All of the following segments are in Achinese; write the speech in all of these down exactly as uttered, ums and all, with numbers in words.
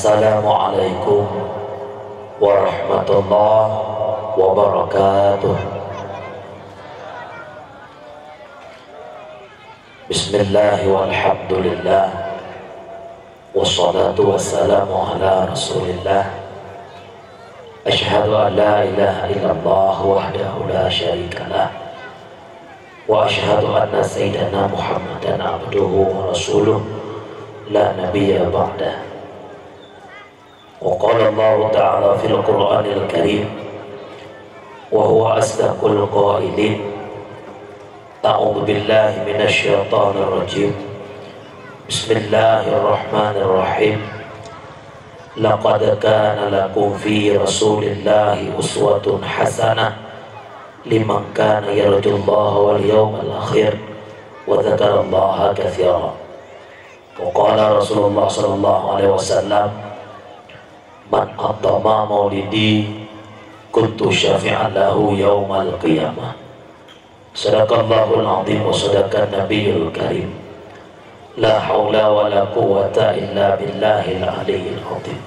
Assalamualaikum warahmatullahi wabarakatuh. Bismillah walhamdulillah. Wassalatu wassalamu ala Rasulillah. Asyhadu an la ilaha illallah wahdahu la syarikalah. Wa asyhadu anna sayyidana Muhammadan abduhu wa rasuluh la nabiyya ba'dah. Wa qala Allahu ta'ala fil Qur'anil Karim, wa huwa asdaqul qailin. A'udzu billahi minasy syaithanir rajim. Bismillahirrahmanirrahim. Laqad kana lakum fi Rasulillahi uswatun hasanah liman kana yarjullaha wal yawmal akhir wa dzakarallaha katsira. Wa qala Rasulullah sallallahu alaihi wasallam, "Man atamma maulidi kuntu syafi'an lahu yaumal qiyamah." Sadaqallahul azim wa sadaqan nabiyul karim. La haula wa la quwwata illa billahil aliyyil azim.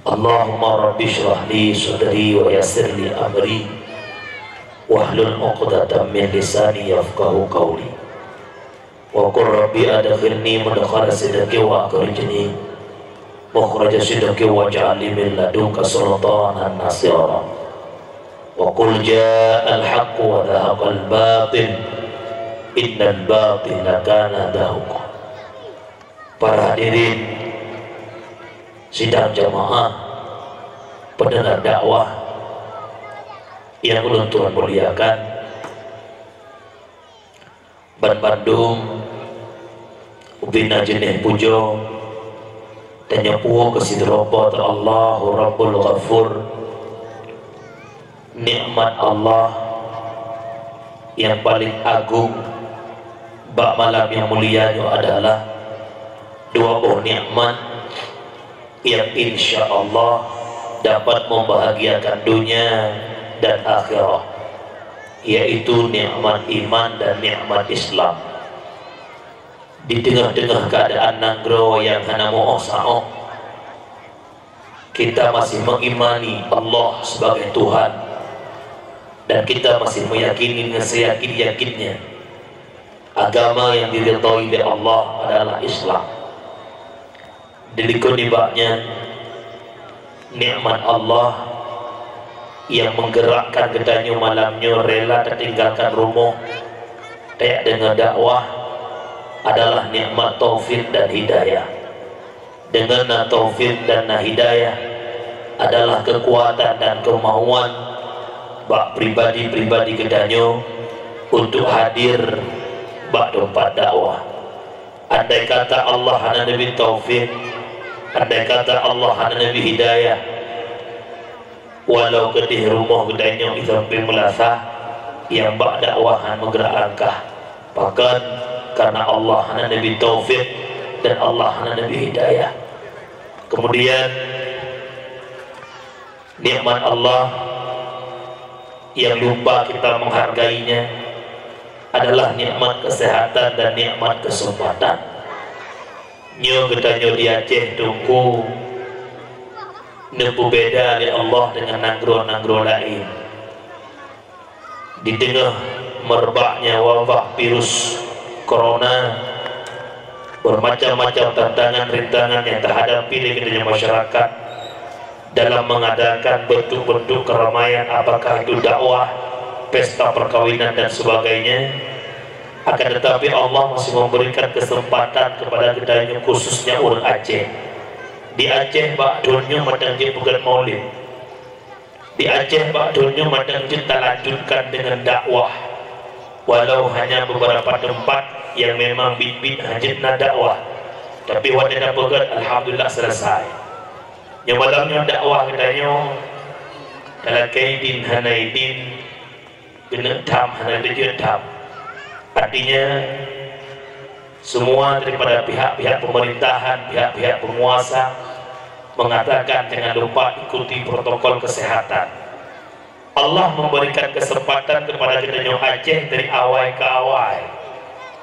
Allahumma rabbi shrah li sadri wa yassir li amri wahlul 'uqdatam min lisani yafqahu qawli. Wa qul rabbi adkhilni mudkhala sidqin wa akhrijni mukhraja sidqin waj'al li min ladunka sultanan nasira. Wa qul ja'al haqqu wa zahaqal batil innal batila kana zahuqa. Para hadirin sidang jamaah pendengar dakwah yang ulôn tuan muliakan, banmandum ubena jeuneh pujoe tanyoe puwoe keu sidroe Po teu Allahu Rabbul Ghafur. Nikmat Allah nyang paleng agong bak malam nyang mulia nyoe adalah dua boh nikmat nyang insya Allah dapat membahagiakan dunia dan akhirat, yaitu nikmat iman dan nikmat Islam. Di teungoh-teungoh keuadaan nanggroe nyang hana meuoh saôh, kita masih mengimani Allah sebagai Tuhan, dan kita masih meyakini dengan seyakin-yakinnya agama yang diridhoi lé Allah adalah Islam. Dilikot nibak nyan, nikmat Allah yang menggerakkan geutanyoe malam nyoe rela tatinggalkan rumoh, tajak deungoe dakwah, adalah nikmat taufik dan hidayah. Deungon na taufik dan na hidayah adalah keukuatan dan keumauan bak pribadi-pribadi geutanyoe untuk hadir bak teumpat dakwah. Andai kata Allah hana neubri taufik, andai kata Allah hana neubri hidayah, walau keudeh rumoh geutanyoe i sampéng meulasah, nyang bak dakwah hana meugeurak langkah. Pakon? Karena Allah hana neubri taufik dan Allah hana neubri hidayah. Kemudian, nikmat Allah yang lupa kita menghargainya adalah nikmat kesehatan dan nikmat kesempatan. Nyoe geutanyoe di Aceh, Teungku, neupeubeda lé Allah dengan nanggroe-nanggroe laén. Di teungoh meureubaknya wabah virus corona, bermacam-macam tantangan rintangan yang terhadapi lé geutanyoe masyarakat dalam mengadakan bentuk-bentuk keramaian, apakah itu dakwah, pesta perkawinan dan sebagainya. Akan tetapi Allah masih memberikan kesempatan kepada geutanyoe, khususnya ureuëng Aceh. Di Aceh bak thon nyoe mantong jipeugét maulid. Di Aceh bak thon nyoe mantong jeuet talanjutkan deungon dakwah, walau hanya beberapa tempat yang memang biet-biet hana jeuet na dakwah, tapi watée tapeugét, alhamdulillah, selesai. Nyoe malam nyoe dakwah geutanyoe talakée idin hana idin, keuneuk tham hana teujeuet tham. Artinya, semua daripada pihak-pihak pemerintahan, pihak-pihak penguasa mengatakan jangan lupa ikuti protokol kesehatan. Allah memberikan kesempatan kepada geutanyoe Aceh dari awai ke awai.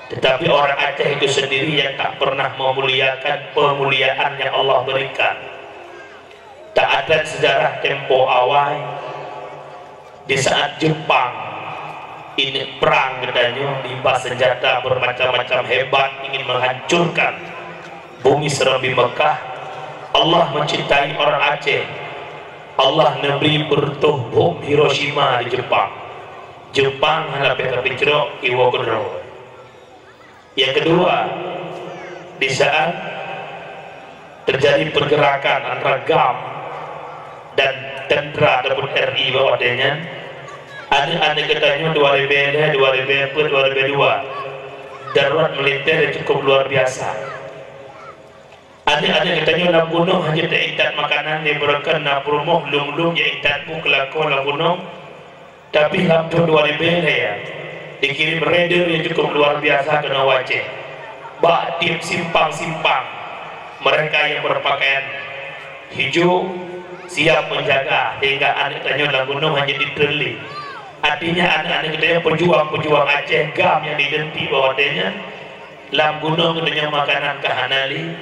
Tetapi orang Aceh itu sendiri yang tak pernah memuliakan pemuliaan yang Allah berikan. Tak ada sejarah tempo awai, di saat Jepang ini perang geutanyoe, limbah senjata bermacam-macam hebat ingin menghancurkan bumi serambi Mekah, Allah mencintai orang Aceh. Allah neubri beureutoh bom Hiroshima di Jepang. Jepang hana pih ka picrok, iwoe keudroe. Yang kedua, di saat terjadi pergerakan antara GAM dan tentara ataupun R I bak watée nyan, aneuk-aneuk geutanyoe dua ribée lhée, dua ribée peuet, dua ribée dua, darurat militer yang cukup luar biasa. Aneuk-aneuk geutanyoe lam gunong hana teuintat makanan, di beureukan na peurumoh lom-lom ya intat bu keulako lam gunong. Tapi lam thon dua ribée lhée, dikirém raider yang cukup luar biasa keunoe Aceh. Bak tieb simpang-simpang, mereka yang berpakaian hijau siap menjaga sehingga aneuk tanyoe lam gunong hana jitreun lé. Artinya, aneuk-aneuk geutanyoe pejuang-pejuang Aceh GAM yang identik bak watée nyan, lam gunong geutanyoe makanan ka hana lé,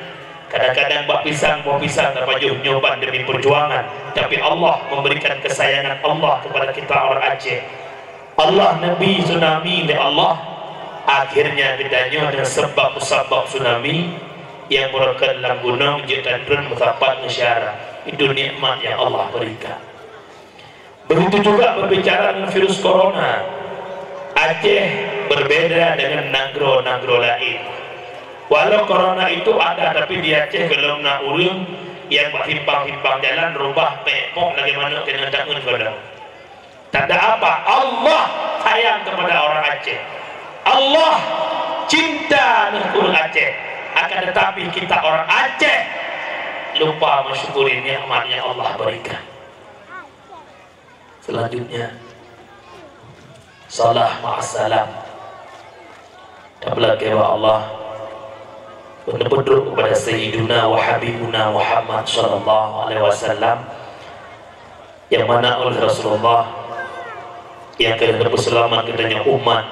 kadang-kadang bak pisang, boh pisang tapajoh nyoe ban demi perjuangan. Tapi Allah memberikan kesayangan Allah kepada kita orang Aceh. Allah neubri tsunami lé Allah. Akhirnya geutanyoe dan sebab-sebab tsunami yang beureukat lam gunong jeuet tatreun meusapat ngon syara. Itu nikmat yang Allah berikan. Begitu juga berbicara dengan virus corona. Aceh berbeda dengan nanggroe-nanggroe laén. Walau corona itu ada, tapi di Aceh golom na ureuëng nyang bak simpang-simpang jalan rubah pék pok lagée manok keuneuk tangeun golom. Tanda apa? Allah sayang kepada orang Aceh. Allah cinta dengan ureuëng Aceh. Akan tetapi kita orang Aceh lupa mensyukuri nikmat yang Allah berikan. Selanjutnya, salah ma'assalam. Tapeulakée bak Allah, peuneupeutrok kepada Sayyiduna wa Habibuna Muhammad sallallahu alaihi wasallam, yang mana oleh Rasulullah yang keuneuk peuseulamat geutanyoe umat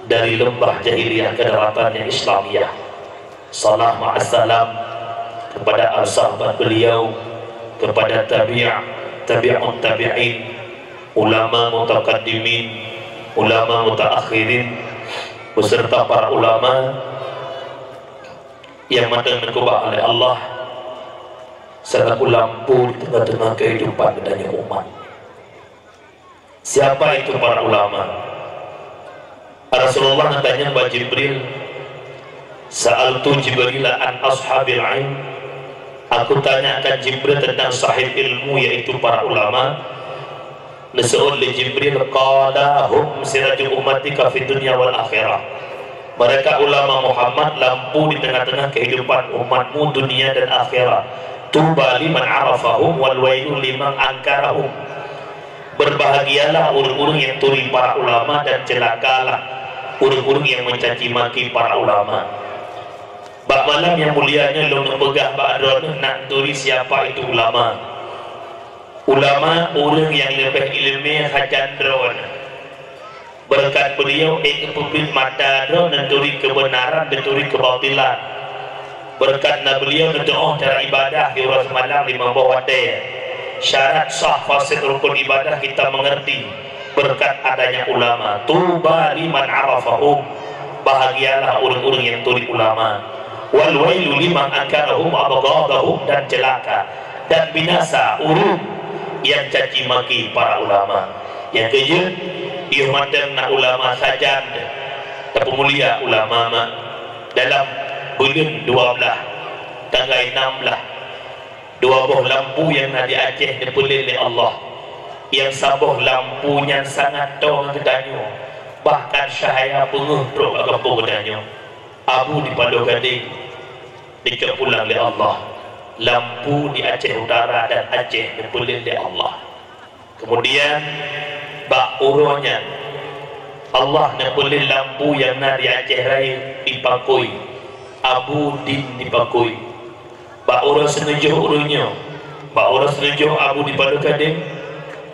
dari lembah jahiliyah ke daratan yang Islamiyah. Salam ma'assalam kepada al-sahabat beliau, kepada tabi', tabi'ut tabi'in, ulama mutakaddimin, ulama mutaakhirin, beserta para ulama yang mantong neukeubah oleh Allah selaku lampu di tengah-tengah kehidupan geutanyoe umat. Siapa itu para ulama? Rasulullah neutanyong bak Jibril, "Sa'altu Jibril an ashabil ilm." Aku tanyakan Jibril tentang sahib ilmu, yaitu para ulama. Neuseuôt lé Jibril, "Qala hum siraju ummatika fid dunya wal akhirah." Mereka ulama Muhammad lampu di tengah-tengah kehidupan umatmu dunia dan akhirat. Tuba liman arafahum wal wailu liman angkarahum. Berbahagialah ureuëng-ureuëng yang turi para ulama dan celakalah ureuëng-ureuëng yang mencaci maki para ulama. Bak malam yang mulia nyoe lôn neupeugah bak droeneueh nak turi siapa itu ulama. Ulama ureuëng yang leubeh ileumé sajan droeneueh. Beureukat beliau ék geupeubiet mata droe neuturi keubeunaran, neuturi keubatilan. Beureukat na beliau neutuoh cara ibadah di uroe seumalam limong boh watée. Syarat sah fasid rukun ibadah kita mengerti beureukat adanya ulama. Tuba liman arafahum, bahagialah ureuëng-ureuëng yang turi ulama. Wal wailu liman angkarahum abghadahum, dan celaka dan binasa ureuëng yang caci maki para ulama. Nyang keujeuet, yoh mantong na ulama sajan, tapeumulia ulama mak. Dalam buleuen dua blaih, tanggai nam blaih, dua boh lampu nyang na di Aceh neupeulét lé Allah. Nyang saboh lampu nyan sangat toe ngon geutanyoe, bahkan cahya peungeuh trok bak gampông geutanyoe. Abu di Paloh Gadeng dicok pulang lé Allah. Lampu di Aceh Utara dan Aceh neupeulét lé Allah. Kemudian, bak uroe nyan, Allah neupeulét lampu nyang na di Aceh Rayeuk dipakoi, Abu Din dipakoi. Bak uroe seuneujôh ureuëng nyoe, bak uroe seuneujôh Abu di Paloh Gadeng,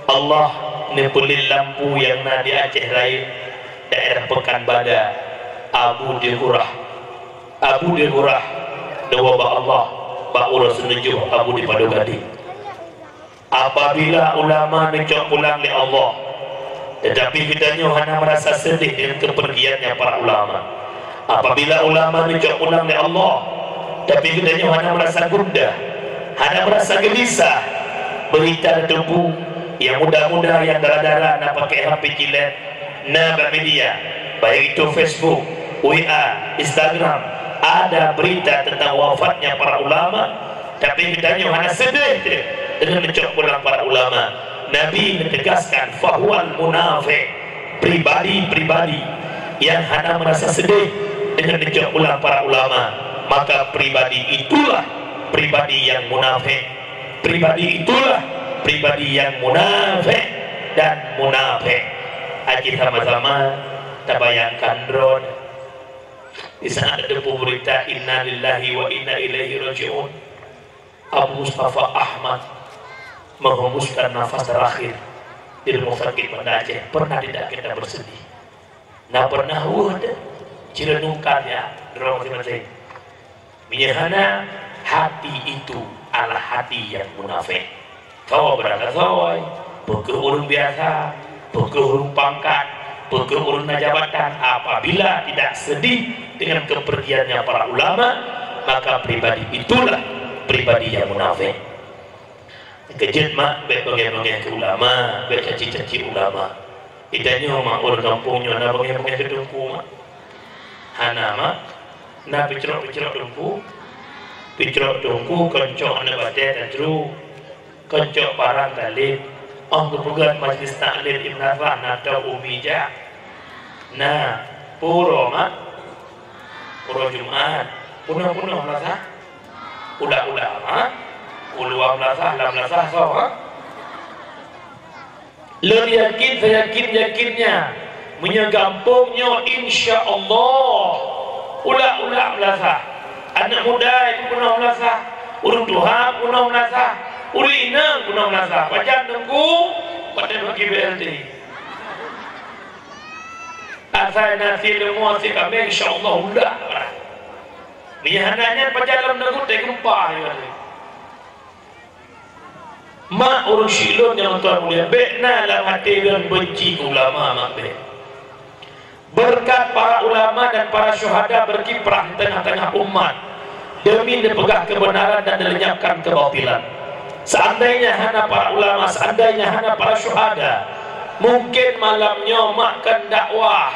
Allah neupeulét lampu nyang na di Aceh Rayeuk, daerah Pekanbadak, Abu Dighurah. Abu Dighurah neuwoe bak Allah bak uroe seuneujôh Abu di Padua Gadeng. Apabila ulama neucok pulang lé Allah, tetapi geutanyoe hana meurasa seudeh deungon keupeurgiannya para ulama. Apabila ulama neucok pulang lé Allah, tapi geutanyoe hana meurasa gundah, hana meurasa geulisah, beurita neuteupeu nyang muda-muda, nyang dara-dara na pakai H P cilet, na bak media, baik itu Facebook, W A, Instagram, ada berita tentang wafatnya para ulama, tapi geutanyoe hana seudeh deungon neucok pulang para ulama. Nabi neutegaskan, "Fahuwal munafiq," pribadi-pribadi nyang hana meurasa seudeh deungon neucok pulang para ulama, maka pribadi itulah pribadi nyang munafik. Pribadi itulah pribadi nyang munafik dan munafik. Aji sama-sama tabayangkan droe, di saat ada berita, "Innalillahi wa inna ilaihi raji'un," Abu Mustafa Ahmad menghembuskan nafas terakhir di rumah sakit Banda Aceh. Pernah tidak kita bersedih? Na pernah weueh teuh? Cirenungkan ya, droe maséng-maséng. Meunyoe hana, hati itu adalah hati yang munafik. Soe beurangkasoe, peu kheueh ureuëng biasa, peu kheueh ureuëng pangkat, peu kheueh ureuëng na jabatan, apabila tidak sedih dengan kepergiannya para ulama, maka pribadi itulah pribadi yang munafik. Keujeuet mak, bék beungéh-beungéh keu ulama, bék caci-caci ulama. Geutanyoe mak, ureuëng gampông nyoe na beungéh-beungéh keu teungku mak? Hana mak. Na peucrok-peucrok teungku? Peucrok teungku, kon cok aneuk batée tacrok, kon cok parang taleb. Óh geupeugét majlis taklim di meunasah na tôb umi jak. Na, peue uroe mak? Uroe Jumat. Peunoh-peunoh meunasah? Ulak-ulak, ha? Uluwa meunasah, lam meunasah soe, ha? Lôn yakin, seyakin-yakinnya, meunyoe gampông nyoe, insya Allah, ulak-ulak meunasah. Aneuk muda peunoh meunasah, ureuëng tuha peunoh meunasah, ureuëng inong peunoh meunasah. Pajan teungku, pajan bagi B L T. Asai nasi leumô sikame, insya Allah, udah. Meunyoe hana nyan, pajan lam neugute geumpa, ya. Mak, ureuëng syik lôn nyang tuan mulia, bék na lam até lôn benci keu ulama, mak, bék. Berkat para ulama dan para syuhada berkiprah di tengah-tengah umat demi dipeugah kebenaran dan dilenyapkan kebatilan. Seandainya hana para ulama, seandainya hana para syuhada, mungkin malam nyoe mak kon dakwah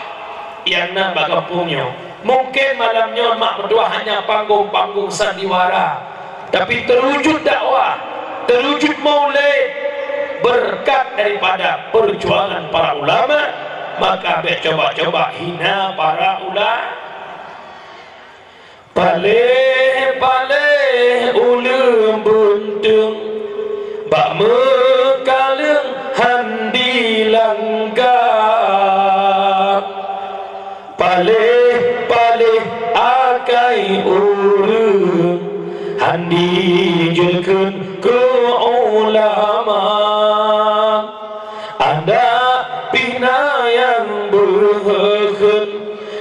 nyang na bak gampông nyoe. Mungkin malam nyoe mak meutuah hanya panggung-panggung sandiwara, tapi terwujud dakwah, terwujud maulid berkat daripada perjuangan para ulama. Maka bék coba-coba hina para ulama. Paléh-paléh uleueng beunteueng, bak meukaleueng han dilangga. Paléh-paléh akai ureueng, han dijeuet kheun keu ulama. Adak pih na nyang beuheuheuet,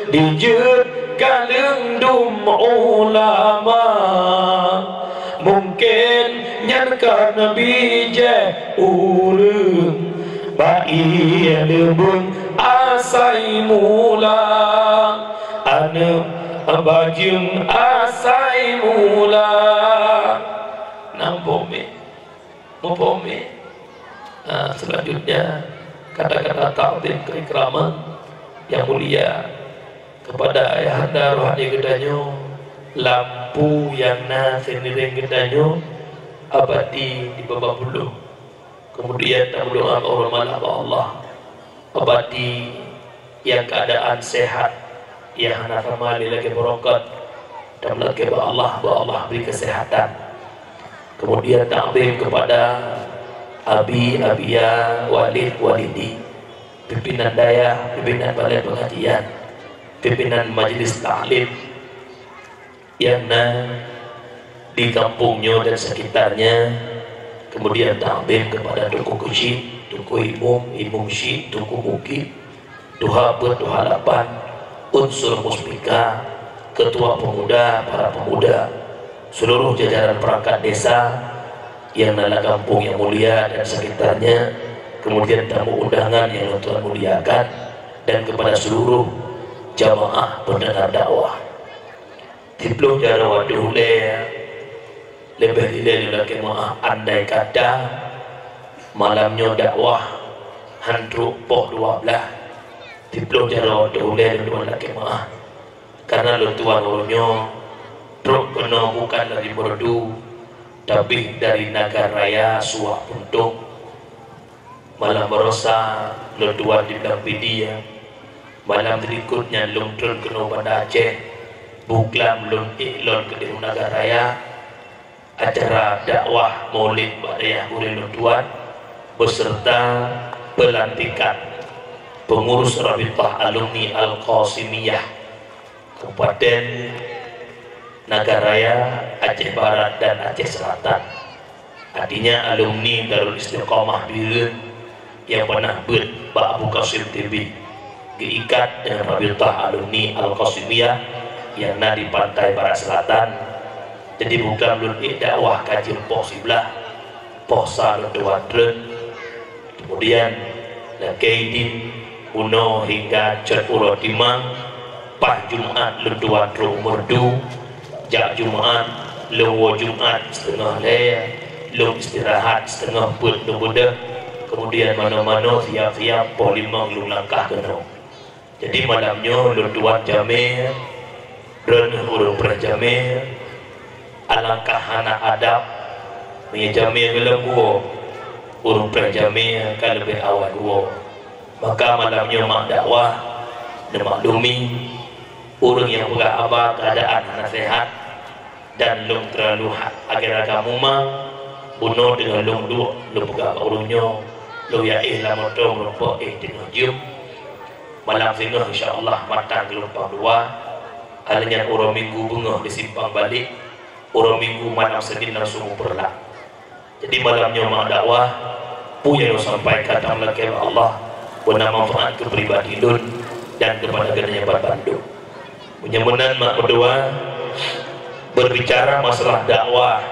dijeuet kaleueng dum ulama. Mungken nyan kon bijéh ureueng, bak ié leubeueng asai mula. Aneuk bajeueng asai mula. Nampak mé? Muphom, ya? Nah, selanjutnya, kata-kata takzim keikraman yang mulia kepada ayahanda rohani geutanyoe, lampu nyang na seuniréng geutanyoe, abati di babah buloh. Kemudian tameudoa bak uroe malam bak Allah. Abati nyang keuadaan sehat, nyang hana sama lé lagée beurokot, dan meulakée bak Allah, bak Allah bri keuseuhatan. Kemudian takzim kepada abi, abia, walid, walidi, pimpinan dayah, pimpinan balai pengajian, pimpinan majlis taklim, nyang na di gampông nyoe dan sekitarnya, kemudian takzim kepada Teungku Keuchik, Teungku Imum, Imum Chik, Teungku Mukib, Tuha Peuet, Tuha Lapan, Unsur Muspika, ketua pemuda, para pemuda, seluruh jajaran perangkat desa yang na lam gampông yang mulia dan sekitarnya, kemudian tamu undangan yang Tuhan muliakan, dan kepada seluruh jamaah pendengar dakwah. Siploh jaroe watèe ulèe, leubeh dilèe lôn lakèe meu'ah, andai kata malam nyoe dakwah han trôk poh dua blaih, siploh jaroe watèe ulèe lôn lakèe meu'ah. Karena lôn tuan uroe nyoe trôk keunoe bukan dari Meureudu, tapi dari Nagan Raya Suwak Puntông. Malam baroesa lôn tuan di Blang Pidie. Malam teulikot nyan lôn trôn keunoe Banda Aceh. Buklam lôn ék lôn keudéh u Nagan Raya. Acara dakwah Maulid bak dayah gurèe lôn tuan, beserta pelantikan pengurus Rabitah Alumni Al-Qasimiyah Kabupaten Nagan Raya, Aceh Barat dan Aceh Selatan. Artinya alumni Darul Istiqamah Bireuen yang pernah beuet bak Abu Qasim T B, geuikat dengan Rabitah Alumni Al-Qasimiyah yang na di Pantai Barat Selatan. Jadi buklam lôn ék dakwah ka jeuem poh siblaih, poh sa lôn tuan trôn. Kemudian lakèe idin bunoe hingga cot uroe timang, paih Jumat lôn tuan trôk u Meureudu. Jak Jumat, lôn woe Jumat siteungoh lhèe, lôn istirahat siteungoh peuet lôn beudôh. Kemudian manoe-manoe siap-siap poh limong lôn langkah keunoe. Jadi malam nyoe lôn tuan jamèe, droeneuh ureueng preh jamèe, alangkah hana adab meunyoe jamèe gohlom geuwoe, ureueng preh jamèe ka leubeh awai geuwoe. Maka malam nyoe mak dakwah neumaklumi, ureueng nyang peugah haba keuadaan hana seuhat, dan lôn teurlalu ha-, agèe ragam uma, bunoe teungoh lôn duek lôn peugah bak ureueng nyoe, lôn jak éh lam moto meurumpok éh teungoh jeuem. Malam singoh insya Allah mantong geulumpang dua, alèh nyan uroe Minggu beungoh di Simpang Balek, uroe Minggu malam Senin langsung u Peureulak. Jadi malam nyoe mak dakwah, peue nyang lôn sampaikan tameulakèe bak Allah, beuna manfaat keu pribadi lôn dan keupada geutanyoe bandum. Meunyoe meunan mak meutuah, berbicara masalah dakwah,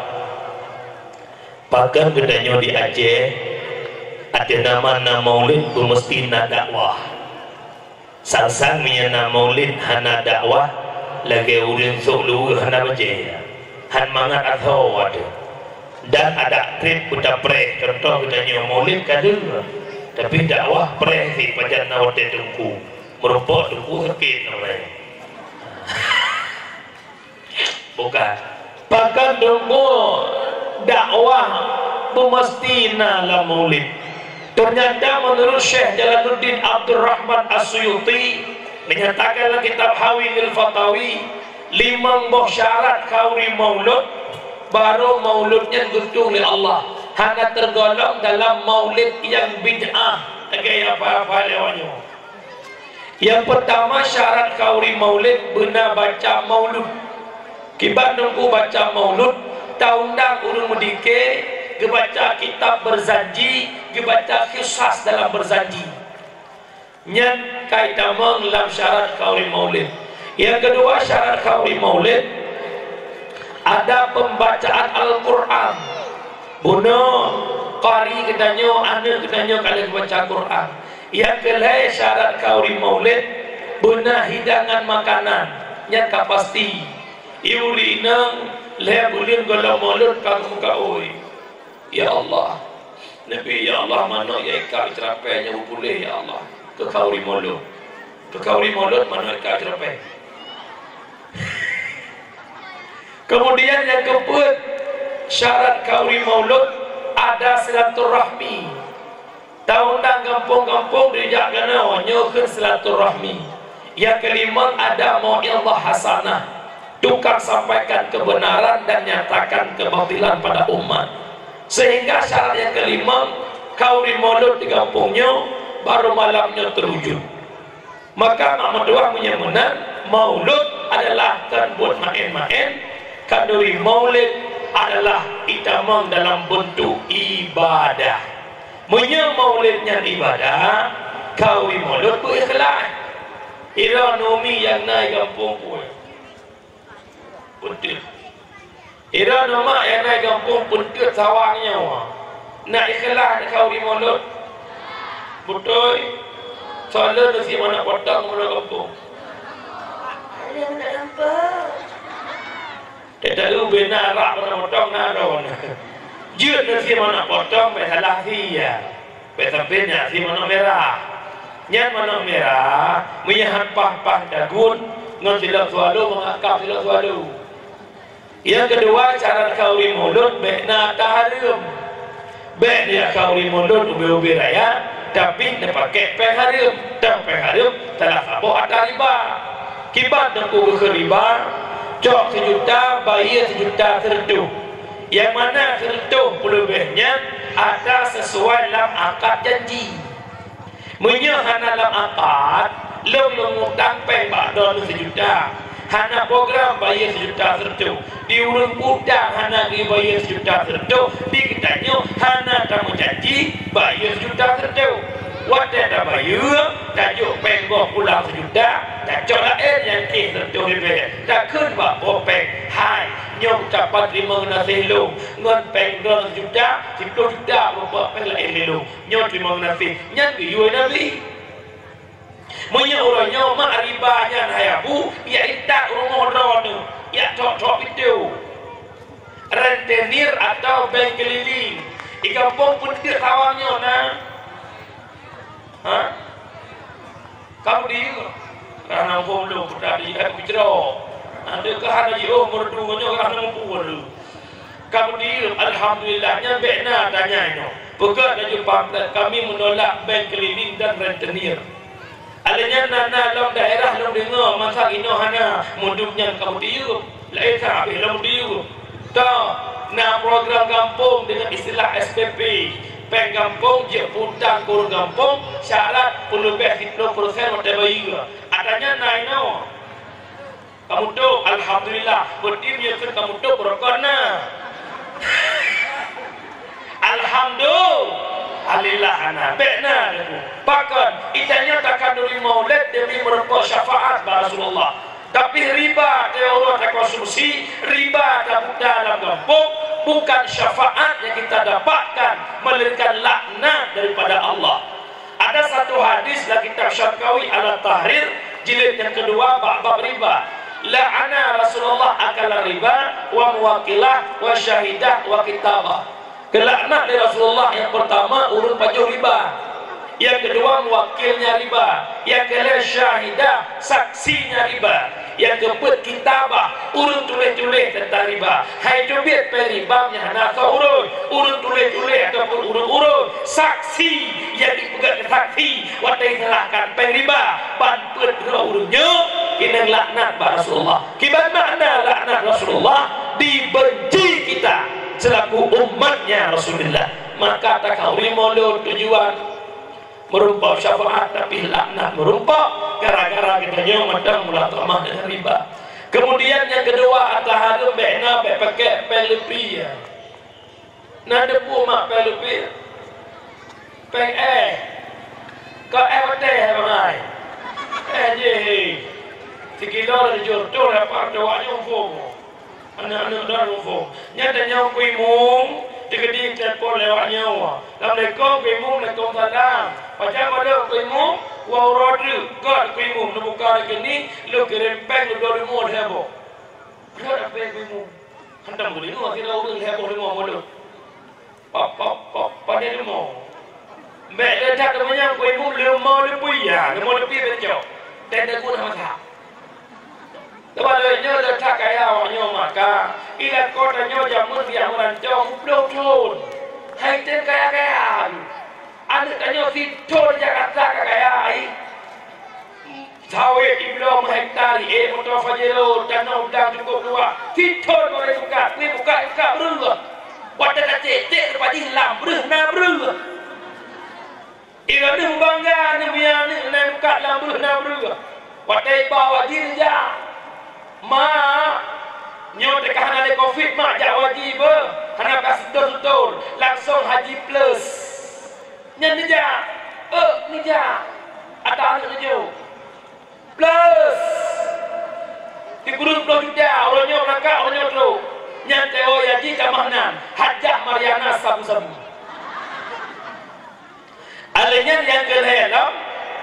pakon geutanyoe di Aceh, ateueh nama na maulid beumeusti na dakwah. Sang-sang meunyoe na maulid hana dakwah, lagèe ureueng sôk luweue hana bajèe, han mangat asoe watèe. Dan adak trép beuta preh, contoh geutanyoe maulid ka deuh, tapi dakwah preh cit pajan na watèe teungku. Meurumpok teungku sakét namanya. Bukan. Pakon teungku dakwah beumeusti na lam maulid. Ternyata menurut Syekh Jalaluddin Abdurrahman As-Suyuti menyatakan dalam kitab Hawil Fatawi, limong boh syarat khauri maulud, baru maulud nyan geutueng lé Allah. Hana tergolong dalam maulid nyang bid'ah, lagèe nyang apa-apa lewat nyoe. Nyang peurtama, syarat khauri maulid beuna baca maulud. Kiban teungku baca maulud, taundang ureueng meudike, geubaca kitab Barzanji, geubaca kisah dalam Barzanji. Nyan ka itamong lam syarat khauri maulid. Nyang keudua, syarat khauri maulid, ada pembacaan Al-Quran. Bunoe qari geutanyoe, aneuk geutanyoe ka lheueh baca Quran. Nyang keulhèe syarat khauri maulid, beuna hidangan makanan. Nyan ka pasti. Yue inong lhèe buleuen gohlom maulud ka geumeukaôi. Ya Allah, Nabi, ya Allah, manok nyang ikab ceurapèe nyoe puléh, ya Allah, keu khauri maulud. Keu khauri maulud manok ikab ceurapèe. Kemudian nyang keupeuet, syarat khauri maulud ada silaturahmi. Taundang gampông-gampông dijak keunoe nyoe kheun silaturahmi. Nyang keulimong ada mau'izah hasanah, tukang sampaikan kebenaran dan nyatakan kebatilan pada umat. Sehingga syarat nyang keulimong, khauri maulud di gampông nyoe, baru malam nyoe teuwujud. Maka mak meutuah meunyoe meunan, maulud adalah kon buet maén-maén, khanuri maulid adalah itamong dalam beuntuk ibadah. Meunyoe maulid nyan ibadah, khauri maulud beuikhlaih. Droeneuh umi nyang na i gampông peue? Peunteut. Droeneuh mak nyang na i gampông peunteut sawang nyoe. Na ikhlaih teuka ureueng mulod? Beutôi? Soe lôn neusie manok potong meunurot gampông? Lôn manok gampông. Teuka ubé na rak manok potong na droeneuh. Jeuet neusie manok potong, bèk salah sie. Bèk sampé na sie manok mirah. Nyan manok mirah, meunyo han paih-paih tagun ngon silop swallow, meuakab silop swallow. Nyang keudua, cara teuka ureueng mulod bèk na ata hareuem. Bèk neuteuka ureueng mulod ubé-ubé raya, tapi neupakèk pèng hareuem. Teuh pèng hareuem salah saboh ata riba. Kiban Teungku geukheun riba, cok sijuta, bayeue sijuta sireutôh. Nyang mana sireutôh peuleubèh nyan ata sisuai lam akad janji. Meunyoe hana lam akad, lôn, lôn mutang pèng bak droeneuh sijuta, hana program bayeue sijuta sireutôh, di ureueng utang hana geubayeue sijuta sireutôh, di geutanyoe hana tameujanji bayeue sijuta sireutôh. Watèe tabayeue, tajok pèng boh pulang sijuta, tacok laén nyang kèe sireutôh ribèe, takheun bak boh pèng, "Hai, nyoe ucapan teurimong geunaséh lôn, ngon pèng droeneuh sijuta, siploh juta bak pèng laén lé lôn." Nyoe teurimong geunaséh, nyan geuyue Nabi. Meunyoe uroe nyoe mak riba nyan hai Abu, jak intat u rumoh droeneuh, jak thok-thok pintoe. Rentenir atau bank keliling. I gampông peunteut sawang nyoe na? Ha? Kamu di? Karena muphom lôn, putra di, eh, pucro. Nanti keu hana jiôh meureudu ngon nyoe, karena muphom lôn. Kamu di, alhamdulillah, nyan bèk na tanya nyoe. Peugah laju pamflet, "Kami menolak bank keliling dan rentenir." Alèh nyan na, na lam daerah lôn deungö masa inoe hana, meudub nyan kamu di. Laén that habéh lom diyue. Toh, na program gampông deungon istilah S P P. Pèng gampông jeuet peutang keu ureueng gampông, syarat peuleubèh siploh persen watèe bayeue. Ata nyan na inoe. Kamoe tôp, alhamdulillah, beuti meunyoe kheun kamoe tôp beurokon na. Alhamdulillah, na bèk na. Pakon, geutanyoe takanduri maulid demi meureumpok syafaat bak Rasulullah. Tapi riba teuh uroe takonsumsi, riba tabuta lam gampông, bukan syafaat yang kita dapatkan, melainkan laknat daripada Allah. Ada satu hadis dalam kitab Syarqawi Al-Tahrir, jilid yang kedua, bab, bab riba. La'ana Rasulullah akala riba wa muwakilah wa syahidah wa kitabah. Geulaknat lé Rasulullah, nyang peurtama ureueng pajoh riba, nyang keudua muwakilnya riba, nyang keulhèe syahidah, saksinya riba, nyang keupeuet kitabah, ureueng tuléh-tuléh teuntang riba. Hai teubiet péng riba nyang hana soe ureueng, ureueng tuléh-tuléh ataupun ureueng-ureueng saksi nyang jipeugét keu saksi watèe jiserahkan péng riba ban peuet droe ureueng nyoe, keuneuk laknat bak Rasulullah. Kiban makna laknat Rasulullah? Dibenci kita selaku umatnya Rasulullah. Maka takauri mulod tujuan meureumpok syafaat, tapi laknat meureumpok gara-gara geutanyoe mantong mulatamah deungon riba. Kemudian nyang keudua, ata hareuem bèk na, bèk pakèk péng leupie. Na teupeue mak péng leupie? Péng éh. Ka éh watèe hai bangai. Éh jih. Sikilo laju jeuet, toh dapat, toh awak nyoe muphom. Aneuk-aneuk droe muphom. Nyan tanyoe Teungku Imum, teukeudi telepon lé awak nyoe. Assalamualaikum Teungku Imum, waalaikumsalam. Pajan mandum Teungku Imum? Wah, uroe teuk, göt Teungku Imum, neubuka rekening, lôn kirém péng lôn dua ribu lhèe boh. Rhot apé Teungku Imum? Hantom geudeungoe sidroe ureueng lhèe boh deungoe mulod. Pop, pop, pop, padé leumo. Bèk le that teumanyong Teungku Imum leumo leupie, ya, leumo leupie bèk cok. Tenda guna masa. Teuma lôn nyoe le that kaya awak nyoe maka. Ilako tanyoe jameun biak meuranco ploh thon. Hai tem kaya-kaya. Aneuk tanyoe sithon Jakarta ka kaya, ai. Sawét jibloe meuhekta, ék moto Pajero, tanoh blang cukôp luwah. Sithon barô buka, kui buka, buka breuh. Watèe tacék-cék teupajih lam breuh na breuh. Droeneuh meubangga, neumiet aneuk, na buka lam breuh na breuh. Watèe iba haji neujak. Mak, nyoe teuka hana lé covid, mak jak haji beuh. Hana ka seutôt-seutôt, langsong haji plus. Nyan neujak. Ék, neujak. Ata aneuk neujok. Plus! Di kureueng ploh juta, uroe nyoe meulakat, uroe nyoe trok. Nyan T O I Haji tamah nan, Hajah Mariana sabu-sabu. Alèh nyan nyang keu lhèe lom,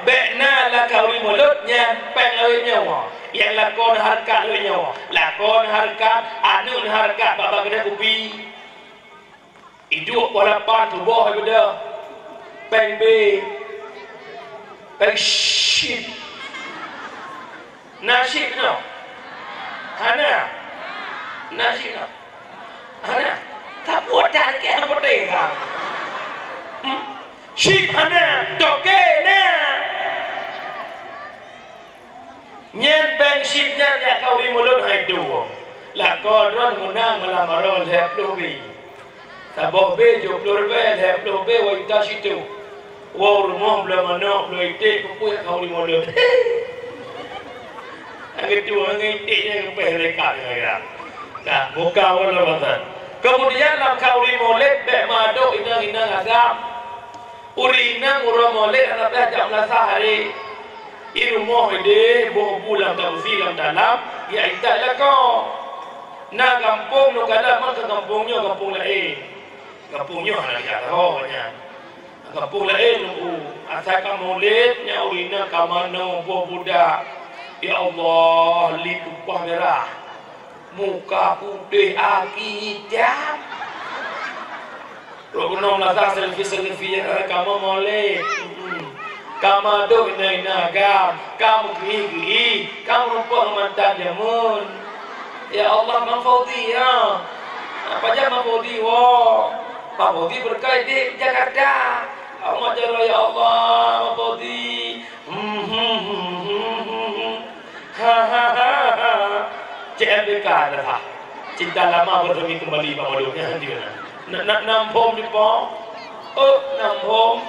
bèk na lam khanduri mulod nyan péng lawét nyoe. Nyang lakoe na hareukat lawét nyoe. Lakoe na hareukat, aneuk na hareukat bak-bak keudè kupi. Iduek poh lapan tuboh ai beudôh. Péng B. Péng syit. Na syit nyoe? Hana. Na syit nyoe? Hana. Ka buet dah lagèe hana poté ka. Hmm. Syit hana, toke na. Nyan péng syit nyan jak khanduri mulod hai tuwoe. Lakoe droen meunang malam baroe lhèe ploh B. Saboh B jôk ploh ribèe, lhèe ploh B wai ta situ. Woe rumoh bloe manok, bloe iték, peue jak khanduri mulod. Nyang keudua, nyang iték nyan geupèh lé kak nyan. Nah, buka awai lom masa. Keumudian lam khanduri mulod bèk meuadôk inong-inong agam. Ureueng inong uroe mulod hana piah jak meulasah hari. I rumoh idéh, boh bu lam tausi lam dalam, ya itat lakoe. Na gampông nyoe ka lam, meunan gampông nyoe gampông laén. Gampông nyoe hana jak lakoe nyan. Gampông laén nunggu. Asai ka mulod nyan ureueng inong ka manoe boh budak. Ya Allah, li tumpah mirah. Muka putéh, aki itam. Rot keunoe meulasah selfie-selfie nyang kamoe molek. Mm-mm. Ka meuadôh inong-inong agam, ka meugeuih-geuih, ka meurumpok ngon mantan jameun. Ya Allah, Bang Fauzi, ya. Apa jak Bang Fauzi, woe? Bang Fauzi beureukat di Jakarta. Awak jaroe, ya Allah, Bang Fauzi. C M B K dah sah. Cinta lama bersemi kembali bak malu nyan dia. Nak, nak nam phom di po? Oh, nam phom.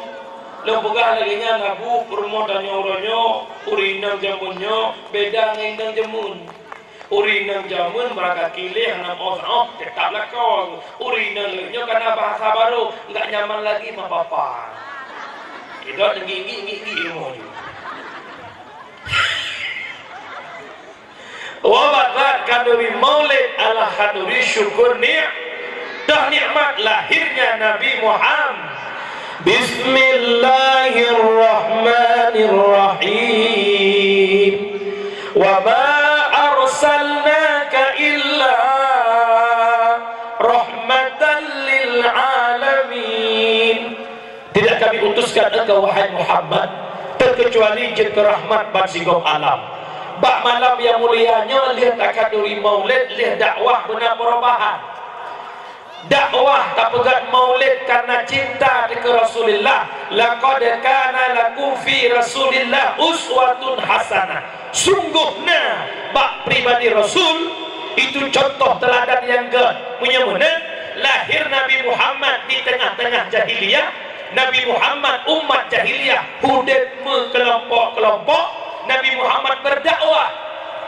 Lôn peugah lagèe nyan, Abu, peurumoh tanyoe uroe nyoe, ureueng inong jameun nyoe beda ngon inong jameun. Ureueng inong jameun barangkakiléh hana meu'oh-'oh, teutap lakoe. Ureueng inong lagèe nyoe kana bahasa barô, enggak nyaman lagi ma papa. Idok teunggik-nggik-nggik-nggik rumoh nyoe. Wabak that khanduri maulid adalah khanduri syukur ni-, dah nikmat lahirnya Nabi Muhammad. Bismillahirrahmanirrahim. Wa ma arsalnaka illa rahmatan lil alamin. Tidak Kami utuskan engkau, wahai Muhammad, terkecuali jeuet keu rahmat bansigom alam. Bak malam nyang mulia nyoe lheueh takhanduri maulid, lheueh dakwah beuna perubahan. Dakwah tapeugöt maulid karena cinta keu Rasulullah. Laqad kana lakum fi Rasulillah uswatun hasanah. Sunggoh na bak pribadi Rasul itu contoh teuladan nyang göt. Meunyoe meunan, lahir Nabi Muhammad di teungoh-teungoh jahiliyah, Nabi Muhammad umat jahiliyah udeb meukelompok-kelompok, Nabi Muhammad berdakwah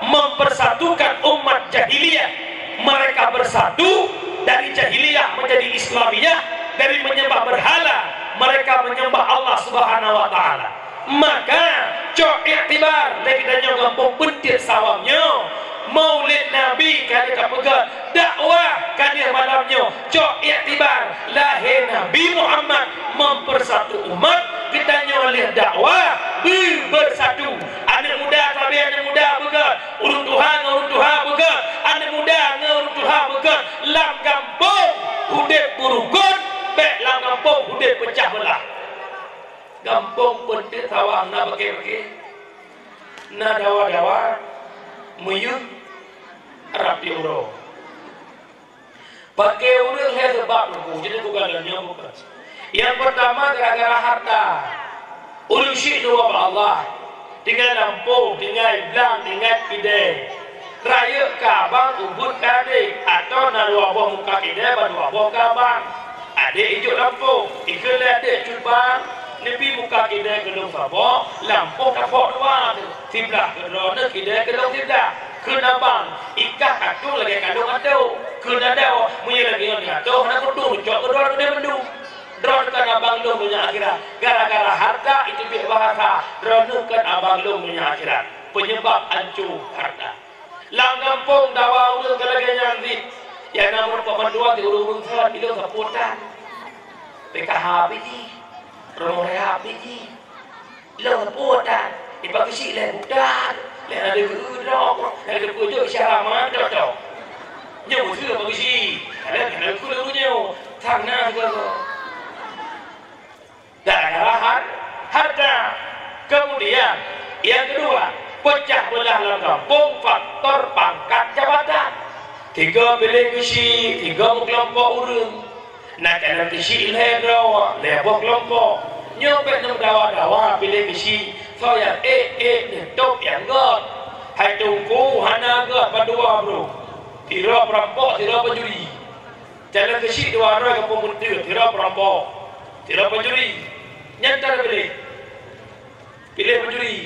mempersatukan umat jahiliyah. Mereka bersatu dari jahiliyah menjadi Islamiyah, dari menyembah berhala mereka menyembah Allah Subhanahu wa Ta'ala. Maka, cok iktibar lé geutanyoe gampông Peuntiek Sawang nyoe. Maulid Nabi ka lheueh tapeugöt, dakwah ka lheueh malam nyoe. Cok iktibar, lahé Nabi Muhammad mempersatu umat, geutanyoe lheueh dakwah beu bersatu. Aneuk muda sabe aneuk muda beugöt, ureueng tuha ngon ureueng tuha beugöt, aneuk muda ngon ureueng tuha beugöt. Lam gampông udeb beurukon, bèk lam gampông udeb peucah beulah. Gampông Peuntiek Sawang na paké-paké, na dawa-dawa, meuyeuh, rapi uroe. Paké ureueng lhèe sabab teungku, jadi bukan donya bukan. Nyang peurtama gara-gara harta. Ureueng syik neuwoe bak Allah. Tinggai lampôh, tinggai blang, tinggai keudè. Rayeuk keu abang, ubeut keu adék, atawa na dua boh muka keudè, ban dua boh keu abang. Adék ijok lampôh, ikheun lé adék, "Cut bang, neubi muka keudè keu lôn saboh, lampôh tapok dua teuh, siblah keu droeneuh, keudè keu lôn siblah." Kheun abang, "Ikah ka tueng lagèe kalông atô." Kheun adoe, "Meunyoe lagèe nyan atô, hana kutueng neucok keu droeneuh mandum." Droeneuh kon abang lôn donya akhirat. Gara-gara harta iteubiet bahasa, droeneuh kon abang lôn donya akhirat. Penyebab ancô harta. Lam gampông dawa ureuëng ka lagée nyan cit. Nyang na meureumpok mandua di ureuëng-ureuëng that ilong sapotan. P K H biji, rumoh reha biji. Ilong sapotan. Ipakeusi lé budak, lé ada geu droe, lé ada peujok syara mantong. Nyoe usaha pakeusi. Ada ada geu nyoe. Sang na juga. Gara-gara har-, harta. Kemudian, yang kedua, pecah belah lam gampông faktor pangkat jabatan. Tiga piléh keuchik, tiga meukelompok ureuëng. Na calon keuchik lhée droe, lhée boh kelompok. Nyoe peuet nyoe dawa-dawa piléh keuchik, soe nyang ék-ék neutôb nyang gét. Hai teungku hana gét bandua bro. Sidroe peurampok, sidroe pencuri. Calon keuchik dua droe gampông Meunteuk, sidroe peurampok, sidroe pencuri. Nyan tan piléh. Piléh pencuri.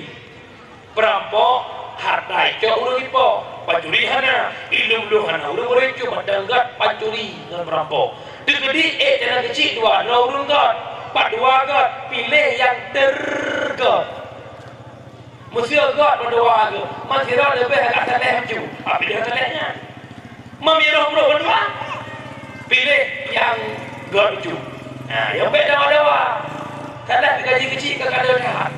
Peurampok, harta icok ureuëng ipo. Pencuri hana, ilong-ilong hana ureuëng meuricu, padang gét pencuri ngon peurampok. Teukeudi ék calon keuchik dua droe ureuëng gét. Pat dua gét, piléh nyang tergét. Meuseu gét bandua agam, man sidroe leubeh agak saleh laju, tapi dia saleh nyan. Meunyoe brok bandua, piléh nyang gét laju. Nah, nyang bék dawa-dawa. Saleh gaji keuchik ka kada that.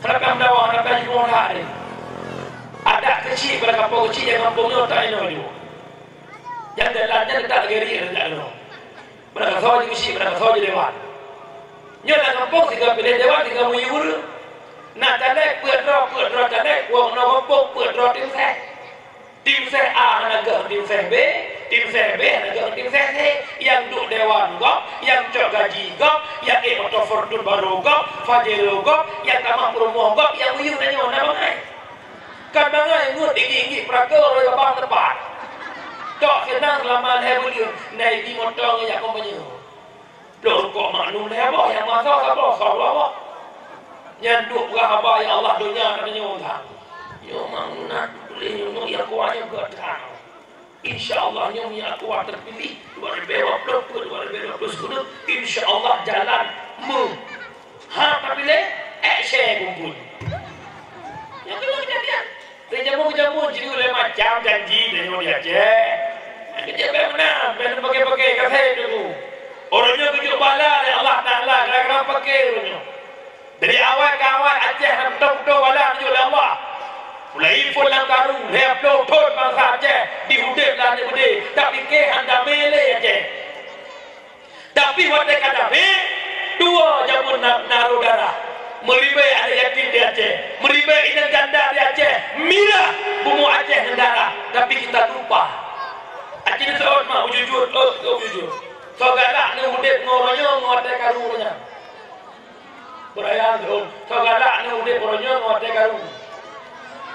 Kenapa dawa, kenapa jumlah that ni? Adak keuchik pada kampung keuchik nyang kampung nyoe tak inoe jua. Nyang dalam nyan tak lagée riek jak inoe. Beunasoe ji keuchik, beunasoe ji dewan. Nyoe lam gampông sigoe piléh dewan, sigoe meuyue ureuëng. Na caleg peuet droe, peuet droe caleg, wong nyoe gampông peuet droe tim seh. Tim seh A hana gét tim seh B, tim seh B hana gét tim seh C. Nyang duek dewan gob, nyang cok gaji gob, nyang ék moto Fortuner barô gob, Pajero gob, nyang tamah peurumoh gob, nyang meuyue tanyoe na bangai. Kan bangai ngut inggit-inggit peuraka roi babah teupat. Tok seunang seulama lhée buleuen, na ibi moto ngon jak kompanye. Bloe rukok maknum lhée boh, nyang masa saboh, saboh boh. Nyan duek peugah haba, "Ya Allah, donya ka tanyoe that." Nyoe mangat tuléh nyoe, ya kuat nyoe geutanyoe. Insya Allah nyoe meunyo aku terpilih dua ribu dua puluh, dua ribu dua puluh satu, insya Allah jalan meuhah tapi lé ék syé kumpul. Nyang kedua kejadian. Di jamu-jamu jiru lé macam janji tanyoe di Aceh. Kejadian beuna, beuna pakai-pakai kasai tu. Orang nyoe keujuk bala lé Allah Taala gara-gara pakai orang nyoe. Dari awai ka awai Aceh na beutôi-beutôi bala neujok lé Allah. Mulai phon lam karu, lhée ploh thon bansa Aceh di udeb lam aneuk beudé, tapi keu han damé lé Aceh. Tapi watée ka damé, dua jameun na, na rôh darah. Meuribée aneuk yatim di Aceh, meuribée inong janda di Aceh, mirah bumoe Aceh ngon darah, tapi kita lupa. Aceh ni seuôt mak bujur-jur, oh, oh, bujur. Soe galak neudeb ngon uroe nyoe ngon watée karu nyan. Beuraya lôn, soe galak nyoe udeb uroe nyoe ngon watée karu.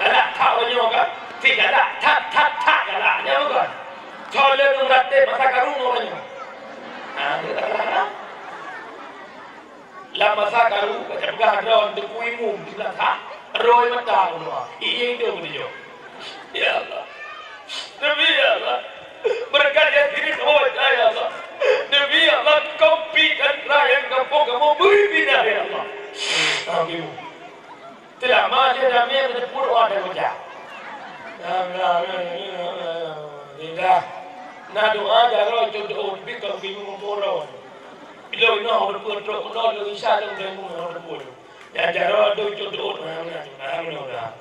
Galak that uroe nyoe kan? Si galak that, that, that galak nyoe kan? Soe lé ngon watée masa karu ngon uroe nyoe. Nah, dia tak galak. Lam masa karu, baca peugah droe teungku imum di beulakang, roi mata ulama. Iya itu beutôi. Ya Allah. Demi ya Allah. Berkat yang ini semua, ya Allah. Demi ya Allah, kopi dan yang kampung kamu beri pindah, ya Allah. Amin. Teulama dia damé meuteupeue doa dan baca. Alhamdulillah. Na doa jaroe cok doa bit ka bingung poro. Bila inoe meuteupeue trok unoe lôn isa lôn bingung meuteupeue. Ya jaroe doa cok doa. Alhamdulillah.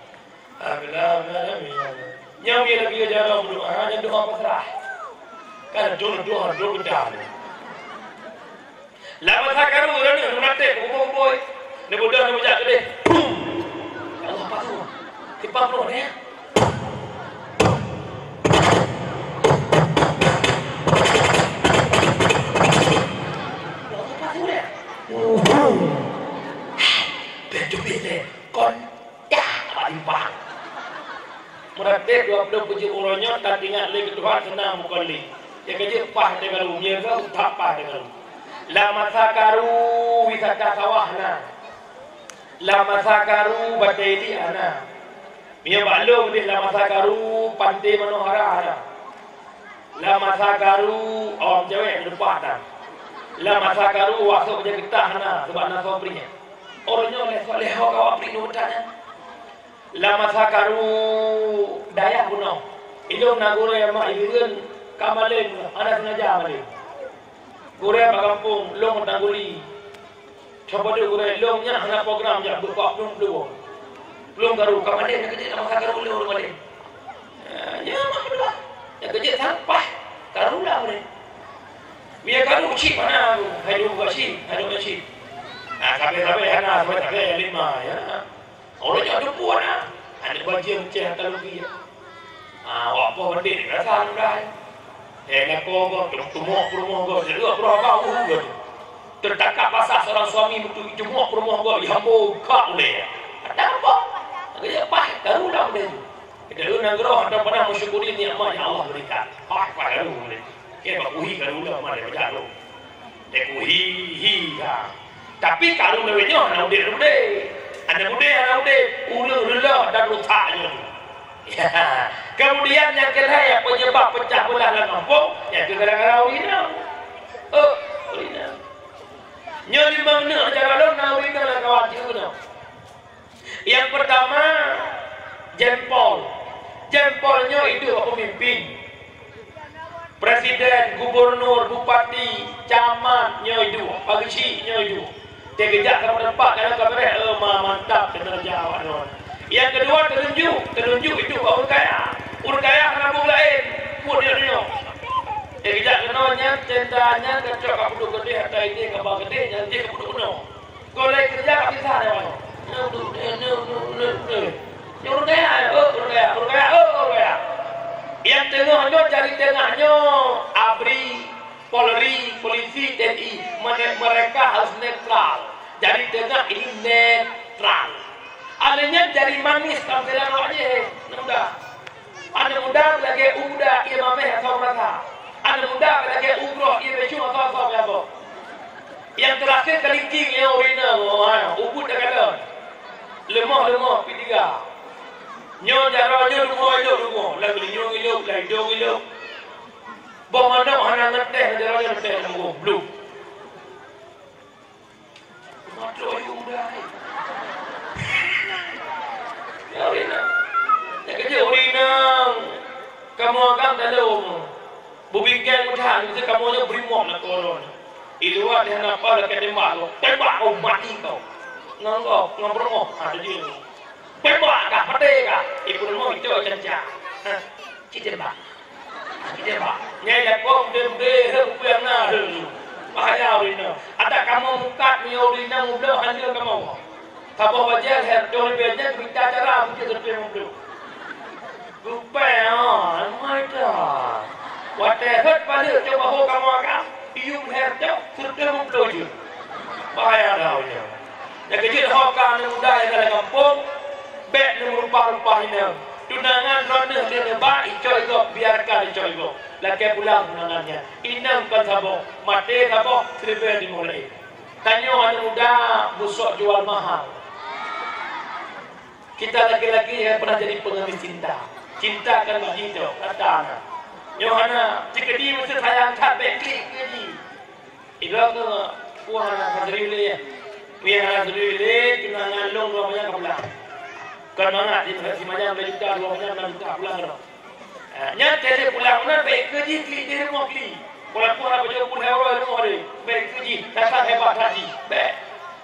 Amin, amin, amin, amin. Nyang biasa-biasa jaroe berdoa, hanya doa pasrah. Kan doa, doa, doa bedah. Lam masa karu, ureueng nyoe meunatéh, kumpul-kumpul. Neubeudôh, neubujak keudeh. Bum! Ya Allah, apa tu? Timpang penuh ni, ya? Ya Allah, apa tu ni? Bum! Bum! Bum! Kon Yah, haba timpang. Meuratéb dua ploh peujuh uroe nyoe, taingat lé keu Tuhan seunang bukon lé. Nyang keujeuet paih teuh karu, nyang keu utak paih teuh karu. Lam masa karu wisata sawah na. Lam masa karu batée diek na. Meunyoe bak lôn deh lam masa karu panté Manohara na. Lam masa karu awam cewek meudeupah tan. Lam masa karu wasok bajée geutah na, sabab na soe bri nyan. Uroe nyoe lé soe lé ho kawa bri nyoe tan nyan. Lam masa karu dayah bunoe, ilôn na gurée mak ireuen ka malém, hana sengaja malém. Gurée bak gampông, lôn tangguli. Cuba deuh gurée, lôn nyan hana program jak beuet bak plueng-plueng. Plueng karu ka malém, nyang keujeuet lam masa karu lôn malém. Ya, ya, mak meudoa. Nyang keujeuet sampah karu lam malém. Biar karu cit mana tu? Hai dua buka cit, hai dua buka cit. Ah, sabe-sabe hana, sabe-sabe lima, ya. Orang nyoe tupu na. Aneuk bajeueng ceh ata lugi. Ah, wak poh bendek rasa mudah. Eh, lakoe gob, tum-, tumok peurumoh gob, sidroe peurumoh gob, uh, gob. Teutakab basah seorang suami beutôi tumok peurumoh gob, ihambô kak ulée. Ada apa? Agak pah, tahu dah ulée. Kita nanggroe hana pernah mensyukuri nikmat yang Allah berikan. Pah, pah, tahu ulée. Kira bak uhi karu lom ada baca tu. Dek uhi, hi, ha. Tapi karu lewat nyoe hana udeb-udeb. Hana udeb, hana udeb. Ureueng reuloh dan rusak nyoe. Ya. Kemudian nyang keulhèe penyebab pecah belah lam kampung, nyan keuh gara-gara ureueng inong. Oh, ureueng inong. Nyoe limong neuk jaroe lom na ureueng inong lam kawan jih nyoe. Nyang peurtama, Jan Pol. Jan Pol nyoe iduek peumimpin. Presiden, gubernur, bupati, camat nyoe iduek, pageuchik nyoe iduek. Teugeujak ka meuteumpat, ka lheueh ka beureh, eh, ma-, mantap kinerja awak nyoe. Nyang keudua, teununjuk, teununjuk iduek bak ureueng kaya. Ureueng kaya hana buet laén, buet nyoe nyoe. Teugeujak keunoe nyan, tenda nyan, ka trok ka peuduek keudeh, ata ideh, ka ba keudeh, nyan jih ka peuduek keunoe. Golai keureuja ka pisah nyoe. Nyoe ureueng kaya, oh, ureueng kaya, ureueng kaya, oh, ureueng kaya. Nyang teungoh nyoe, jari teungoh nyoe, abri, polri, polisi, T N I, mene-, mereka harus netral. Jari teungoh ini netral. Alèh nyan jari manis tampilan awak jih, eh. Nyan muda. Aneuk muda lagèe u muda, ie mamèh asoe meurasa. Aneuk muda lagèe u groh, ie beucong asoe-asoe meujaboh. Nyang teurakhir kalingking nyoe ureueng inong, oh, ha, ubit takalon. Leumoh-leumoh pih tiga. Nyoe jaroe nyoe dungoe ilop-dungoe, lam geulinyueng ilop, lam idong ilop. Boh manok hana ngeuteh, jaroe nyoe ngeuteh lam gob, blub. Mata ayuem dai. Ya, ureueng inong. Nyang keujeuet ureueng inong. Kamoe agam dalom. Beubingkeng meudahan, miseue kamoe nyoe brimop na korona. Di luwa di hana apa lakèe tembak kau. Tembak kau, mati kau. Ngon kau, ngon peurumoh. Ha, jadi. Tembak kah, maté kah? Di peurumoh itu canca. Ha, cit tembak. Nyai lakoe udeb-udeb, heueh, peue nyang na, heueh. Bahaya ureueng inong. Adak kamoe mukat meunyoe ureueng inong mubloe hana kamoe. Saboh bajèe lhèe reutôh ribèe nyan mita cara beujeuet sireutôh limong ploh. Rupèe, ah, mita. Watèe rhot balek cok baho kamoe agam, iyup lhèe reutôh, sireutôh limong ploh jeuet. Bahaya dah ureueng inong. Nyang keujeuet ho ka aneuk muda nyang na lam gampông, bèk neumeurupah-rupah inong. Tunangan droeneuh lé neuba, icok igob, biarkan icok igob. Lakèe pulang tunangan nyan. Inong kon saboh, maté saboh, siribèe timoh laén. Tanyoe aneuk muda, beusok jual mahal. Kita laki-laki nyang pernah jadi pengemis cinta. Cinta kan bak jih cok, rata na. Nyoe hana, cit keudéh meuseu sayang that bèk klik keu jih. Idroe keu puih hana sadari lé, ya. Puih hana sadari lé, tunangan lôn dua manyang ka pulang. Kon mangat, di, di manyang dua juta, dua manyang enam juta pulang keunoe. Ah, nyan teuh pulang meunan, bèk keu jih klik di rumoh klik. Walaupun hana pajoh pun hewan rumoh deh, bèk keu jih, dasar hebat hati. Bèk.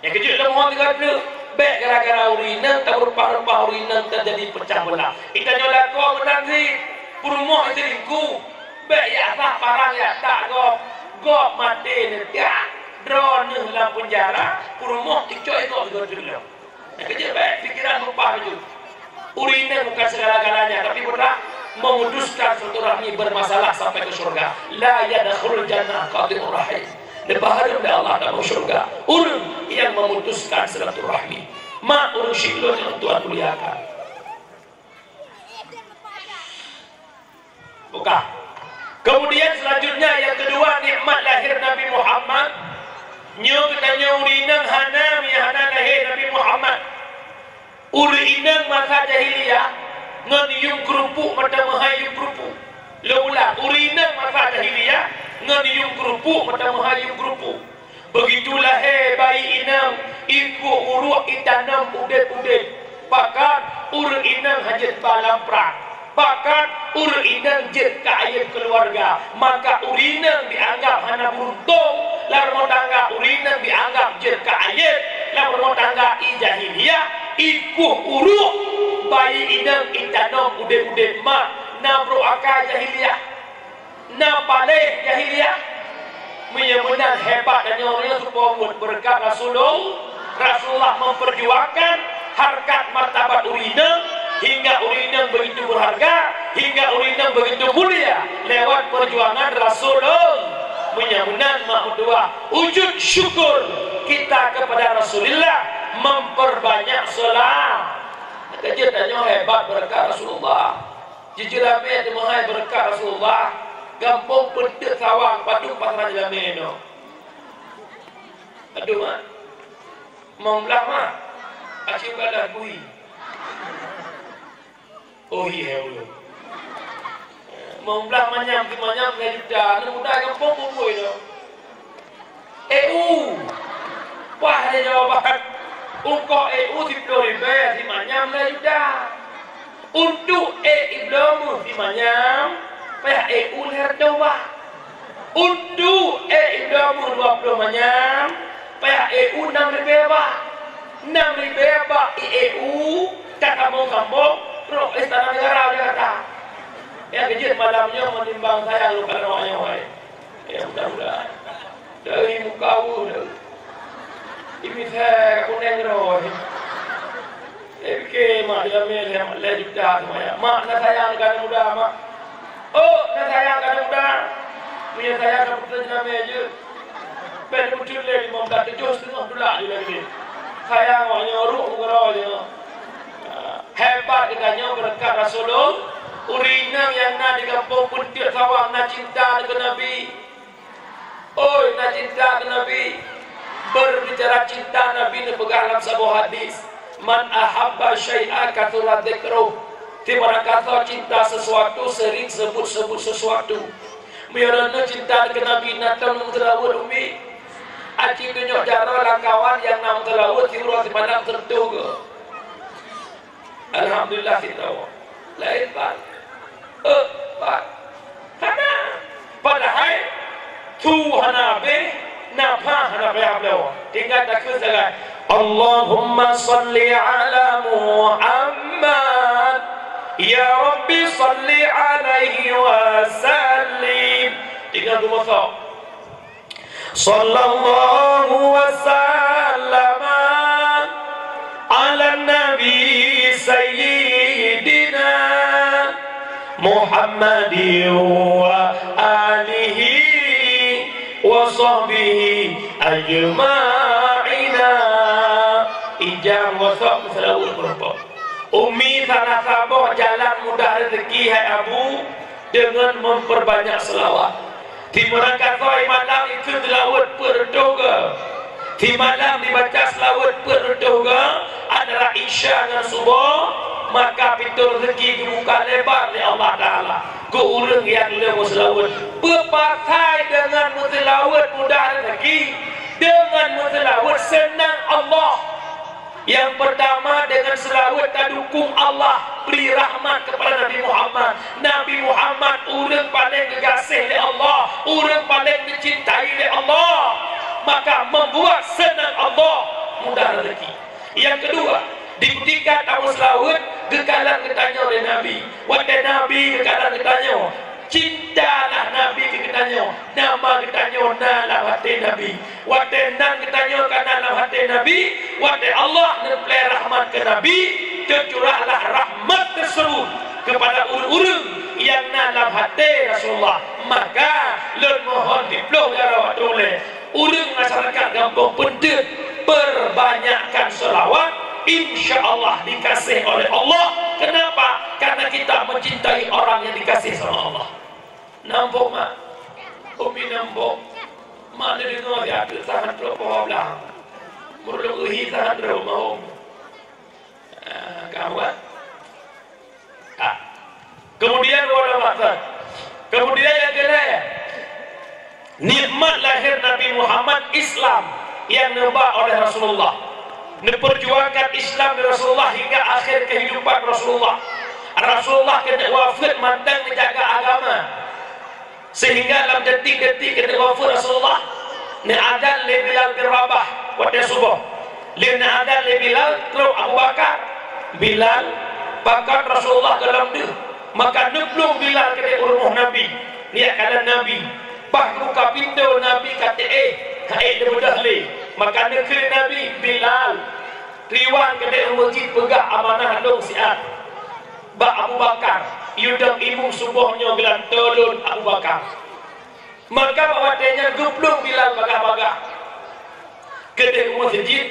Nyang keujeuet lom ho tiga treuk, bèk gara-gara ureueng inong, tameurupah-rupah ureueng inong, teujadi peucah beulah. Itanyoe lakoe meunan cit, peurumoh iselingkuh. Bèk jak sah parang jak tak gob, gob maté neutak, droeneuh lam peunjara, peurumoh icok igob sigoe treuk lom. Keujeuet bèk pikeran meupah laju. Ureueng inong bukan segala-galanya, tapi pernah memutuskan silaturahmi bermasalah sampai ke surga. La yadkhulul jannah qati'ur rahim. Neupahareuem lé Allah dalam syurga ureueng nyang memutuskan silaturahmi. Mak ureueng syik lôn nyang Tuhan muliakan. Buka. Kemudian selanjutnya, yang kedua, nikmat lahir Nabi Muhammad. Nyoe geutanyoe ureueng inong hana, meunyo hana lahé Nabi Muhammad. Ureueng inong masa jahiliyah ngon yuem keurupuk mata meuhai yuem keurupuk. Lôn ulang, ureueng inong masa jahiliyah ngon yuem keurupuk mata meuhai yuem keurupuk. Begitu lahé bayi inong, ikôt uruek itanom udeb-udeb. Pakat Ureuëng inong hana jeuet ba lam prang. Bahkan ureuëng inong jeuet keu aib keuluwarga. Maka ureuëng inong dianggap hana beuruntung lam rumoh tangga, ureuëng inong dianggap jeuet keu aib lam rumoh tangga. I jahiliyah, i kueh uruek bayi inong, i tanom udeb-udeb mak, na brok akai jahiliyah. Na paléh jahiliyah. Meunyoe meunan hebat tanyoe nyoe, seupôt buet beureukat Rasulul-, Rasulullah memperjuangkan harkat martabat ureuëng inong, hingga ureuëng inong begitu berharga, hingga ureuëng inong begitu mulia lewat perjuangan Rasulullah. Meunyoe meunan mak meutuwah, wujud syukur kita kepada Rasulullah, memperbanyak salat. Keujeuet tanyoe hebat beureukat Rasulullah. Jijeulamé teumeuhai beureukat Rasulullah, gampông peunteuk sawang padum pasra jeulamé nyoe. Aduh, mak. Mong blah, mak. Aci ugalah bui. Oh, iya, ulôn. Mong blah manyam, si manyam lhèe juta, aneuk muda gampông bui nyoe. E U. Wah, lé jawaban. Ungkok e u siploh ribèe, si manyam lhèe juta. Untuk e ibloe meuh si manyam, payah e u lhèe reutôh bak. Untuk e ibloe meuh dua ploh manyam, payah e u nam ribèe bak. Nam ribèe bak i e u, ka sambông-sambông, rôh Istana Negara Jakarta. Nyang keujeuet malam nyoe meunimbang sayang lôn kalon awak nyoe, hai. Ya, mudah-mudahan. Dari muka aweueh dah. Imisai ka kuneng droe. Eh, pike mak di lamé lhèe, lhèe juta seumaya. Mak, na sayang keu aneuk muda, mak. Oh, na sayang keu aneuk muda. Meunyoe sayang keu putroe di lamé jeuet. Bèk meuteulé limong blah tujoh siteungoh tulak di lamé. Sayang awak nyoe, ruek uroe nyoe. Hebat geutanyoe beureukat Rasulullah. Ureueng inong nyang na di gampông Peunteuk Sawang na cinta keu Nabi. Oi, na cinta keu Nabi. Berbicara cinta, Nabi neupeugah lam saboh hadis, "Man ahabba syai'a katsura dzikruh." Tiep meunan kasoe cinta sesuatu, sering sebut-sebut sesuatu. Meunyoe droeneuh cinta keu Nabi, na tom meuseulaweuet umi. Aci tunyok jaroe lam kawan nyang na meuseulaweuet siuroe simalam teuntèe geuh. Alhamdulillah, sinoe. Laén pat. Eh, pat. Hana. Padahai su hana abéh, nafah hana payah bloe. Tinggai takheun sagai, "Allahumma shalli ala Muhammad. Ya Rabbi, shalli alaihi wa sallim." Tinggai geumosok. Sallallahu wa sallama ala nabi sayyidina Muhammadin wa alihi wa sahbihi ajma'ina. Ijang gosok meuseulaweuet meurumpok. Umi salah saboh jalan mudah rezeki, hai Abu, dengan memperbanyak selawat. Tiep meunan kasoe malam ikheun seulaweuet peuet reutôh geuh. Tiep malam dibaca seulaweuet peuet reutôh geuh, antara Isya ngon Suboh, maka pintô rezeki geubuka lebar lé Allah Taala keu ureueng nyang le meuseulaweuet. Beupasai deungon meuseulaweuet mudah rezeki, deungon meuseulaweuet seunang Allah. Nyang peurtama, deungon seulaweuet tadukong Allah bri rahmat keupada Nabi Muhammad. Nabi Muhammad ureueng paleng geugaséh lé Allah, ureueng paleng geucintai lé Allah. Maka membuat seunang Allah mudah rezeki. Nyang keudua, di kutika tameuseulaweuet geukalon geutanyoe lé Nabi. Watèe Nabi geukalon geutanyoe, cintalah Nabi keu geutanyoe, nama geutanyoe na lam até Nabi. Watèe nan geutanyoe ka na lam até Nabi, watèe Allah neuplè rahmat keu Nabi, teucurahlah rahmat teuseureuh keupada ureueng-ureueng nyang na lam até Rasulullah. Maka lôn mohon siploh jaroe watèe ulèe, ureueng masyarakat gampông Peunteuk, perbanyakkan seulaweuet, insya Allah dikasih oleh Allah. Kenapa? Karena kita mencintai orang yang dikasih sama Allah. Nampak, mak? Umi nampak. Mak ni deungoe di ateueh sahan droe poh blang. Meureuloh uhi sahan droe mahom. Ah, gawat. Ah. Kemudian, wala maksud. Kemudian nyang keulhèe, nikmat lahir Nabi Muhammad, Islam nyang neuba oleh Rasulullah. Neupeurjuangkan Islam di Rasulullah hingga akhir kehidupan Rasulullah. Rasulullah keuneuk wafeuet mantong neujaga agama. Sehingga lam detik-detik keuneuk wafeuet Rasulullah, neuadan lé Bilal bin Rabah watée suboh. Lheueh neuadan lé Bilal, trok Abu Bakar. "Bilal, pakon Rasulullah gohlom deuh?" Maka neuplueng Bilal keudeh u rumoh Nabi, neujak kalon Nabi. Bah buka pintoe Nabi ka teuéh, han ék neubeudoh lé. Maka neukheun Nabi, "Bilal, triwan keudeh u meuseujid peugah amanah lôn siat bak Abu Bakar, yue dong imum suboh nyoe geulantoe lôn Abu Bakar." Maka bak watée nyan geuplueng Bilal bagah-bagah keudeh u meuseujid,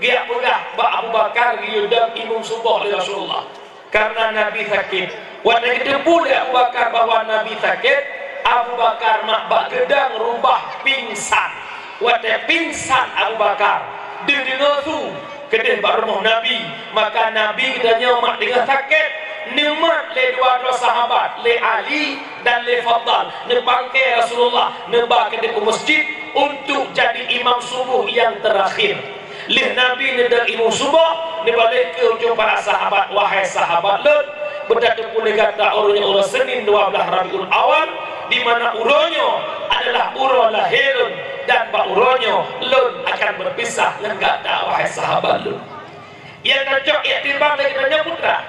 geujak peugah bak Abu Bakar geuyue dong imum suboh lé Rasulullah, kareuna Nabi sakét. Watée geuteupeue lé Abu Bakar bahwa Nabi sakét, Abu Bakar mak bak geudong rubah pingsan. Watée pingsan Abu Bakar, deudeungoe su keudeh bak rumoh Nabi, maka Nabi geutanyoe mak teungoh sakét, neumat lé dua droe sahabat, lé Ali dan lé Fadal, neupangke Rasulullah, neuba keudeh u meuseujid untuk jadi imam suboh nyang teurakhir. Lheueh Nabi neudong imum suboh, neuba lé keu ujong para sahabat, "Wahai sahabat lôn, beutateupeue lé gata uroe nyoe uroe Senin dua blaih Rabiul Awal, di mana uroe nyoe adalah uroe lahé lôn, dan bak uroe nyoe lôn akan beupisah ngon gata, wahai sahabat lôn." Nyang ka cok iktibar lé geutanyoe putra,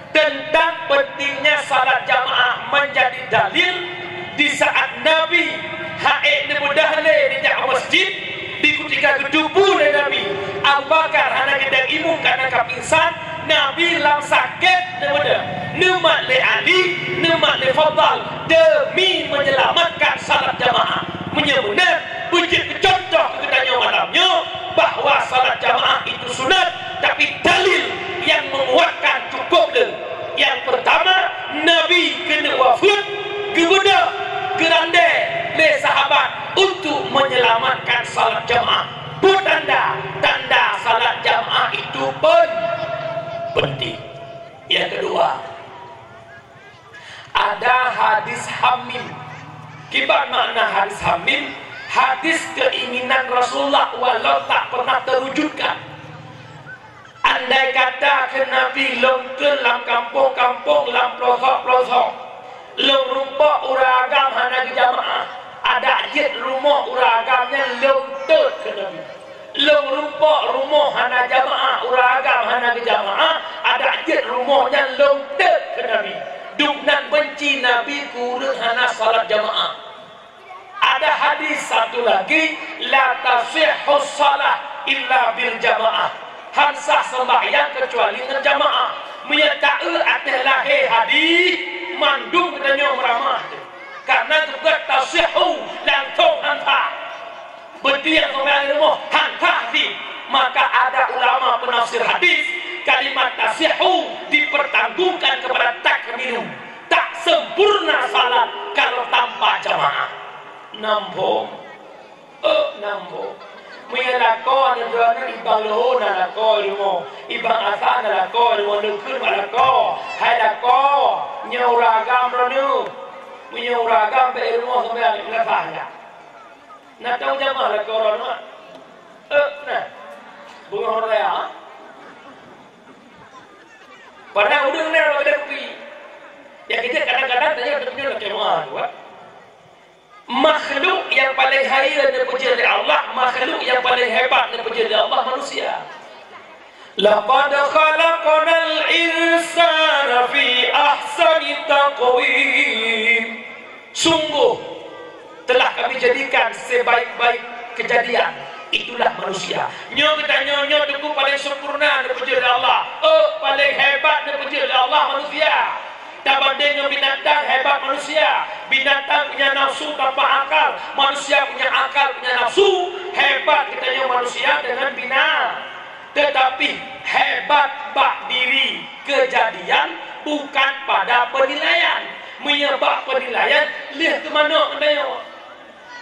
teuntang pentingnya salat jamaah menjadi dalil di saat Nabi han ék neubeudoh lé neujak u meuseujid. Di kutika geuteupeue lé Nabi, Abu Bakar hana geudong imum kareuna ka pingsan, Nabi lam sakét neubeudoh, neumat lé Ali, neumat lé Fadal demi menyelamatkan salat jamaah. Meunyoe meunan, beujeuet keu cuntoh keu geutanyoe malam nyoe bahwa salat jamaah itu sunat, tapi dalil nyang menguatkan cukup le. Nyang peurtama, Nabi keuneuk wafeuet geubeudoh, geurandé lé sahabat untuk menyelamatkan salat jamaah. Peue tanda? Tanda salat jamaah itu pen-, penting. Nyang keudua, ada hadis hamim. Kiban makna hadis hamim? Hadis keinginan Rasulullah walau tak pernah terwujudkan. Andai kata kheun Nabi, "Lôn kheun lam kampong-kampong, lam peulosok-peulosok, lôn rumpok ureuëng agam hana geujamaah, adak jeuet rumoh ureuëng agam nyan lôn teuet," kheun Nabi. "Lôn rumpok rumoh hana jamaah, ureuëng agam hana geujamaah, adak jeuet rumoh nyan lôn teuet," kheun Nabi. Dum nan beunci Nabi keu ureuëng hana salat jamaah. Ada hadis satu lagi, "La tasihhu shalah illa bil jamaah." Han sah seumbahyang keucuali ngon jamaah. Meunyoe taeu ateueh lahé hadis, mandum geutanyoe meuramah teuh. Karena geupeugah tasihhu, langsung han sah. Beutiang seumbahyang rumoh han sah jih. Maka ada ulama penafsir hadis, kalimat tasihhu dipertanggungkan kepada takmilu. Tak sempurna salat kalau tanpa jamaah. Nambong. Eh, nambong. Meunyoe lakoe nyan droeneuh ibang leuhô na lakoe rumoh, ibang asa na lakoe rumoh, neukheun bak lakoe, "Hai lakoe, nyoe ureuëng agam droeneuh." Meunyoe ureuëng agam bak rumoh seumbahyang, na sah nyan. Na tong jamaah lakoe droeneuh? Eh, na. Beungoh raya. Padahai udeueng na lagée kupi. Ya, kita kadang-kadang tanya, "Betul ke jamaah tu, Pak?" Makhluk nyang paleng hayeue neupeujeuet lé Allah, makhluk nyang paleng hebat neupeujeuet lé Allah manusia. "Laqad khalaqnal insana fi ahsani taqwim." Sungguh telah Kami jadikan sebaik-baik kejadian, itulah manusia. Nyoe geutanyoe nyoe teungku paleng sempurna neupeujeuet lé Allah. Oh, paleng hebat neupeujeuet lé Allah manusia. Tabandeng ngon binatang, hebat manusia. Binatang punya nafsu tanpa akal, manusia punya akal, punya nafsu. Hebat geutanyoe manusia deungon bina-, tetapi hebat bak diri kejadian, bukan pada penilaian. Meunyoe bak penilaian, lheueh keu manok geutanyoe.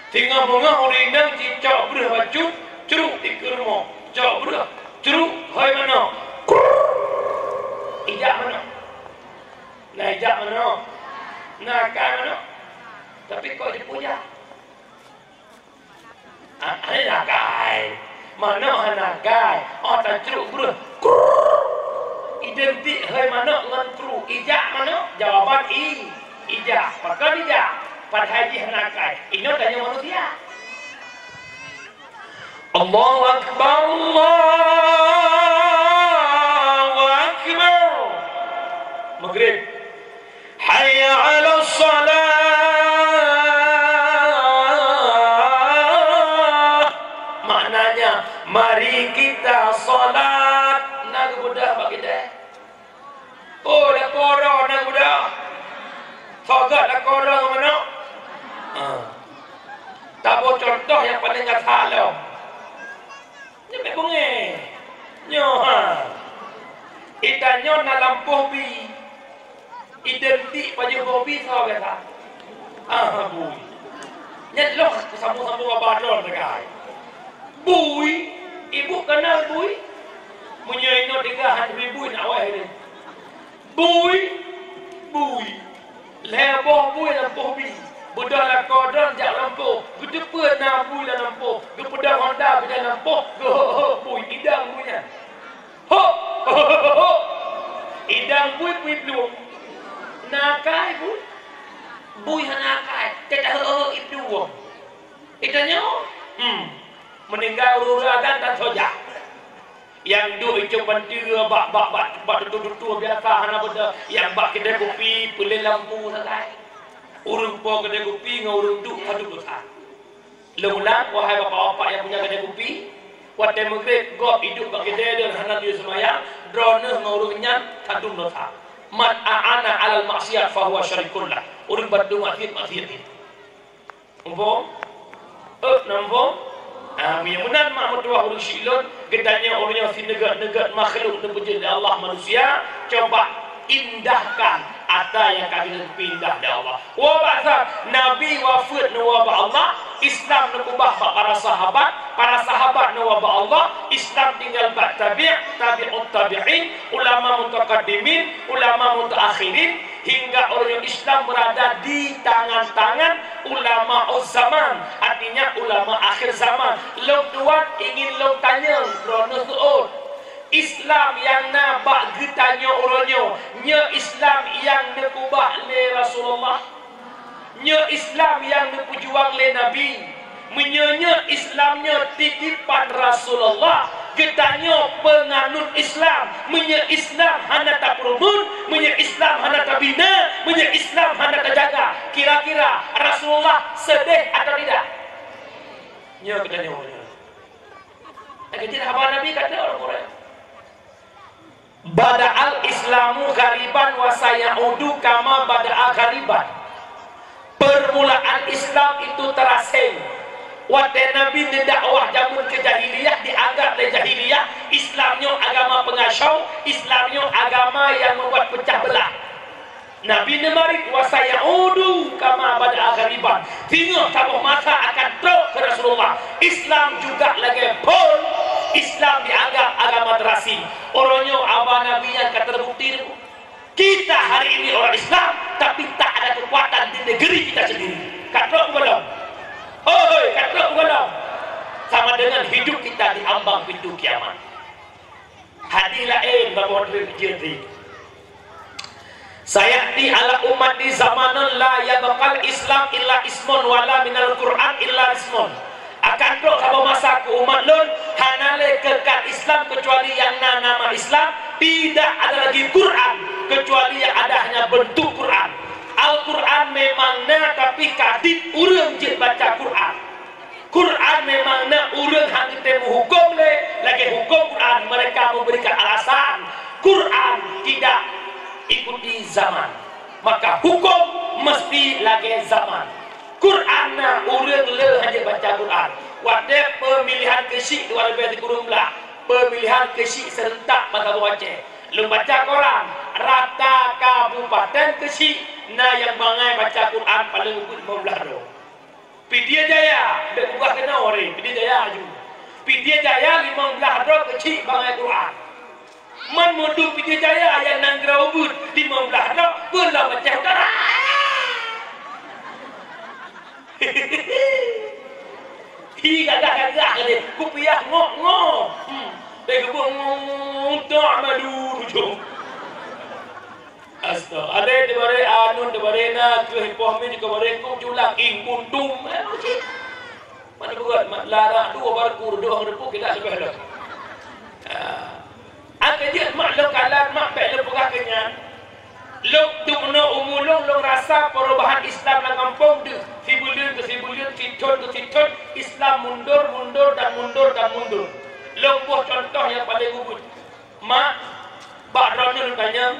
Singoh beungoh ureuëng inong jicok breueh bacut, cruk dikeue rumoh. Cok breueh, cruk, hôi manok. Krrrr. Ijak manok. Na ijak manok. Na akai manok. Tapi kok jipeujak? Ah, hana akai. Manok hana Kai, oh tacruk breuh. Kruk. Identik hai manok ngon kruk. Ijak manok? Jawaban i, ijak. Pakon ijak? Padahai jih hana kai. Inoe tanyoe manusia. Allahu Akbar, Allahu Akbar. Maghrib. Hayya 'alas shalah. Maknanya, mari kita salat. Na geubeudôh bak kita. Oh, lakoe droe na geubeudôh. Sagat lakoe droe ngon manok. Ha. Taboh contoh nyang paleng gata lom. Nyoe bèk beungéh. Nyoe, ha. Ita nyoe na lampôh bi. Identik pajoh boh bi sawa biasa. Ah, bui. Nyan lôn sambung-sambung babah droe sagai. Bui, ibu kenal bui? Meunyoe inoe tiga han bui, bui nak wai deh. Bui, bui. Lhèe boh bui lampôh bi. Beudôh lakoe droe jak lampôh. Geuteupeue na bui lam lampôh. Geupeudong honda bidang lampôh. Geuhok-hok bui. Idang bui nyan. Hok! Idang bui pui plueng. Na akai bui? Bui hana akai. Teuka hok-hok iplueng. Itanyoe? Hmm. Meuninggai ureueng-ureueng agan tan soja. Nyang duek icong banteue bak, bak, bak, bak tutoe-tutoe biasa hana beudôh. Nyang bak keudè kupi peulén lampu sagai. Ureueng po keudè kupi ngon ureueng duek padub dosa. Lôn ulang, wahai bapak-bapak nyang punya keudè kupi, watèe meugreb gob iduek bak keudè dan hana geuyue seumayang, droeneuh ngon ureueng nyan tadum dosa. Man a'ana 'alal maksiat fahuwa syarikun lah. Ureueng bantu maksiat, maksiat jih. Muphom? Eh, na muphom? Ah, meunyoe meunan mak meutuwah ureueng syilon, geutanyoe ureueng nyang sineugét-neugét makhluk neupeujeuet lé Allah manusia, coba indahkan ata nyang ka geuneuk pindah lé Allah. Wa ba'sa, Nabi wafeuet neuwoe bak Allah, Islam neukeubah bak para sahabat, para sahabat neuwoe bak Allah, Islam tinggai bak tabi', tabi'ut tabi'in, ulama mutaqaddimin, ulama mutaakhirin, hingga ureueng Islam beurada di tangan-tangan ulama zaman, artinya ulama akhir zaman. Lôn tuan ingin lôn tanyong droeneuh seuôt. Islam nyang na bak geutanyoe uroe nyoe, nyoe Islam nyang neukeubah lé Rasulullah? Nyoe Islam nyang neupeujuang lé Nabi? Meunyoe nyoe Islam nyoe titipan Rasulullah, geutanyoe peunganut Islam, meunyoe Islam hana tapeureumeun, meunyoe Islam hana tabina, meunyoe Islam hana tajaga, kira-kira Rasulullah seudeh atawa tidak? Nyoe geutanyoe. Lagèe cit haba Nabi ka trok ureueng Quraisy. "Bada'al Islamu ghariban wa sayaudu kama bada'a ghariban." Permulaan Islam itu terasing. Watèe Nabi neudakwah jameun keu jahiliyah, dianggap lé jahiliyah, Islam nyoe agama peungasoe, Islam nyoe agama nyang meubuat peucah beulah. Nabi neumarit, "Wa sayaudu kama bada'a ghariban." Singoh saboh masa akan trok keu Rasulullah. Islam juga lagèe phon, Islam dianggap agama terasing. Uroe nyoe haba Nabi nyan ka terbukti. Kita hari ini orang Islam, tapi tak ada kekuatan di negeri kita sendiri. Ka trok gohlom. Hoi, ka trok gohlom. Sama dengan hidup kita di ambang pintu kiamat. Hadis laén bak model jeuet. "Sayati ala ummati zamanun la yabqal Islam illa ismun wala minal Qur'an illa ismun." Akan trok saboh masa keu umat lôn, hana lé keukat Islam keucuali nyang na nama Islam, tidak ada lagi Qur'an keucuali nyang ada hanya bentuk Qur'an. Al-Qur'an memang na, tapi ka dit ureueng jeuet baca Qur'an. Qur'an memang na, ureueng han geutém meuhuköm lé lagèe huköm Qur'an, mereka memberikan alasan Qur'an tidak ikuti zaman. Maka huköm meusti lagèe zaman. Qur'an na, ureueng le han jeuet baca Qur'an. Watèe peumilihan keuchik dua ribèe sikureueng blah, peumilihan keuchik seurentak bak saboh Aceh. Lôn baca koran, rata kabupaten keuchik na nyang bangai baca Qur'an paleng ubit limong blah droe. Pidie Jaya, bèk ubah keunoe ré, Pidie Jaya aju. Pidie Jaya limong blah droe keuchik bangai Qur'an. Man meudub Pidie Jaya nyang nanggroe ubit limong blah droe, peue lom Aceh Utara. Hi gagah-gagah tadi, kupiah ngok-ngok. Hmm. Teugeubeueng tok malu ujong. Astaga, ada teubare anun, teubare na, keu hipoh mi, teubare kok julak ing buntung. Mana beugöt, mat lara dua barku, dua barku kita sebeh dah. Ah. Akhé jeuet mak lôn kalon, mak bèk lôn peugah keu nyan. Lôn dum umu lôn, lôn rasa perubahan Islam lam gampông deuh. Sibuleuen keu sibuleuen, sithon keu sithon, Islam mundur, mundur, dan mundur, dan mundur. Lôn boh contoh nyang paleng ubit. Mak, bak droeneuh lôn tanyong,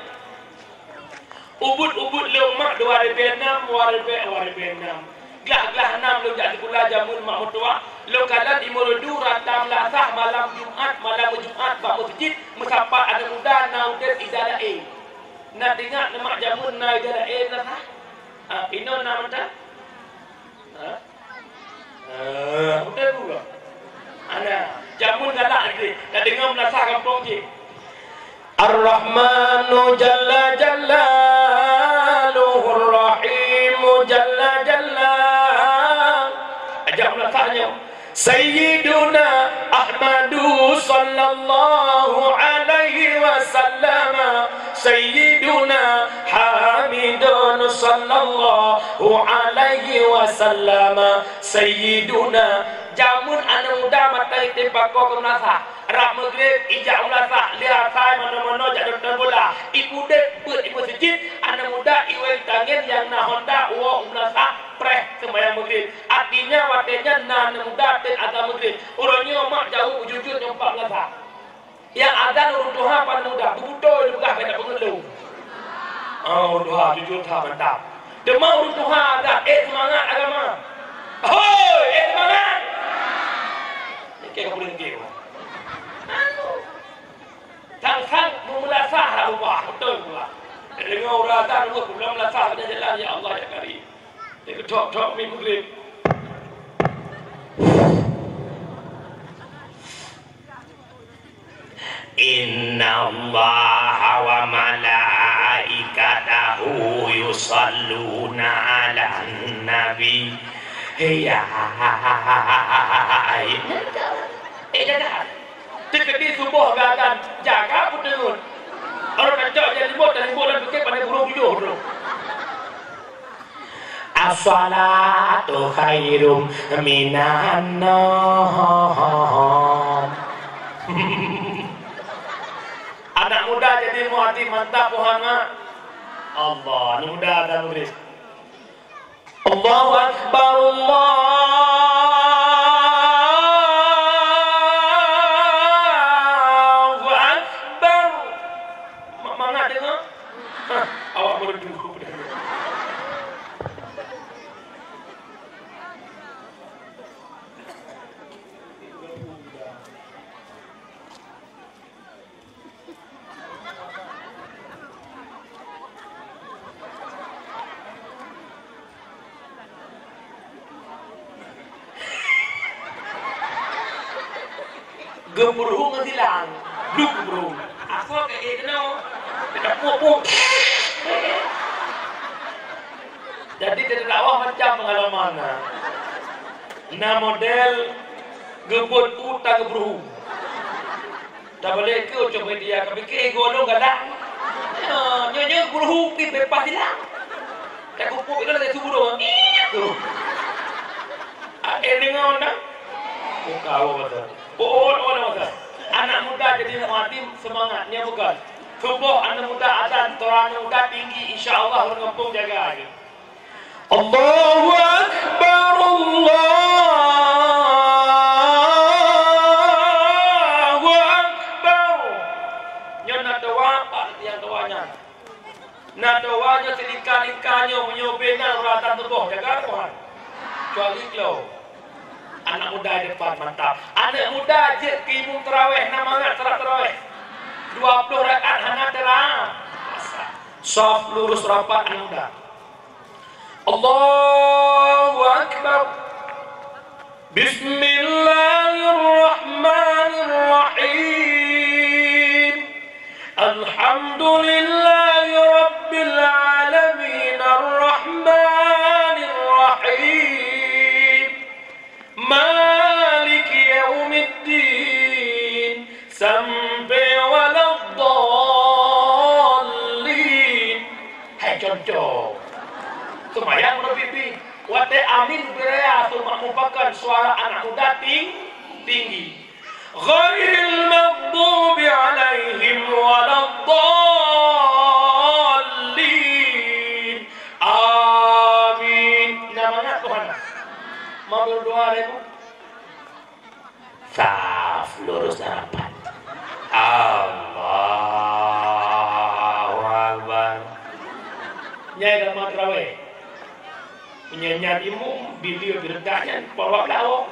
ubit-ubit lôn mak dua ribèe nam, dua ribèe, dua ribèe nam. Glah-glah nam lôn jak sikula jameun mak meutuwah, lôn kalon i Meureudu rata meulasah malam Jumat, malam Jumat bak meuseujid meusapat aneuk muda na udép i Dalae. Na teuingat neuh mak jameun na i Dalae meulasah? Ah, inoe na mantong? Ha? Eh, udah gua. Ana, jameun galak lagi. Dah dengar meulasah gampông cit. Ar-Rahmanu jalla jalaluhu, Ar-Rahimu jalla jalla. Ajak meulasah nyoe. Sayyiduna Ahmadu sallallahu alaihi wasallam. Sayyiduna Hamidun sallallahu alaihi wasallam. Sayyiduna, jameun aneuk muda mantong item pakoe keu meulasah. Rab Maghrib ijak meulasah, lheuh asai manoe-manoe jak nonton bola. Ipudép peuet i meuseujid, aneuk muda iwèe tangen nyang na honda uwoe u meulasah preh seumayang Maghrib. Artinya watèe nyan na aneuk muda tem azan Maghrib. Uroe nyoe mak jaweueb jujur nyoe bak meulasah. Nyang azan ureueng tuha paneuk muda, beubeutôi neupeugah bèk tapeungeut lôn. Oh, ureueng tuha jujur that mantap. Teuma ureueng tuha azan, eh, seumangat agama. Hoi, eh, seumangat. Nyan kèe ka peuleueh gèt. Sang-sang meumeulasah lam ubah, beutôi pula. Deungoe ureueng azan, ureueng pulang meulasah bak jalan, ya Allah, ya Karim. Dia keutok-tok mi Maghrib. Innallaha wa malaikatahu yusalluna 'alan nabi. Ya. Eh, jaga. Teukeudi suboh geuazan, jaga peuteungeut. Kalau kacok jadi bot, tadi bot dan pikir pada burung tujoh tu. As-salatu khairum minan naum. Anak muda jadi muadhin mantap, oh, anak. Allah, anak muda dan murid. Allahu Akbar, Allahu Akbar. Ma-, mangat deungoe? Hah, awak meureudu. Geupeuruhu ngon silang. Bluek geupeuruhu. Asoe keu éh keunoe. Teuka puek-puek. Jadi, di dakwah macam pengalaman na. Na model geubeuet u ta geupeuruhu. Tabalek keu ucok media, ka pike gohlom galak. Nyoe, nyoe, nyoe guru hupi beupaih silang. Ka kupup itu lagi subuh doang. Iya tu. Ah, eh, deungoe na? Buka awak mata. Oh, oh, oh, mata. Anak muda jadi muadim semangatnya bukan. Suboh anak muda ada, tora anak muda tinggi, insya Allah ureueng gampông jaga aja. Allahu Akbar, Allahu Akbar. Nyoe na towa, Pak, nyang towa nyan. Na towa nyoe silingka-lingka nyoe, meunyoe bena uratan tuboh, jaga Tuhan. Kecuali klo. Anak muda di depan, mantap. Anak muda jeuet keu imum tarawih, na mangat salat tarawih. Dua puluh rakaat hana tera-, saf lurus rapat anak muda. Allahu Akbar. Bismillahirrahmanirrahim. Alhamdulillahi rabbil alamin. Arrahmanirrahim. Ma- Sampai waladdallin. Hai contoh. Seumayang meureubi-bi. Watée amin beuraya, teuma merupakan suara anak muda ting-, tinggi. Ghairil maghdubi alaihim waladdallin. Amin. Nah, mangat Tuhan. Mau berdoa, Ibu? Saf lurus dan rapat. Allahu Akbar. Nyai dah mau terawih. Meunyoe nyan imum, beliau beureukat nyan, bawa belawok.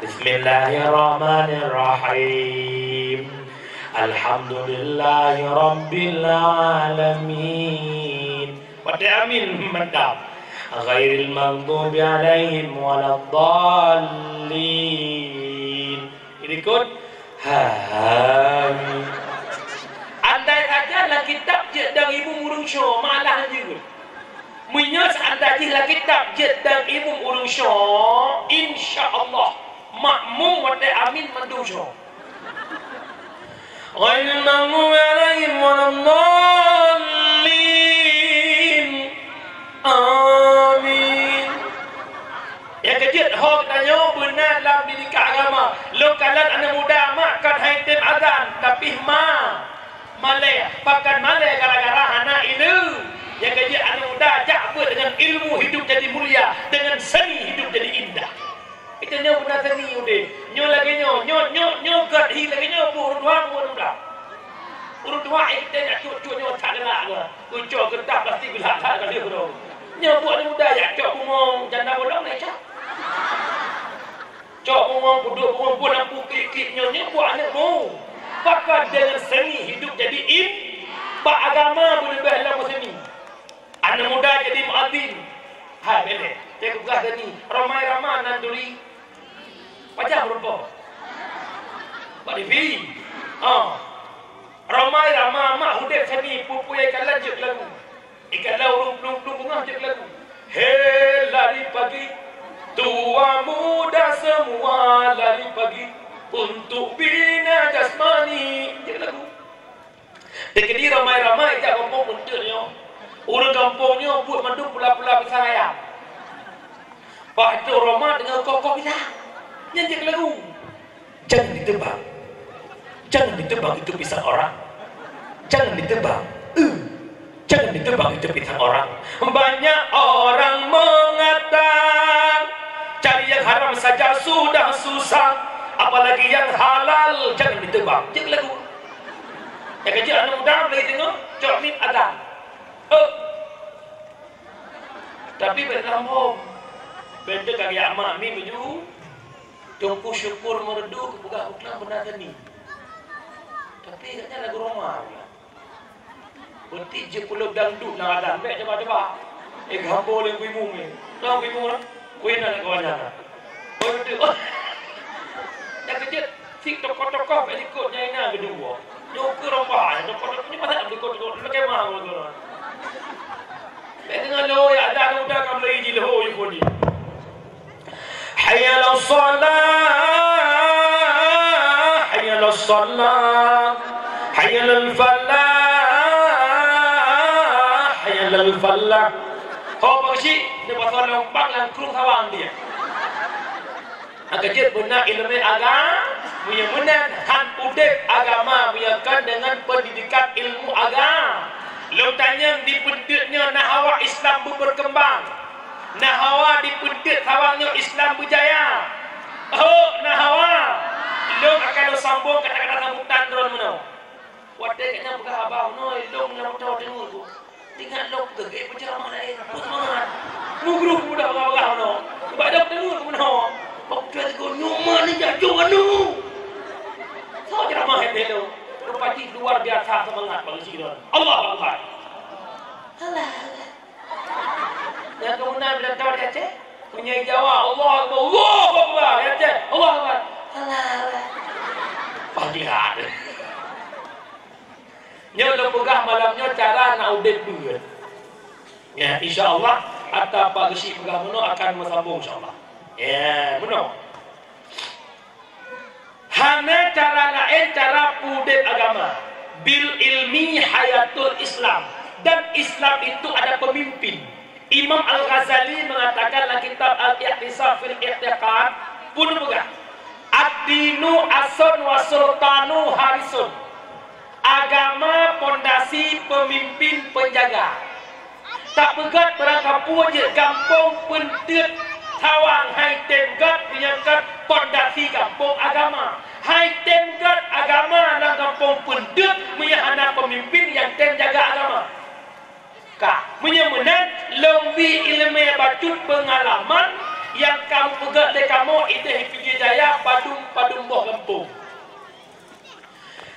Bismillahirrahmanirrahim. Alhamdulillahirabbil alamin. Watée amin mantap. Ghairil maghdubi alaihim waladdallin. Ikot. Amin. Andai saja lam kitab jeuet dan imum ureuëng syoe, malah jeuet. Meunyoe seandai jih lam kitab jeuet dan imum ureuëng syoe, insya Allah makmum watée amin mandum syoe. Ghairil maghdubi alaihim waladdallin. Amin. Nyang keujeuet, ho geutanyoe beuna lam didikan agama. Lôn kalon aneuk muda mak kon hai tem azan, tapi ma malée, pakon malée gara-gara hana ileumèe. Nyang keujeuet, aneuk muda jak beuet deungon ilmu hidup jadi mulia, deungon seni hidup jadi indah. Kita nyoe beuna seni udeb. Nyoe lagée nyoe, nyoe, nyoe, nyoe gét hi lagée nyoe, boh ureuëng tuha, boh ureuëng muda. Ureuëng tuha, eh, kita nyak cut-cut nyoe that galak nyoe. Kucok keureutah plastik geulat that ka lheueh droe. Nyoe buet aneuk muda jak cok bungong janda bolong na cok. Cok bungong, peuduek bungong, buet lampu klik-klik nyoe, nyoe buet aneuk mu. Pakon deungon seni hidup jadi in, bak agama beuleubeh lam seni. Aneuk muda jadi muazin. Hai, bèk lé. Teuka peugah tadi, Rhoma Irama nan turi. Pajan meurumpok? Bak T V. Ha. Rhoma Irama mak udeb seni, peue-peue nyang ikalon jeuet lagu. Ikalon ureuëng plueng-plueng beungoh jeuet lagu. Hei lari pagi, tua muda semua lari pagi, untuk bina jasmani. Jeuet lagu. Teukeudi ramai-ramai jak gampông meunteuk nyoe. Ureuëng gampông nyoe buet mandum pula-pula pisang ayam. Pak Haji Roma deungon koh-koh pisang. Nyan jeuet lagu. Jangan ditebang. Jangan ditebang itu pisang orang. Jangan ditebang. Eh. Jangan ditebang itu pisang orang. Banyak orang mengata, cari yang haram saja sudah susah, apalagi yang halal jangan ditebang. Jeuet lagu. Nyang keujeuet aneuk muda mulai deungoe, cok miet adan. Heuh. Tapi bèk lambông. Bèk teuka geujak mak miet meunyoe. Teungku Syukur Meureudu geupeugah, "Uklan beuna tani." Tapi gobnyan lagu Roma pula. Berarti jipeuleub dangdut lam adan, bèk cuba-cuba. Eh, geuhambo lé Gui Mung ni. Tahu Gui Mung lah? Weh, na kawan nyan. Oh, betul. Nyang keujeuet, si tokoh-tokoh bèk likot nyang inan keudua. Nyoe keu rombah, tokoh-tokoh ni pasal likot-likot, lakèe mah, betul. Bèk deungon lhô, ya, adan udah ka meulai jih lhô, jih pun jih. Hayya 'alas shalah, hayya 'alas shalah, hayya 'alal falah, hayya 'alal falah. Ho, Pak Geuchik, di pasal lông bang lam krueng sawang dia. Nyang keujeuet beuna ileumèe agama, meunyoe meunan han udeb agama, meunyoe kon deungon peundidikan ilmu agama. Lôn tanyong di Peunteuk nyoe na hawa Islam beubeurkeumbang. Na hawa di Peunteuk sawang nyoe Islam beujaya. Oh, na hawa. Lôn akan lôn sambông kata-kata sambutan droeneuh meunoe. Watèe gobnyan peugah haba meunoe, lôn lam mata teungeut ku. Ingat lôn peugah, eh, peuceramah laén, peuseumangat. Mugrôh peumuda peugah-peugah meunoe. Bak dap teungeut ku meunoe. Bak peugah teungeut, nyoe ma ni jak jok aneuk. Soe ceramah nyan lôn? Rupati luar biasa seumangat bak geuchik droe. Allahu Akbar. Alah, alah. Nyang keumeunan bila tau di Aceh, meunyoe Jawa, Allahu Akbar, Allahu Akbar, di Aceh, Allahu Akbar. Alah, alah. Paglihat. Nyoe lôn peugah malam nyoe cara nak udeb beuet. Ya, insya Allah, ata Pak Geuchik peugah meunoe akan meusambông, insya Allah. Ya, meunoe. Hana cara laén cara peudeb agama. Bil ilmi hayatul Islam. Dan Islam itu ada pemimpin. Imam Al-Ghazali mengatakan dalam kitab Al-Iqtisad fil I'tiqad, peue neupeugah, "Ad-dinu aslun wa sultanu harisun." Agama pondasi, pemimpin penjaga. Tapeugét barangkapeue jeuet gampông peunteut tawang hai tem gét meunyoe kon pondasi gampông agama. Hai tem gét agama lam gampông peunteut meunyoe hana pemimpin nyang tem jaga agama. Ka, meunyoe meunan, lôn bi iéleumé bacut peungalaman nyang ka meupeugét lé kamoe idéh Pidie Jaya padum-padum boh gampông.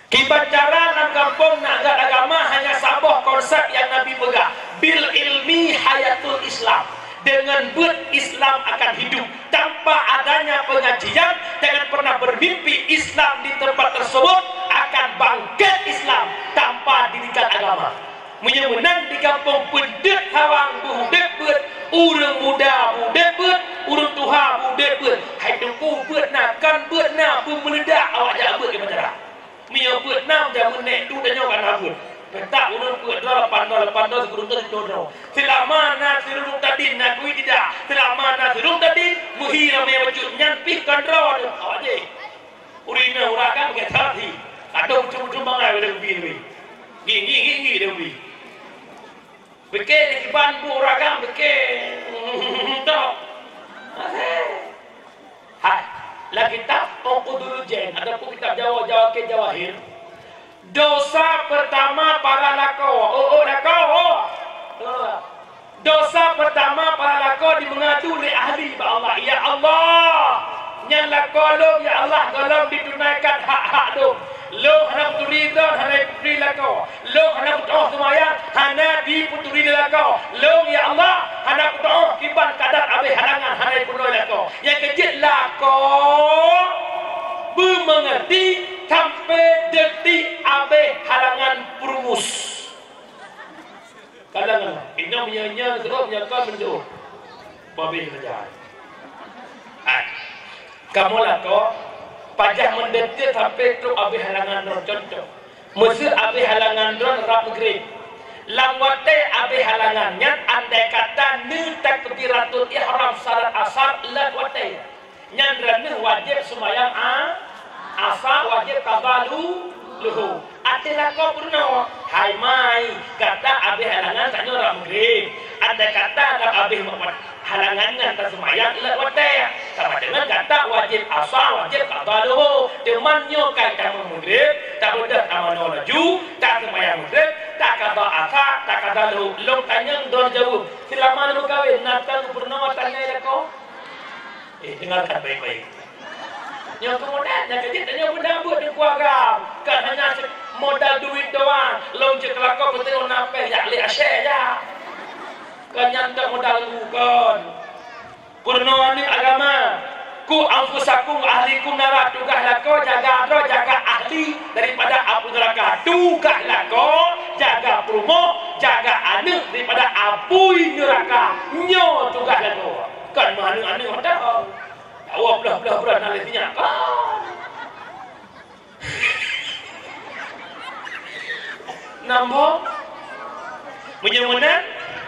Kiban cara lam gampông na gét agama hanya saboh konsep nyang Nabi peugah, "Bil ilmi hayatul Islam." Dengan beuet Islam akan hidup. Tanpa adanya pengajian, jangan pernah bermimpi Islam di tempat tersebut akan bangkit Islam tanpa didikan agama. Meunyoe meunan di gampông peunteut hawang beuudeb beuet, ureuëng muda beuudeb beuet, ureuëng tuha beuudeb beuet, hai teungku beuet na, kon beuet na beumeuleudak awak jak beuet di bandara. Meunyoe beuet na jameun nèk tu tanyoe ka na beuet. Petak ureuëng peuet droe, lapan droe, lapan droe, sikureueng droe, sikureueng droe. Seulama na sireulung tadin na kui tidak, seulama na sireulung tadin meuhi ramé bacut nyan pih kon droe awak jih. Ureuëng inong ureuëng agam gét that hi. Adoh cuma-cuma mangai pada ubi teubi. Ngi, ngi, ngi, ngi pada ubi. Pike ni kiban bu ureuëng agam pike. Tok. Hai, lam kitab Uqudul Jain ataupun kitab Jawa, Jawa ke Jawahir. Dosa pertama para lakoe. Oh, oh, lakoe. Oh. Dosa pertama para lakoe di meungadu lé ahli bak Allah, "Ya Allah, nyan lakoe lôn, ya Allah, gohlom ditunaikan hak-hak lôn. Lôn hana peuturi droen, hana peuturi lakoe. Lôn hana peutuoh seumayang, hana dipeuturi lé lakoe. Lôn, ya Allah, hana peutuoh kiban kadar abéh halangan, hana peunoh lakoe." Nyang keujeuet lakoe beumeungeurti sampoe detik abéh halangan peurumus. Kadang-kadang, inong meunyoe-nyoe seuôt, meunyoe kon meunyoe. Babeh saja. Hai. Kamoe lakoe, pajan meudeunteuk sampoe trok abéh halangan droen, contoh. Meuseu abéh halangan droen rab Maghrib. Lam watée abéh halangan nyan, andai kata neutakbiratul ihram salat asar lheueh watée. Nyan droeneuh wajéb seumayang a-, asa, wajéb qadha lu-, luhur. Até lakoe peurunoe, hai mai, gata abéh halangan tanyoe rab Maghrib. Andai kata lam abéh halangan nyan taseumayang lheueh watée, sama deungon gata wajéb asa, wajéb qadha luhur. Teuma nyoe kai tamong Maghrib, tabeudôh tamanoe laju, taseumayang Maghrib, taqadha asa, taqadha luhur. Lôn tanyong droen jaweueb, seulama neumeukawen na tan peurunoe tanyong lakoe? Eh, dengarkan baik-baik. Nyang keumudian, nyang keujeuet, tanyoe beuna buet di keuluwarga. Kon hanya se-, modal duit doang. Lôn cit keulakoe peuteun na pèng jak lé asyèe ja. Kon nyan tok modal bukan. Peurunoe aneuk agama. Qu anfusakum wa ahlikum nara, tugaih lakoe jaga droe, jaga ahli daripada apui neuraka. Tugaih lakoe jaga peurumoh, jaga aneuk daripada apui neuraka. Nyoe tugaih lakoe. Kon meuaneuk-aneuk mantong. Awak blah-blah brat na lé sinyak. Ah. Nambah. Meunyoe meunan,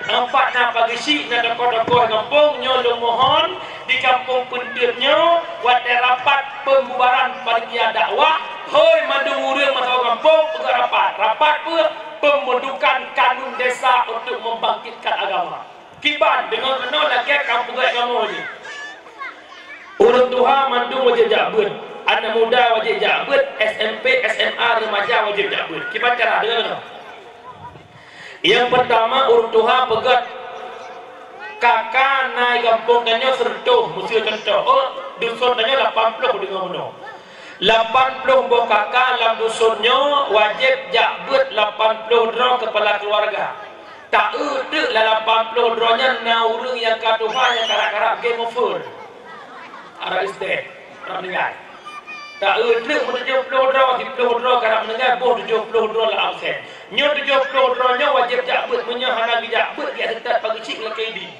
teumpat na pageusyik na tokoh-tokoh gampông nyoe lôn mohon di gampông Peunteut nyoe watée rapat peumbubaran panitia dakwah, hôi mandum ureuëng masa gampông peugah rapat. Rapat peue? Pembentukan kanun desa untuk membangkitkan agama. Kiban deungon keunoe lagée ka peugah kamoe jih. Ureuëng tuha mandum wajéb jak beuet, aneuk muda wajéb jak beuet, S M P, S M A, remaja wajéb jak beuet. Kiban cara deungon keunoe. Nyang peurtama ureuëng tuha peugét, K K na gampông tanyoe seureutôh, meuseu contoh, oh, duson tanyoe lapan ploh deungon bunoe. Lapan ploh boh K K lam duson nyoe wajéb jak beuet lapan ploh droe keupala keuluwarga. Taeu teuk lam lapan ploh droe nyan na ureuëng nyang ka tuha nyang karab-karab game over. Arab is dead, arab meuninggai. Taeu teuk meutujôh ploh droe, siploh droe karab meuninggai, boh tujôh ploh droe lam absen. Nyoe tujôh ploh droe nyoe wajéb jak beuet, meunyoe hana geujak beuet, geujak seutôt pageusyik lakée idin.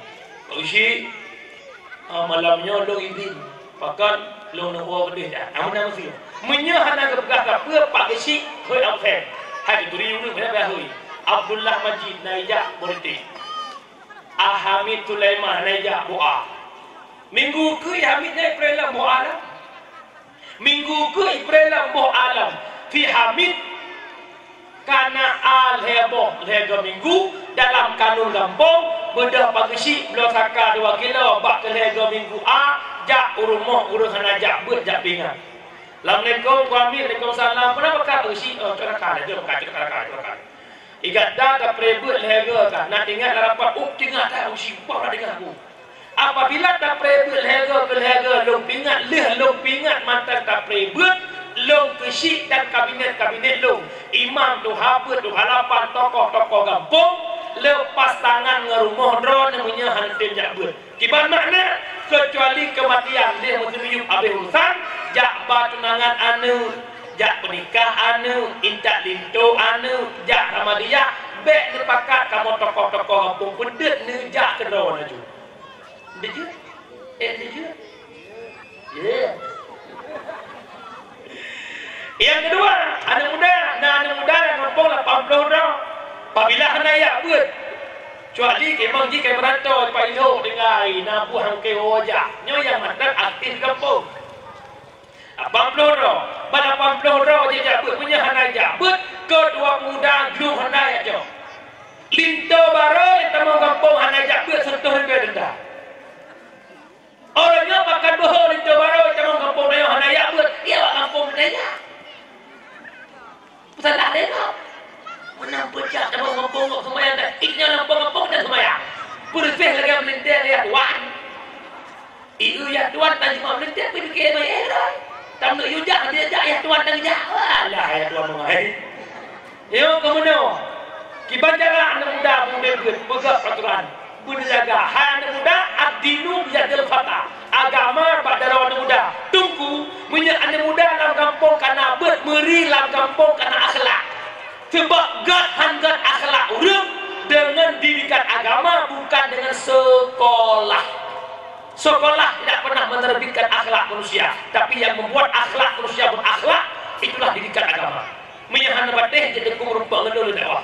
Pageusyik, ah, malam nyoe lôn idin. Pakon? Lôn neuwoe keudeh dah. Amun na meuseu. Meunyoe hana geupeugah sapeue, Pak Geuchik, hôi absen. Hai geuturi ureueng, hana payah hôi. Abdullah Majid na ijak politik. A Hamid Sulaiman na ijak boh a. Minggu keu Hamid na ipreh lam boh a lah. Minggu keu ipreh lam boh a lam. Si Hamid Ka na a lhèe boh lhèe goe minggu dalam kanun gampông, beudôh Pak Geuchik bloe saka dua kilo bak keu lhèe goe minggu a jak u rumoh ureueng hana jak beuet jak pingan. Assalamualaikum, Pak Amir. Waalaikumsalam. Peue na bak Pak Geuchik? Oh, cok saka lhèe goe, cok saka, cok saka. Igat da tapreh beuet lhèe goe ka. Na teuingat lam rapat, up teuingat that, oh, sibah that teuingat aku. Apabila tapreh beuet lhèe goe keu lhèe goe, lôn peuingat lheueh lôn peuingat mantong tapreh beuet, lôn keuchik dan kabinet-kabinet lôn, imam tuha peuet, tuha lapan, tokoh-tokoh gampông, lepas tangan ngon rumoh droeneuh meunyoe hana tem jak beuet. Kiban makna, keucuali keumatian lheueh meuteumiyueb habéh urosan, jak ba tunangan aneuk, jak peunikah aneuk, intat linto aneuk, jak Ahmadiyah, bèk neupakat kamoe tokoh-tokoh gampông peudeuet neujak keudroe laju. Dijeuet? Eh, dijeuet? Ya. Nyang keudua, aneuk muda, na aneuk muda nyang gampông lapan ploh droe. Pabila hana jak beuet, kecuali keumangi keu meurantau, Pak Ilhok tinggai, na buah nyang keu wajah. Nyoe nyang mantong aktif gampông. Lapan ploh droe, ban lapan ploh droe jijak beuet, meunyoe hana jak beuet, keu dua pemuda gleh hana jak jok. Linto barô nyang tamong gampông hana jak beuet, seutôt ribèe denda. Uroe nyoe pakat beuhe linto barô nyang tamong gampông tanyoe hana jak beuet, ya bak gampông tanyoe. Peusalah lé gob. Meunan peucak tamong gampông gob seumayang dan iknya lam gampông dan seumayang. Beureuséh lagèe meulintèe yah tuan. Ieu yah tuan tan cuma meulintèe pih pike mai eh rai. Tam neuk yue jak dia jak yah tuan dan jak. Alah yah tuan mengai. Yo keumeunyoe. Kiban cara aneuk muda beudeuh beuet peugah peraturan. Beuneujaga hai aneuk muda, ad-dinu biyadil fata. Agama bak jaroe aneuk muda. Teungku, meunyoe aneuk muda lam gampông kana beuet, meuri lam gampông kana akhlak. Sebab gét han gét akhlak ureueng dengan didikan agama, bukan dengan sekolah. Sekolah tidak pernah menerbitkan akhlak manusia, tapi yang membuat akhlak manusia berakhlak, itulah didikan agama. Meunyoe hana patéh, jeuet keu rupa ngon lôn dakwah.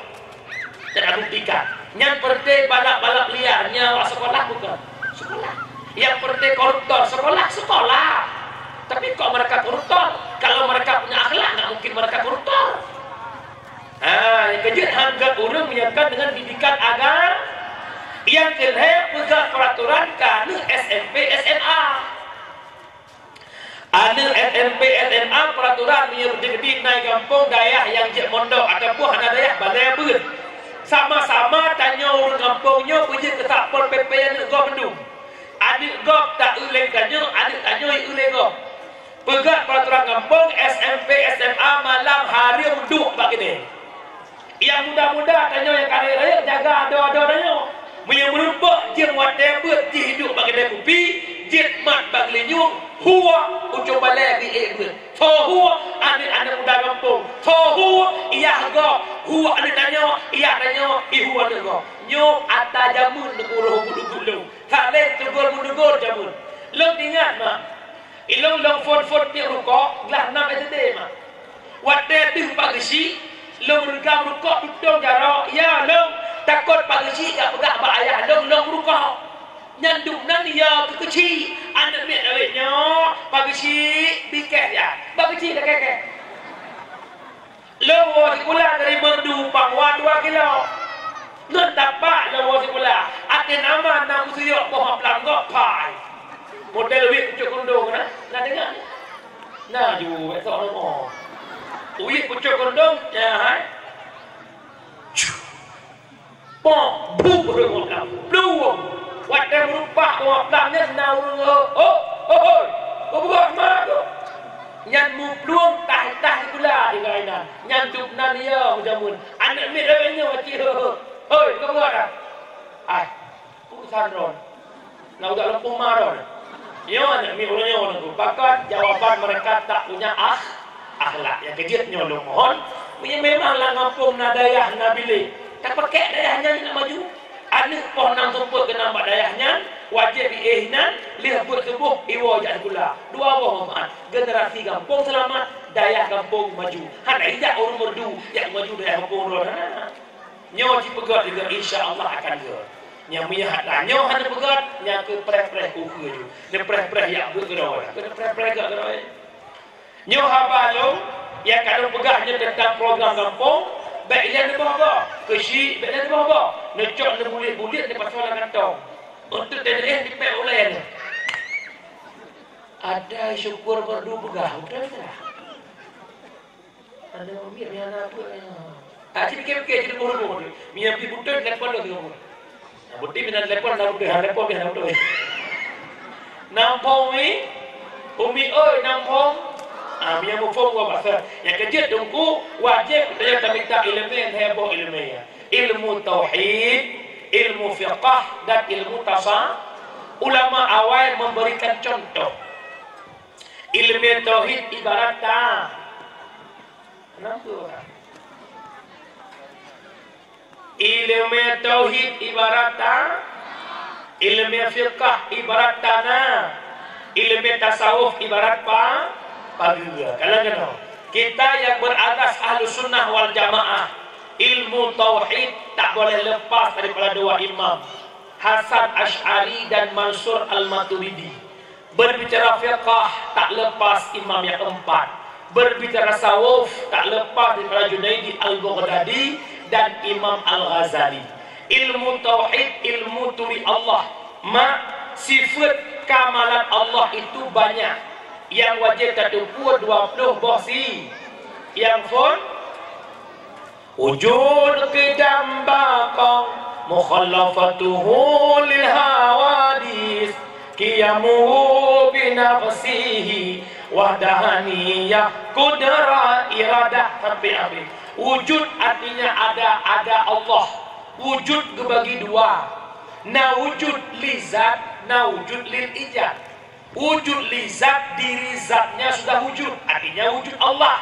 Dan buktikan. Nyan peureuté balap-balap liar, nyan awak sekolah bukan? Sekolah. Nyang peureuté koruptor, sekolah, sekolah. Tapi kok mereka koruptor? Kalau mereka punya akhlak, nggak mungkin mereka koruptor. Ha, nyang keujeuet han gét ureueng meunyoe kon dengan didikan agama. Nyang keulhèe peugah peraturan keu aneuk S M P, S M A. Aneuk S M P, S M A peraturan meunyoe beudeuh-beudeuh na i gampông dayah nyang jeuet mondok ataupun hana dayah balèe beuet. Sama-sama tanyoe ureueng gampông nyoe beujeuet keu satpol P P aneuk gob mandum. Aneuk gob ta-eu lé tanyoe, aneuk tanyoe i-eu lé gob. Peugah peraturan gampông, S M P, S M A malam hareuem duek bak keudè. Nyang muda-muda tanyoe nyang ka rayeuk-rayeuk jaga adoe-adoe tanyoe. Meunyoe meurumpok jeuem watèe beuet jih duek bak keudè kupi, jeuet mat bak geulinyueng, hue ucong balèe di ék beuet. Tho hue aneuk-aneuk muda gampông. Tho hue yah gob, hue aneuk tanyoe, yah tanyoe, i hue aneuk gob. Nyoe ata jameun neukurôh buet-buet lôn. Ka lheueh teugor-meuneugur jameun. Lôn ingat, mak. Ilôn lôn phôn-phôn tiep rukok, glah nam S D, mak. Watèe deuh Pak Geuchik, lôn reugam rukok tutông jaroe, ya lôn, takot Pak Geuchik jak peugah bak ayah lôn, lôn rukok. Nyan dum nan ya keu Geuchik, aneuk miet awét nyoe, Pak Geuchik, bikèh ya. Pak Geuchik lakèe-kèe. Lôn woe sikula dari Meureudu Pangwa dua kilo. Lôn tapak lôn woe sikula. Até nama na meusuyok boh maplang gok pai. Model wiet pucok kondong na. Na deungoe? Na ju, esok lôn woe. Wiet pucok kondong, ya, hai. Poh, bu, ureueng maplang. Plueng. Watèe meurumpah ureueng maplang nyan na ureueng, "Ho, ho, ho, hoi. Peue ma tu?" Nyan meuplueng tah-tah sikula tinggai nan. Nyan dum nan ya jameun. Aneuk miet lagèe nyoe cit, "Ho, ho, hoi, peue dah?" Ai, urusan droe. Na udah leumpung ma droe. Nyoe aneuk miet ureueng nyoe nunggu. Pakon jawaban mereka tak punya akh-, akhlak. Nyang keujeuet nyoe lôn mohon, meunyoe memang lam gampông na dayah, na bilék, tapakék dayah nyan nak maju. Aneuk poh nam seupôt keunan bak dayah nyan, Wajéb iéh inan, lheueh beuet suboh iwoe jak sikula. Dua boh manfaat. Generasi gampông seulamat, dayah gampông maju. Hana ijak ureuëng meureudu jak maju dayah gampông droe. Hana. Nyoe jipeugét juga, insya Allah akan gét. Nyang meunyoe hata nyoe hana peugét, nyang keu preh-preh ukeue ju. Neupreh-preh jak beuet keudroe. Keu neupreh-preh gét keudroe. Nyoe haba lôn nyang ka lôn peugah nyoe teuntang program gampông, bék ilée neuboh-boh. Keuchik bék ilée neuboh-boh. Neucok neubulet-bulet neupasoe lam kantong. Untuk teuneuk nipék ulée nyoe. Ada syukur beureudu peugah, beutôi tak? Ada miet nyang na peue nyoe. Ah, ci pikir-pikir, ci teupeue-teupeue. Meunyoe pih beutôi, telepon lom teuka. Nah, beutôi meunan telepon, na beutôi, ha, telepon pih na beutôi. Nam phôn Umi, Umi oi, nam phôn. Ah, meunyoe muphom geuh basa. Nyang keujeuet teungku, wajéb geutanyoe tamita ileumèe, lhèe boh ileumèe. Ilmu tauhid, ilmu fiqah, dan ilmu tasa-, ulama awai memberikan contoh. Ileumèe tauhid ibarat ta-, Kenapa orang? Ileumèe tauhid ibarat ta-, ileumèe fiqah ibarat tanah, ileumèe tasawuf ibarat pa-, pageue. Kalau keunoe, kita yang berasas Ahlus Sunnah wal Jamaah, ilmu tauhid tak boleh lepas daripada dua imam, Hasan Asy'ari dan Mansur Al-Maturidi. Berbicara fiqah tak lepas imam yang empat. Berbicara tasawuf tak lepas daripada Junaidi Al-Baghdadi dan Imam Al-Ghazali. Ilmu tauhid, ilmu turi Allah. Mak, sifat kamalan Allah itu banyak. Yang wajib tateupeue dua puluh boh si. Yang phôn Wujud, qidam, baqa, mukhalafatuhu lil hawadis, qiyamuhu bi nafsihi, wahdaniyah, qudrah, iradah, sampai habis. Wujud artinya ada, ada Allah. Wujud geubagi dua. Na wujud li zat, na wujud lil ijad. Wujud li zat, diri zatnya sudah wujud, artinya wujud Allah.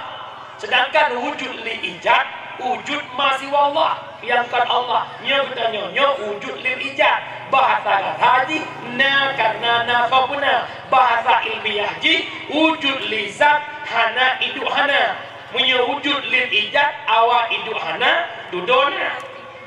Sedangkan wujud li ijad, wujud ma siwa Allah, yang bukan Allah. Nyoe geutanyoe, nyoe wujud lil ijad. Bahasa gaséh jih, na karena na soe peuna. Bahasa ilmiah jih, wujud li zat, hana iduek hana. Meunyoe wujud lil ijad, awai iduek hana, dudoe na.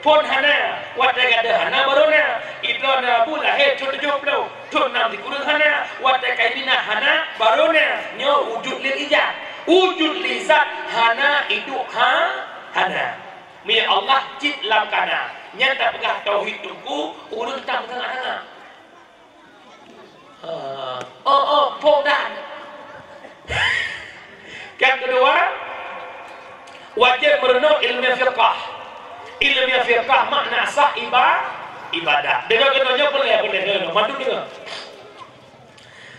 Phôn hana, watèe gadôh hana, barô na. Idroe na bu lahé thôn tujoh ploh, thôn nam sikureueng hana, watèe ka iminah hana, barô na. Nyoe wujud lil ijad. Wujud li zat hana, iduek ha-, hana. Meunyoe Allah cit lam kana. Nyan tapeugah tauhid teungku, ureueng tam teuka-teuka. Ah, oh, oh, phôn dan. Yang kedua, wajib meurunoe ilmu fiqah. Ilmu fiqah makna sah iba-, ibadat. Deungoe keunoe nyoe peuleueh, peuleueh, deungoe, mandum deungoe.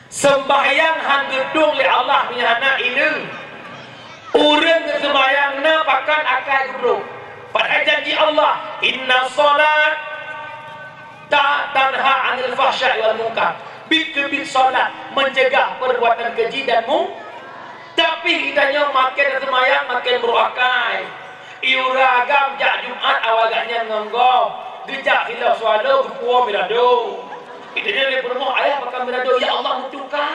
Sembahyang han geudong lé Allah meunyoe hana ileumèe. Ureueng geuseumbahyang na pakon akai geubrôk. Padahai janji Allah, "Inna shalat ta-, tanha 'anil fahsya'i wal munkar." Bit keubiet salat mencegah perbuatan keji dan mu-, tapi geutanyoe maken seumayang maken brôk akai. Iura agam jak Jumat awak gobnyan ngon gob, geujak silop swalo geupuwoe mirado. Geutanyoe lé peurumoh, "Ayah pakon mirado?" "Ya Allah, meutuka."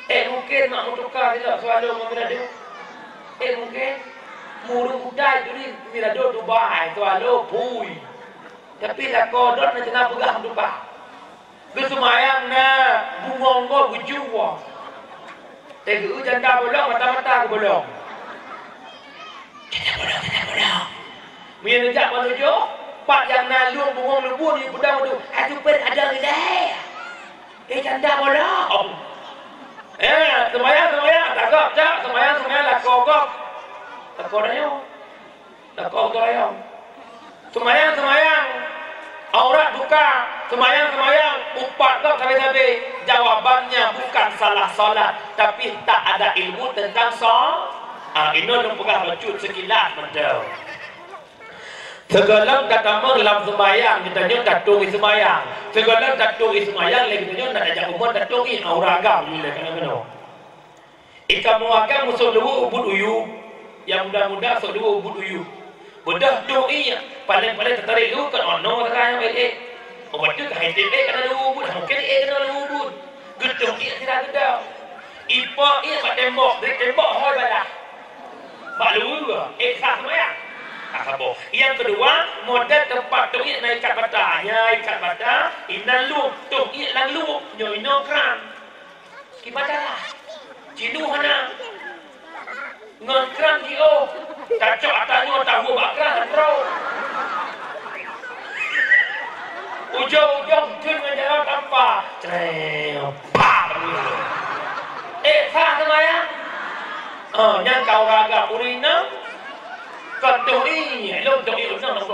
Eh, mungken mak meutuka silop swalo ngon mirado? Eh, mungken. Murung kudai turi mirado Dubai, swalo pui. Tapi lakoe droe na teungoh peugah meutuka. Geuseumayang na bungong gob geujuwoe. Teugeue janda bolong, mata-mata geubolong. Janda bolong, janda bolong. Meunyoe neujak bak tujoh, pat nyang na lueng bungong leubun, yue peudong tu, "Hai tu pen ada ilée." Eh, janda bolong. Eh, seumayang, seumayang, tagak, jak, seumayang, seumayang, lakoe gob. Lakoe rayeuk. Lakoe gob rayeuk. Seumayang, seumayang. Aurat buka. Seumayang, seumayang. Upat gob sabe-sabe. Jawabannya bukan salah salat, tapi tak ada ilmu tentang so-, ah, inoe lôn peugah bacut sekilas mantong. Sigohlom tatamong lam seumayang, geutanyoe taturi seumayang. Sigohlom taturi seumayang, lé geutanyoe nak tajak rumoh taturi, aura agam lé keunoe. Ikamoe agam meusok leuweue ubit uyeue, nyang muda-muda sok leuweue ubit uyeue. Beudôh turi, paleng-paleng tatarék leuweue kon ono sagai nyang ék-ék. Oh, beutôi ka hai tem ék kana luwu buet, mungken ék kana luwu buet. Geutôh ék sira geudong. Ipo ék bak tembok, bri tembok hôi balah. Bak luwu, ék sah seumayang. Ah, saboh. Nyang keudua, model teumpat tôh ék na ikat bata. Nya ikat bata, inan luwueb, tôh ék lam luwueb, nyoe inoe kran. Kiban darah. Jinuh hana. Ngon kran jiôh. Tacok ata nyoe tawoe bak kran han troh. Ujong-ujong jeuet ngon jalan tampa. Creu, pak. Eh, sah seumayang? Oh, nyang ka ureueng agam ureueng inong. Kon tôh ié, lôn tôh ié, lôn tôh ié.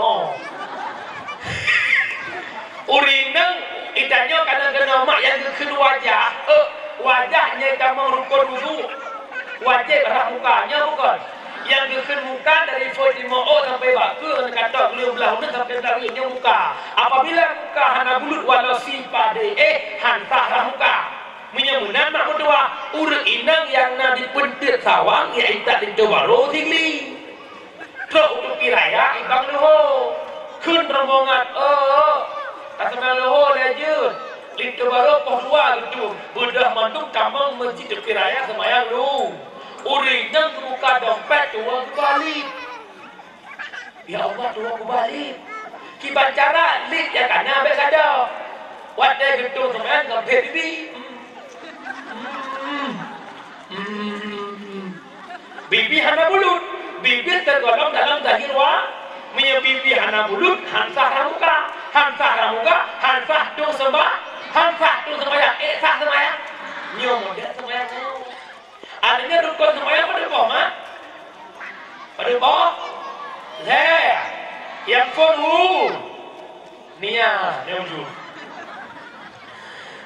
Ureueng inong, itanyoe kadang keunoe mak nyang geukheun wajah, eh, wajah nyan tamong rukon wudu. Wajéb rhah muka, nyoe bukon? Nyang geukheun muka dari phôn timoh ôk sampai bak keue, ngon katok gleueng blah uneuen sampai blah uneuen, nyoe muka. Apabila muka hana bulut walau sipadé, eh, han sah rhah muka. Meunyoe meunan mak meutuah, ureueng inong nyang na di peunteut sawang, ya intat linto barô sigli. Trok u Teupin Raya ibang leuho. Kheun rombongan, "Oh, taseumayang leuho lé jeuet." Linto barô poh dua geuteubiet, beudôh mandum tamong meuseujid Teupin Raya seumayang lom. Ureueng inong geubuka dompet tuwoe geuba lip. Ya Allah, tuwoe geuba lip. Kiban cara lip nyang kana bék gadôh. Watée geutong seumayang ngon phet bibi. Hmm. Hmm. Hmm. Bibi hana bulut. Bibi teugolong dalam zahir wa. Meunyoe bibi hana bulut, han sah rhah muka. Han sah rhah muka, han sah tong seumba-, han sah tong seumayang. Eh, sah seumayang. Nyoe model seumayang nyoe. Artinya rukon seumayang padum boh, mak? Padum boh? Lhée. Nyang phôn hu. Nia, neuju.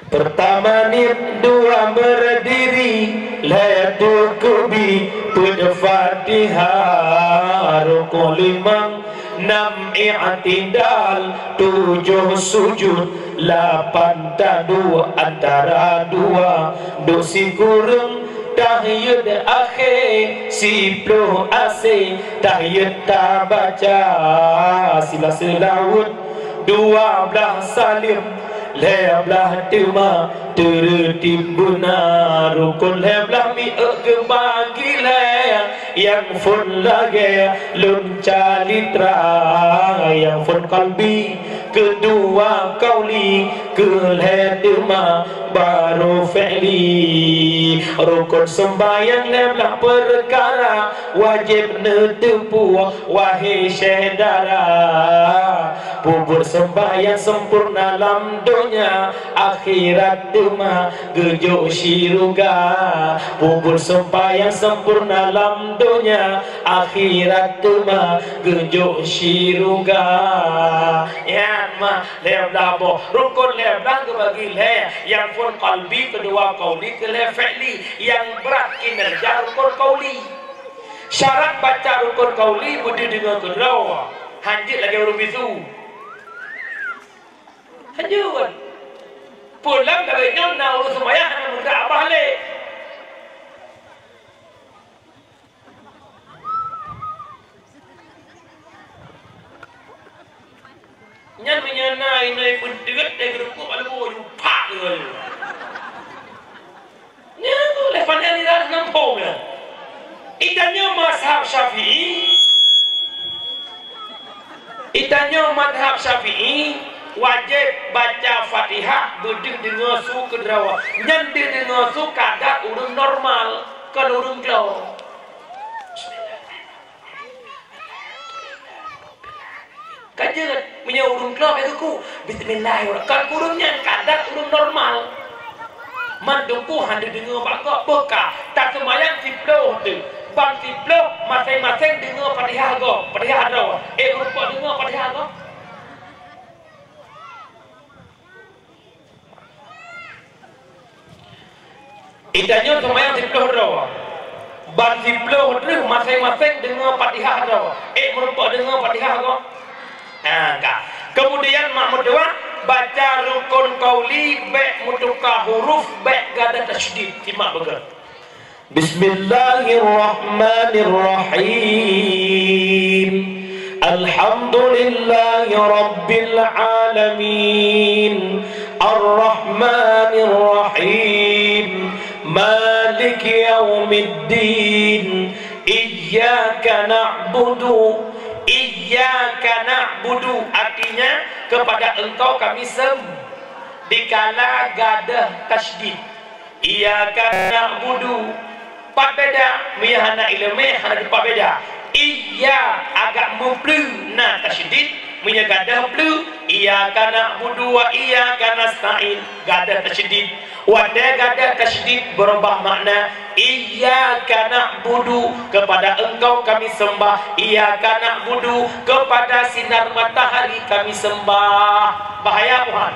Pertama niet, dua berdiri, lhée teukubi, peuet Fatihah, rukon limong, nam i'tidal, tujoh sujud, lapan taduek antara dua, duek sikureueng, tahiyat akhé, siploh asé, tahiyat tabaca, sila seulaweuet, dua blaih saleuem, lhée blaih teuma, teureutib beuna, rukon lhée blaih mi'euk geubagi lhée, nyang phôn lagée lôn calitra, nyang phôn qalbi, keudua qauli, keulhée teuma barô fi'li. Rukon seumbahyang lhée blaih peukara, wajéb neuteupeue, wahé syedara. Peubuet seumbahyang sempurna lam donya, akhirat teuma geujok syeuruga. Peubuet seumbahyang sempurna lam donya, akhirat teuma geujok syeuruga. Nyan mah lhée blaih boh. Rukon lhée blaih geubagi lhée. Nyang phôn qalbi, keudua qauli, keulhée fi'li. Nyang brat kinerja rukon qauli. Syarat baca rukon qauli beudeuh deungoe keudroe. Han jeuet lagée ureueng bisu. Han jeuet. Peue lam lagée nyoe na ureueng seumayang hana meudak babah lé. Nyan meunyoe na inong peunteut deh geureumpok bak leubeh, jupak keu. Nyan tu lé pandai nira nampong nyan. Itanyoe mazhab Syafi'i, itanyoe mazhab Syafi'i wajéb baca Fatihah beudeuh deungoe su keudroe. Nyan deuh deungoe su kadar ureueng normal, kon ureueng klo. Ka jeuet, meunyoe ureueng klo bèk keuku, bismillahirrahmanirrahim. Kon ureueng nyan kadar ureueng normal. Man teungku hana deungoe bak gob, beuka taseumayang siploh teuk. Ban siploh maséng-maséng deungoe Fatihah gob, Fatihah droe. Eh, ureueng po deungoe Fatihah gob? Itanyoe seumayang siploh droe. Ban siploh droe maséng-maséng deungoe Fatihah droe. Eh, meurumpok deungoe Fatihah gob. Nah, ka. Kemudian mak meutuah baca rukun qauli bèk meutuka huruf, bèk gada tasydid. Simak beugèt. Bismillahirrahmanirrahim. Alhamdulillah. Alhamdulillahirabbil alamin. Arrahmanirrahim. Maliki yaumiddin. Iyyaka na'budu. Iyyaka na'budu. Artinya, kepada Engkau kami sem-, dikala gadoh tasydid. Iyyaka na'budu. Pat beda, meunyoe hana ileumèe, hana teupat beda. Iyya agak meupleue na tasydid, meunyoe gadoh pleue, iyyaka na'budu wa iyyaka nasta'in, gadoh tasydid. Watèe gadoh tasydid beurubah makna, iyyaka na'budu, kepada Engkau kami sembah, iyyaka na'budu, kepada sinar matahari kami sembah. Bahaya, Tuhan.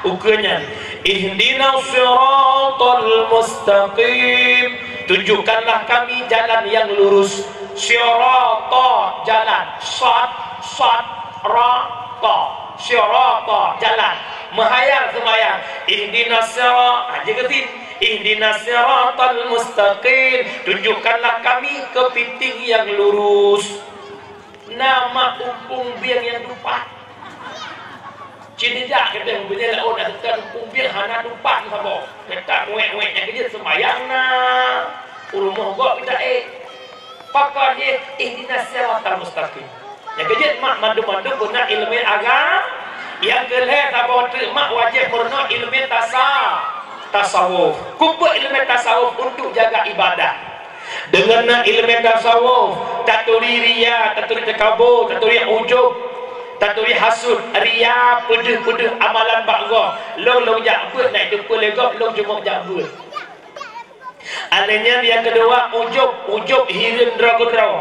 Ukeue nyan, ihdinas siratal mustaqim, tunjukkanlah kami jalan yang lurus. Sirata, jalan. Sad, sad, ra, ta. Sirata, jalan. Meuhayal seumayang. Ihdinas sira-, ha, jeuet keu sin. Ihdinas siratal mustaqim, tunjukkanlah kami keupiting yang lurus. Na mak umpung bieng nyang tupat. Cit nijak keudeh beunyan laôt, na teuka umpung bieng hana tupat saboh. Teuka wék-wék nyang keujeuet seumayang na. U rumoh gob ita ék. Pakon jih, ihdinas siratal mustaqim. Nyang keujeuet mak mandum-mandum beuna ileumèe agam. Nyang keulhèe saboh teuk mak wajéb meurunoe ileumèe tasa-, tasawuf. Keupeue ileumèe tasawuf? Untuk jaga ibadah. Deungon na ileumèe tasawuf, taturi riya, taturi takabô, taturi ujub, taturi hasut, riya, peudeuh-peudeuh amalan bak gob. Lôn, lôn jak beuet, na iteupeue lé gob, lôn cuma jak beuet. Alèh nyan nyang keudua, ujub, ujub hireuen droe keudroe.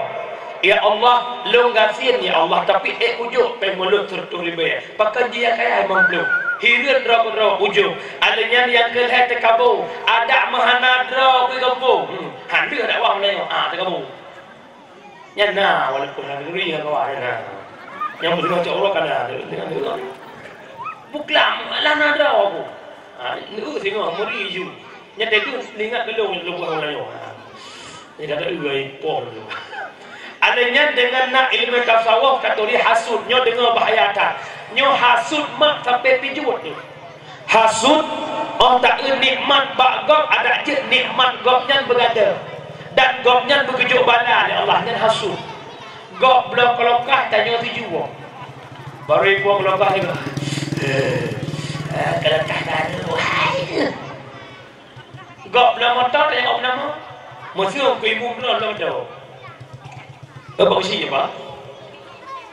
Ya Allah, lôn gasien, ya Allah, tapi ék ujub péng mulod sireutoh ribèe. Pakon jih nyang kaya limong ploh. Hireuen droe keudroe ujub. Alèh nyan nyang keulhèe takabô, adak meuhana droe beugampông. Hmm, han lheueh dakwah meunyoe, ah, takabô. Nyan na, walaupun hana deungö, hana kawan, na. Nyang meudeungö cok uroe ka na, deungö, deungö. Buklam, lah na droe aku. Ha, neu singoh, muri ju. Nyan teuh ingat keu lôn, lôn buet ureueng nyoe. Ha. Nyan kata, "Ui, poh lôn." Alèh nyan deungon na ileumèe tasawuf, taturi hasut, nyoe deungö bahaya that. Nyoe hasut mak sampai pijuet nyoe. Hasut, 'oh taeu nikmat bak gob, adak jeuet nikmat gobnyan beugadoh. Dan gobnyan beugeujok bala lé Allah, nyan hasut. Gob bloe keuloka, tanyoe tuju. Barô ipoh keuloka nyoe. Eh, keuloka baru, wahai. Gob bloe moto, tanyoe gob nama. Meuseu keu ibu bloe, bloe moto. Eh, Pak Geuchik, ya, Pak?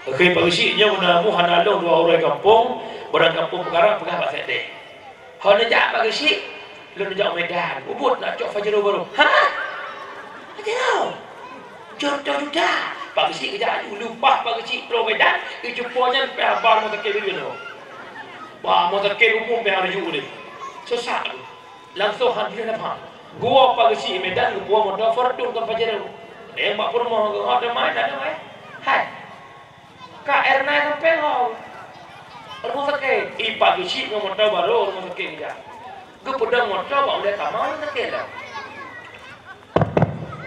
Oke, Pak Geuchik, nyoe na mu hana lôn dua ureueng gampông, barang gampông Peukarang peugah bak sekdeh. Ho neujak Pak Geuchik, lôn neujak u Medan. Ubit nak cok Pajero barô. Hah? Pajero? Jeuet dua juta. Pak Geuchik geujak aju. Leupah Pak Geuchik pulo Medan, icupo nyan pih haba rumoh sakét bubena. Bah, rumoh sakét umum pih hareuju deh. Susah. Langsung han jeuet dapat. Geuwoe Pak Geuchik Medan, geuwoe moto Fortuner kon Pajero. Eh, mak peurumoh geuh, oh, damai, damai. Hai. Ka Erna sampai ho. Rumoh sakét. I Pak Geuchik ngon moto barô rumoh sakét geujak. Geupeudong moto bak ulèe kama rumoh sakét lom.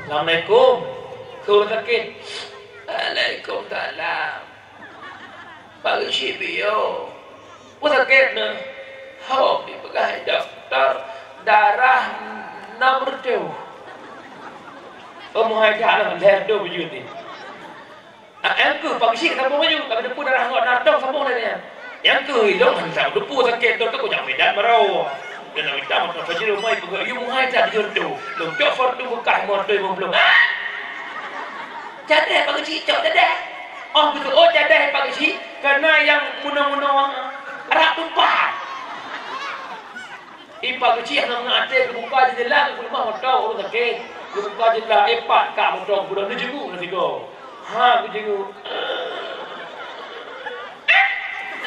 "Assalamualaikum." Keu rumoh sakét. "Waalaikumsalam." "Pak Geuchik piôh?" "Peue sakét neuh?" "Hom jipeugah dokto darah nam reutôh." "Oh, meuhai that lom, lhèe reutôh beujeuet nyoe." Ah, nyang keuh Pak Geuchik sambông laju, ka geuteupeue darah ngon na tong sambông lagèe nyan. Nyang keuh ilôn han sa geuteupeue sakét, lôn kujak Medan barô. Dan na mita moto Pajero mai peugah, "Yue meuhai that jeuet tu." Lôn cok Fortuner beukah moto limong ploh. Ah! Cadeh Pak Geuchik cok cadeh. Oh, beutôi, oh, cadeh Pak Geuchik, ka na nyang munoe-munoe, ah, rab tupat. I Pak Geuchik hana meungaté geubuka jeundela, geupeuleumoh moto ureueng sakét. Geubuka jeundela, eh, pat ka moto geupeudong, neujenguk na sigoe. Ha, geujeunguk.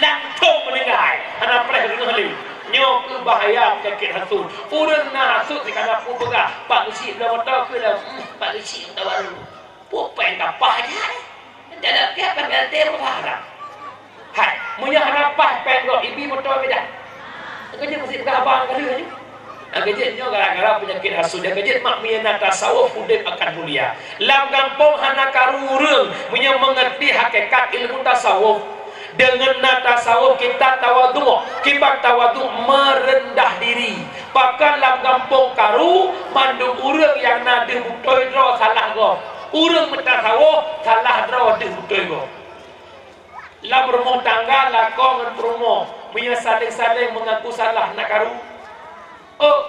Langsung meuninggai. Hana preh deungoe lé. Nyoe keuh bahaya penyakit hasut. Ureueng na hasut dikana peue peugah, "Pak Geuchik bloe moto keu lôn." Hmm, Pak Geuchik moto barô. Peue péng ka paih nyan? Dalam pihak péng L T rupa haram. Hai, meunyoe hana paih péng gob, ibi moto beda. Keu jeuet meusit peugah abang ka lheueh nyoe. Nyang keujeuet nyoe gara-gara peunyakét hasut. Nyang keujeuet mak meunyoe na tasawuf udeb akan mulia. Lam gampông hana karu ureuëng meunyoe meungerti hakikat ilmu tasawuf. Deungon na tasawuf kita tawadhu, kiban tawadhu meureundah diri. Pakon lam gampông karu, mandum ureuëng nyang na deuh beutôi droe salah gob. Ureuëng meutasawuf salah droe deuh beutôi gob. Lam rumoh tangga lakoe ngon peurumoh, meunyoe saléng-saléng meungaku salah na karu. Oh,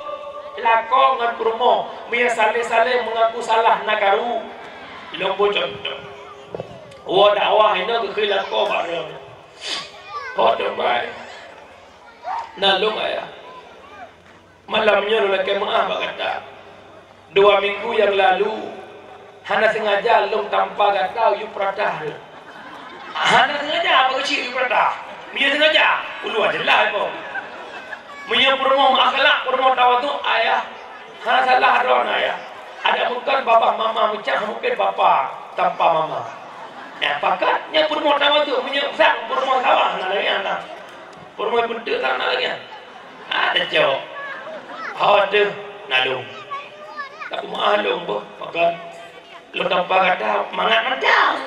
lakoe ngon peurumoh, meunyoe saléng-saléng meungaku salah na karu. Lôn bri cuntoh. Woe dakwah inoe geukheun lakoe bak droe. Ho teumai. Na lôn ayah. Malam nyoe lôn lakée meuáh bak gata. Dua minggu nyang lalu, hana seungaja lôn tampa gata u Yufratah. Hana seungaja apa keuchik u Yufratah. Meunyoe seungaja, ulôn jeulaih ipo. Meunyoe peurumoh meuakhlak, peurumoh tawadhu, ayah, hana salah droe na ayah. Adak mungken babah mama meucah mungken papa tampa mama. Nyan pakat nyan peurumoh tawadhu, meunyoe sang peurumoh sawah na lagée nyan na. Peurumoh peunteuk na lagée nyan. Ada cok. Hawa deuh na lôn. Tapi meuah lôn boh, pakon. Lôn tampa gata mangat mantong.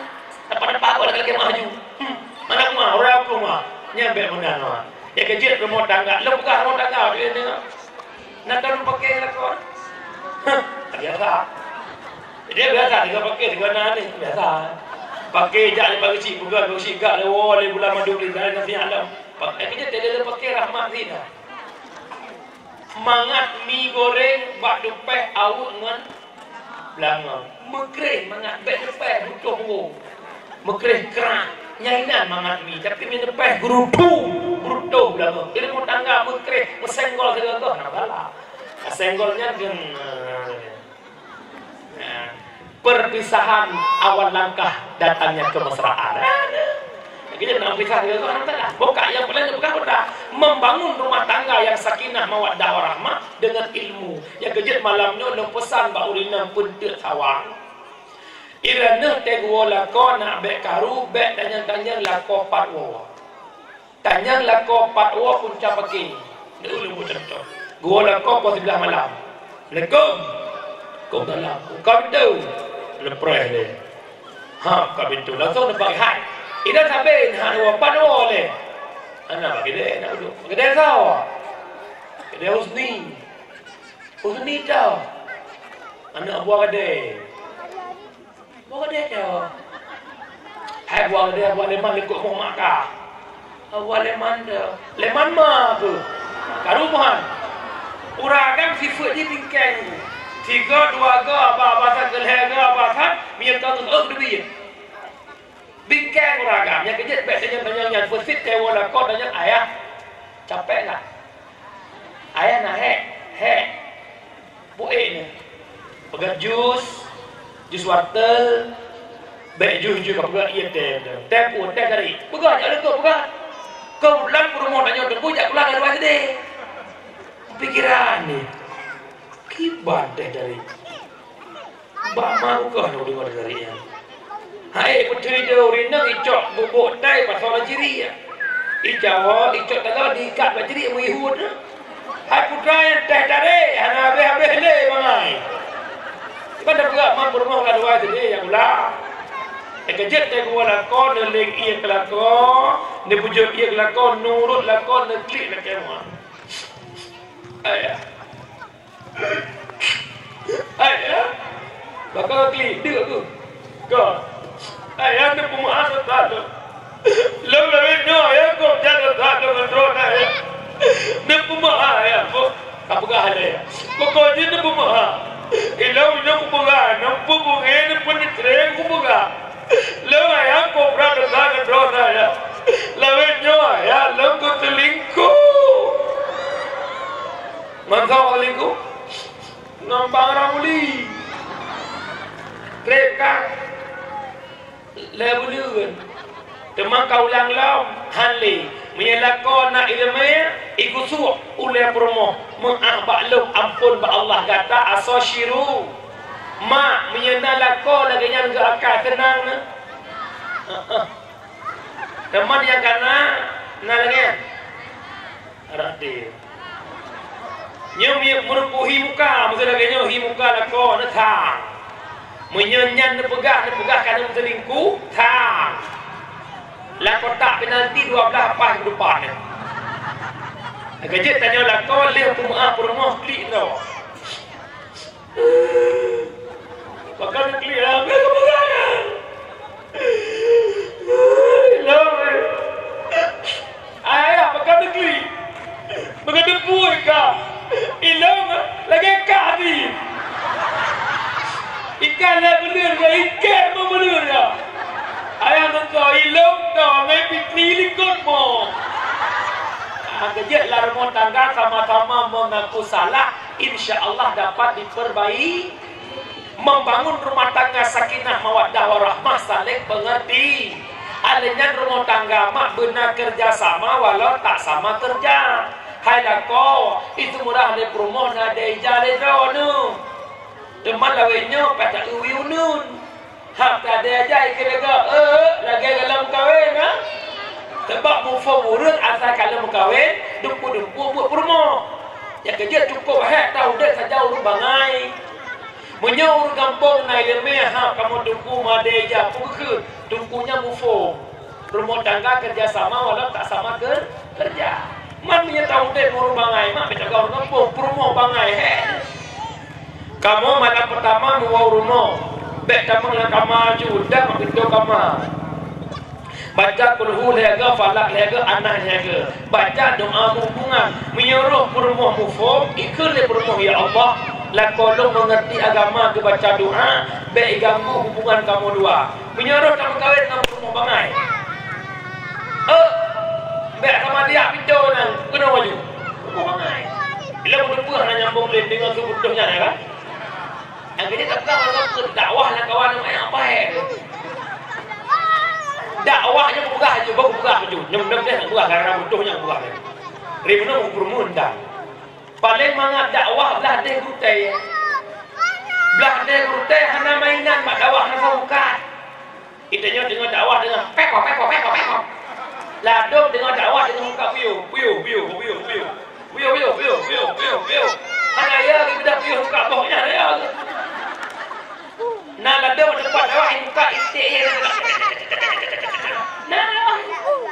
Tampa-tampa aku lagée maju. Hmm. Mana aku mah, orang aku mah. Nyang bek meunan mah. Ya kejut rumah tangga. Lôn peugah rumah tangga, dia dengar. Nak tahu pakai lakukan. Hah, biasa. Dia biasa, dia pakai, dia na ni, biasa. Pakai jak dia bagi cik peugah, bagi cik gak lewat, lewat bulan madu, dia nasi alam. Pakai kerja, dia pakai rahmat zina. Mangat mi goreng bak dupeh aweuek ngon beulangong. Meukreh mangat bék dupeh butoh wo. Meukreh krak. Nyang inan mangat mi, tapi mi dupeh geurutoh, geurutoh beulangong. Di rumah tangga meukreh, meusenggol sigoe-goe na bala. Senggol nyan gen. Nah, perpisahan awal langkah datangnya kemesraan. Jadi, nak pisah dia tu, buka yang paling bukan buka. Membangun rumah tangga yang sakinah, mawaddah, warahmah dengan ilmu. Yang kejut malam nyoe, lôn pesan bak ureueng inong peunteuk sawang. Ireuneuh teuh geuwoe lakoe nak bék karu, bék tanyong-tanyong lakoe pat woe. Tanyong lakoe pat woe punca pake. Neu lôn beucuntoh. Geuwoe lakoe poh siblaih malam. Assalamualaikum. Waalaikumsalam. Buka pintu. Leupréh lé. Ha, buka pintu. Langsung nampak hai. Ida sabe na dua pat woe lé. Anak bagi deh, nak duduk. Bagi deh sao. Bagi deh Husni. Husni tau. Anak buah gadai. Buah gadai tau. Hai buah gadai, buah leman likot moh maka. Buah leman tau. Leman ma tu. Karu mohan. Ureueng agam sifeuet jih bingkeng. Tiga, dua ga, aba, aba san, keulhèe ga, aba san, minyeuk tau tu, oh, debi. Bingkeng ureueng agam. Nyang keujeuet bèk tanyong-tanyong nyan. Peusit teuwoe lakoe tanyong, "Ayah, capek enggak?" "Ayah na hék." "Hék." Buet nyoe. Peugah jus, jus wortel, bèk jus-jus ka peugah ié teh. Teh pun, teh dari. Peugah jak leukoh, peugah. Kau lam peurumoh tanyoe teungku jak pulang dari SD. Pikiran ni. Kiban teh dari. Bak ma ukoh nyang deungoe dari nyan. Hai, putri dia ureueng inong icok bubuk tai pasal jiria. Icawa, icok talo diikat bak jiria meuihut. Hai putra nyang teh dari, hana habéh-habéh lé bangai. Iban dah peugah mak peurumoh ka dua sini nyang ulang. Eh, keujeuet teh geuwoe lakoe, neuléng ié keu lakoe, neupeujeuet ié keu lakoe, nurot lakoe, neuklik lakée mua. Ayah. Ayah, baka klik deuk tu. Ka. Ayah, neupeumeu'ah salah lôn. Lôn lawét nyoe, ayah, kok jaga salah lôn ngon droe, ayah. Neupeumeu'ah, ayah, kok ka peugah lé. Pokok jih neupeumeu'ah. Ilôn nyoe kupeugah, neupeubungé, neupeuneutréng kupeugah. Lôn, ayah, kok brat salah ngon droe, ayah. Lawét nyoe, ayah, lôn keuteulingkok. Mantong lingku. Ngon bang Ramli. Trép ka. Lé buleuen. Teuma ka ulang lom, han lé. Meunyoe lakoe na ileumèe, igusuk ulèe peurumoh, meu'ah bak lôn, amphon bak Allah gata asoe syiru. Mak, meunyoe na lakoe lagèe nyan geuakai, seunang na. Heeh. Teuma nyang ka na, na lagèe nyan. Raden. Nyoe mi-, meureuku hi muka, meuseu lagèe nyoe hi muka lakoe neuthang. Meunyoe nyan neupeugah, neupeugah ka neuselingkuh, thang. Lam kotak penalti dua belas paih keudeupan nyoe. Ka jeuet tanyoe lakoe lheueh peumeu'ah peurumoh klik droe. Pakon klik lah, biar kepeugah. Ilong, eh. Ayah, pakon klik. Pakon teupui ka. Ilong, eh. Lagèe kah di. Ikan lah beuleur ka, ikan pun beuleur ka. Ayah meuko ilong to, ngai pitri likot mo. Ah, keujeuet lah rumoh tangga sama-sama mengaku salah, insya Allah dapat diperbaiki. Membangun rumah tangga sakinah mawaddah warahmah, saling pengerti. Alèh nyan rumoh tangga mak beuna kerja sama walau tak sama kerja. Hai lakoe, itu murah lé peurumoh na dèh ija lé droeneuh. Teuma lawét nyoe pat ta-eu uneun. Hab tadèh ija ikeu leuga, eh, lagèe galom kawen, ha? Teubak muphom ureueng asai ka lheueh meukawen, dumpeue-dumpeue buet peurumoh. Nyang keujeuet cukôp hék ta udép saja ureueng bangai. Meunyoe ureueng gampông na ileumèe, ha, kamoe teungku madé ija, peue keuh teungku nyan muphom. Rumoh tangga kerja sama walau tak sama ker-, kerja. Man meunyoe ta udép ngon ureueng bangai, mak bèk tapeugah ureueng gampông, peurumoh bangai, hék. Kamoe malam peutama meuwoe u rumoh, bèk tamong lam kama aju, dang lam pintoe kama. Baca kulhu lhèe go, falak lhèe go, anas lhèe go. Baca doa hubungan. Meunyoe roh peurumoh muphom, ikheun lé peurumoh, "Ya Allah, lakoe lôn meungerti agama geubaca doa, bèk iganggu hubungan kamoe dua." Meunyoe roh tameukawen ngon peurumoh bangai, eh, bèk sama diak pintoe nyan, keunoe aju. Peurumoh bangai. Ilôn meuteupeue hana nyambông lé deungon su beutoh nyan, ya kan? Nyang keuneuk tapeugah masa keu dakwah lam kawan nyang banyak paih tu. Dakwah nyoe peugah aju, baru peugah aju. Nyang mudah-mudahan peugah, gara-gara beutoh nyang peugah. Ri bunoe peurumoh dah. Paléng mangat dakwah blah deh gurutèe. Blah deh gurutèe hana mainan bak dakwah, hana bukan. Kita nyoe deungoe dakwah deungoe peko, peko, peko, peko. Ladôm deungoe dakwah deungoe muka buyô, buyô, buyô, buyô, buyô. Buyô, buyô, buyô, buyô, buyô, buyô. Hana ya, kita buyô muka boh nyan ya. Nah, ladôm depan dakwah muka iték ya. Nah,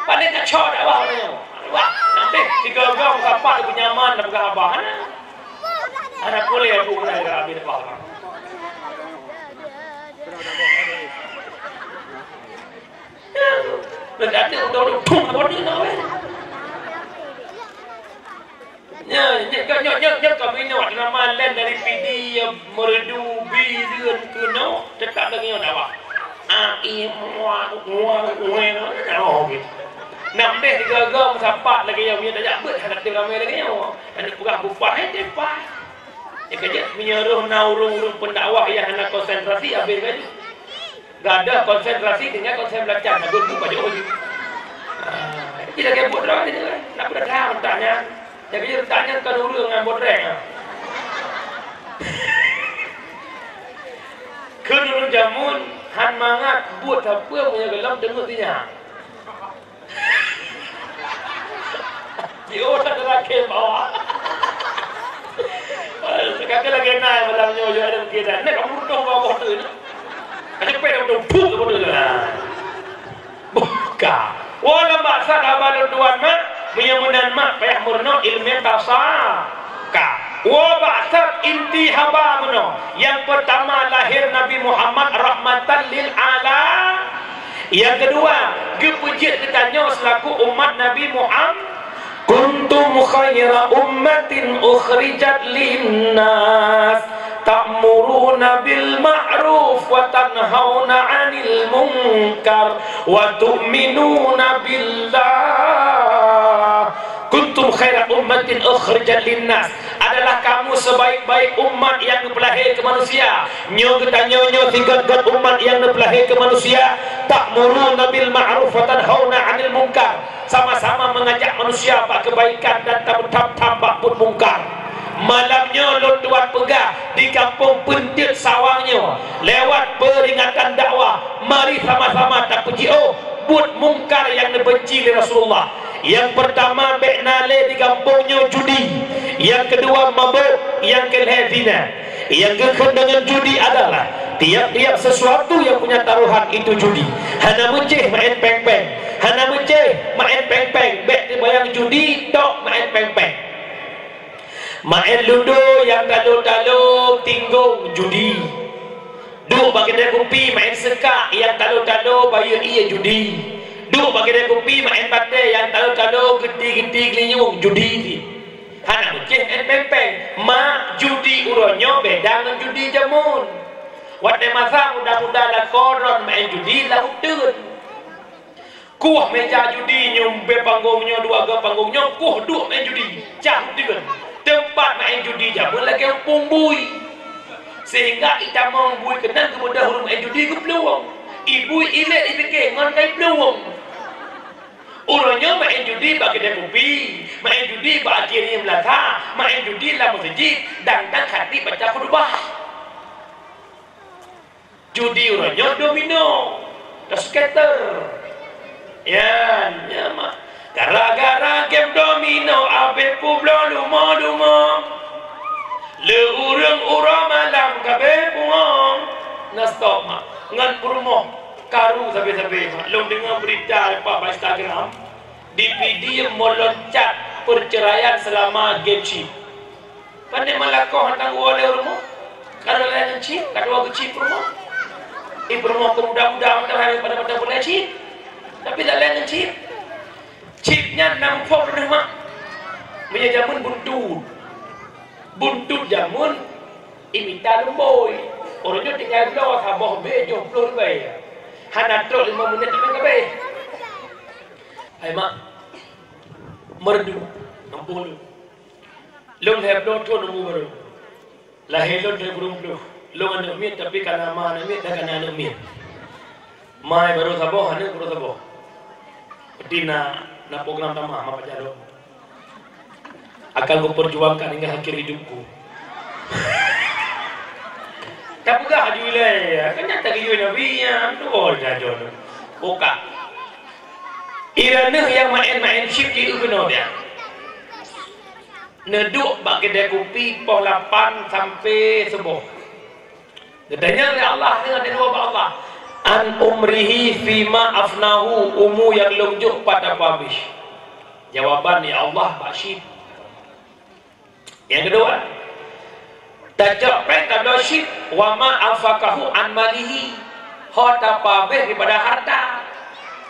pada kacau dakwah nyoe. Wah, nanti tiga orang sapat lebih nyaman dan berkabar. Hana boleh aku kena habis dakwah. Berarti udah-udah pum apa ni nak weh? Nya, nya, nya, nya, nya, kami ni waktu nama lain dari Pidie, ya, Meredu, Bireuen, keunoe, tetap lagi nyoe dakwah. Ah, iya, muah, muah, muah, oh, gitu. Nak deh tiga-tiga meusapat lagi, ya, punya tajak bet, hana tem ramai lagi nyoe. Hana peugah bupah, eh, tepah. Ya, kejap, meunyoe roh na ureueng-ureueng pendakwah nyang hana konsentrasi, habéh laju. Gadoh konsentrasi, tinggai konsen belacan, na buet buka jauh laju. Ah, jadi lagèe buet droe tadi kan. Nak buet dah mentah nyan. Jadi letak nyan kon ureueng ngon buet reng, ah. Keu ureueng jameun, han mangat buet sapeue meunyoe gohlom teungeut sinyak. Jiôh that teurakém bawah. Seukali lagèe na malam nyoe, nyoe ada mungkin dah. Nek kamu tuh bawa boh tu ni. Ada payah udah puk boh tu lah. Buka. Wala maksud abang tuan mak, meunyoe meunan mak payah meurunoe ilmu tasa. Ka. Wa ba'sat inti haba meunoe. Yang pertama lahir Nabi Muhammad rahmatan lil ala. Yang kedua, geupeujeuet geutanyoe selaku umat Nabi Muhammad. Kuntum khaira ummatin ukhrijat linnas, ta'muruna bil ma'ruf wa tanhauna 'anil munkar wa tu'minuna billah. Kuntum khaira ummatin ukhrijat linnas, adalah kamu sebaik-baik umat nyang geupeulahé keu manusia. Nyoe geutanyoe nyoe sigét-gét umat nyang geupeulahé keu manusia, ta'muruna bil ma'ruf wa tanhauna 'anil munkar. Sama-sama mengajak manusia bak kebaikan dan tameudham-tham bak buet mungkar. Malam nyoe lôn tuan peugah di gampông Peunteut Sawang nyoe, lewat peringatan dakwah, mari sama-sama tapeujiôh buet mungkar nyang neubenci lé Rasulullah. Nyang peurtama bék na lé di gampông nyoe judi, nyang keudua mabök, nyang keulhée zina. Nyang geukheun deungon judi adalah tiap-tiap sesuatu nyang punya taruhan itu judi. Hana meucéh maén péng-péng, hana meucéh maén péng-péng, bék teubayang judi tok maén péng-péng. Maén ludo nyang talo-talo tinggong judi. Duek bak keudée kupi maén seukak nyang talo-talo bayeue ié judi. Duek bak keudée kupi maén batée nyang talo-talo geuti-geuti geulinyueng judi. Hana meucéh maén péng-péng. Mak, judi uroe nyoe beda ngon judi jameun. Watée masa muda-muda lakoe droen maén judi lam uteuen. Kueh meja judi nyoe, bée panggong nyoe, dua ga panggong nyoe, kueh duek maén judi, cah uteuen. Teumpat maén judi jameun lagée umpung bui. Sehingga itamong bui keunan geubeudôh ureuëng maén judi geuplueng. Ibui ilée ipike ngon kai plueng. Uroe nyoe maén judi bak keudée kupi, maén judi bak akhé riem lasa, maén judi lam meuseujid, dang-dang khatib baca khutubah. Judi uroe nyoe domino, dan skater. Ya, nyan mak. Gara-gara game domino abéh peubloe lumo-lumo. Le ureuëng uroe malam kabéh pungo. Na stop mak. Ngon peurumoh karu sabe-sabe mak. Lôn deungoe beurita bak Instagram. Dipidiem molon cat perceraian selama game chip. Pandai malakoe hana tanggung lé rumoh. Ka lalée ngon chip, ka dua geuchip rumoh. Ih, peurumoh peumuda-muda mantong hai pada-pada peureulée chip. Tapi lalée ngon chip. Chip nyan nam phon rumoh. Meunyoe jameun buntut. Buntut jameun imita lumboi. Ureuëng nyoe tinggai bloe saboh bé joh ploh ribée. Hana trok lima menit tapi kabeh. Hai mak. Merdu. Nampuh lu. Lôn lhée ploh thon umu barô. Lahé lôn lhée burông ploh. Lôn aneuëk miet, tapi ka na ma aneuëk miet dan ka na aneuëk miet. Ma barô saboh, aneuëk barô saboh. Peuti na, na program tamah, ma pajan lôn. Akan kuperjuangkan hingga akhir hidupku. Tapeugah aju ilée, kan nyata geuyue Nabi nyan, tu oh jajon. Buka. Ireuneuh nyang maén-maén chip di keunoe dia. Neuduek bak keudée kupi poh lapan sampai suboh. Geutanyong lé Allah, nyoe ada dua bak Allah. An umrihi fima afnahu, umu nyang lôn jok pat tapeuhabéh. Jawaban, ya Allah, bak chip. Nyang keudua, tacok péng tabloe chip, wa ma anfaqahu an malihi, ho tapeuhabéh daripada harta.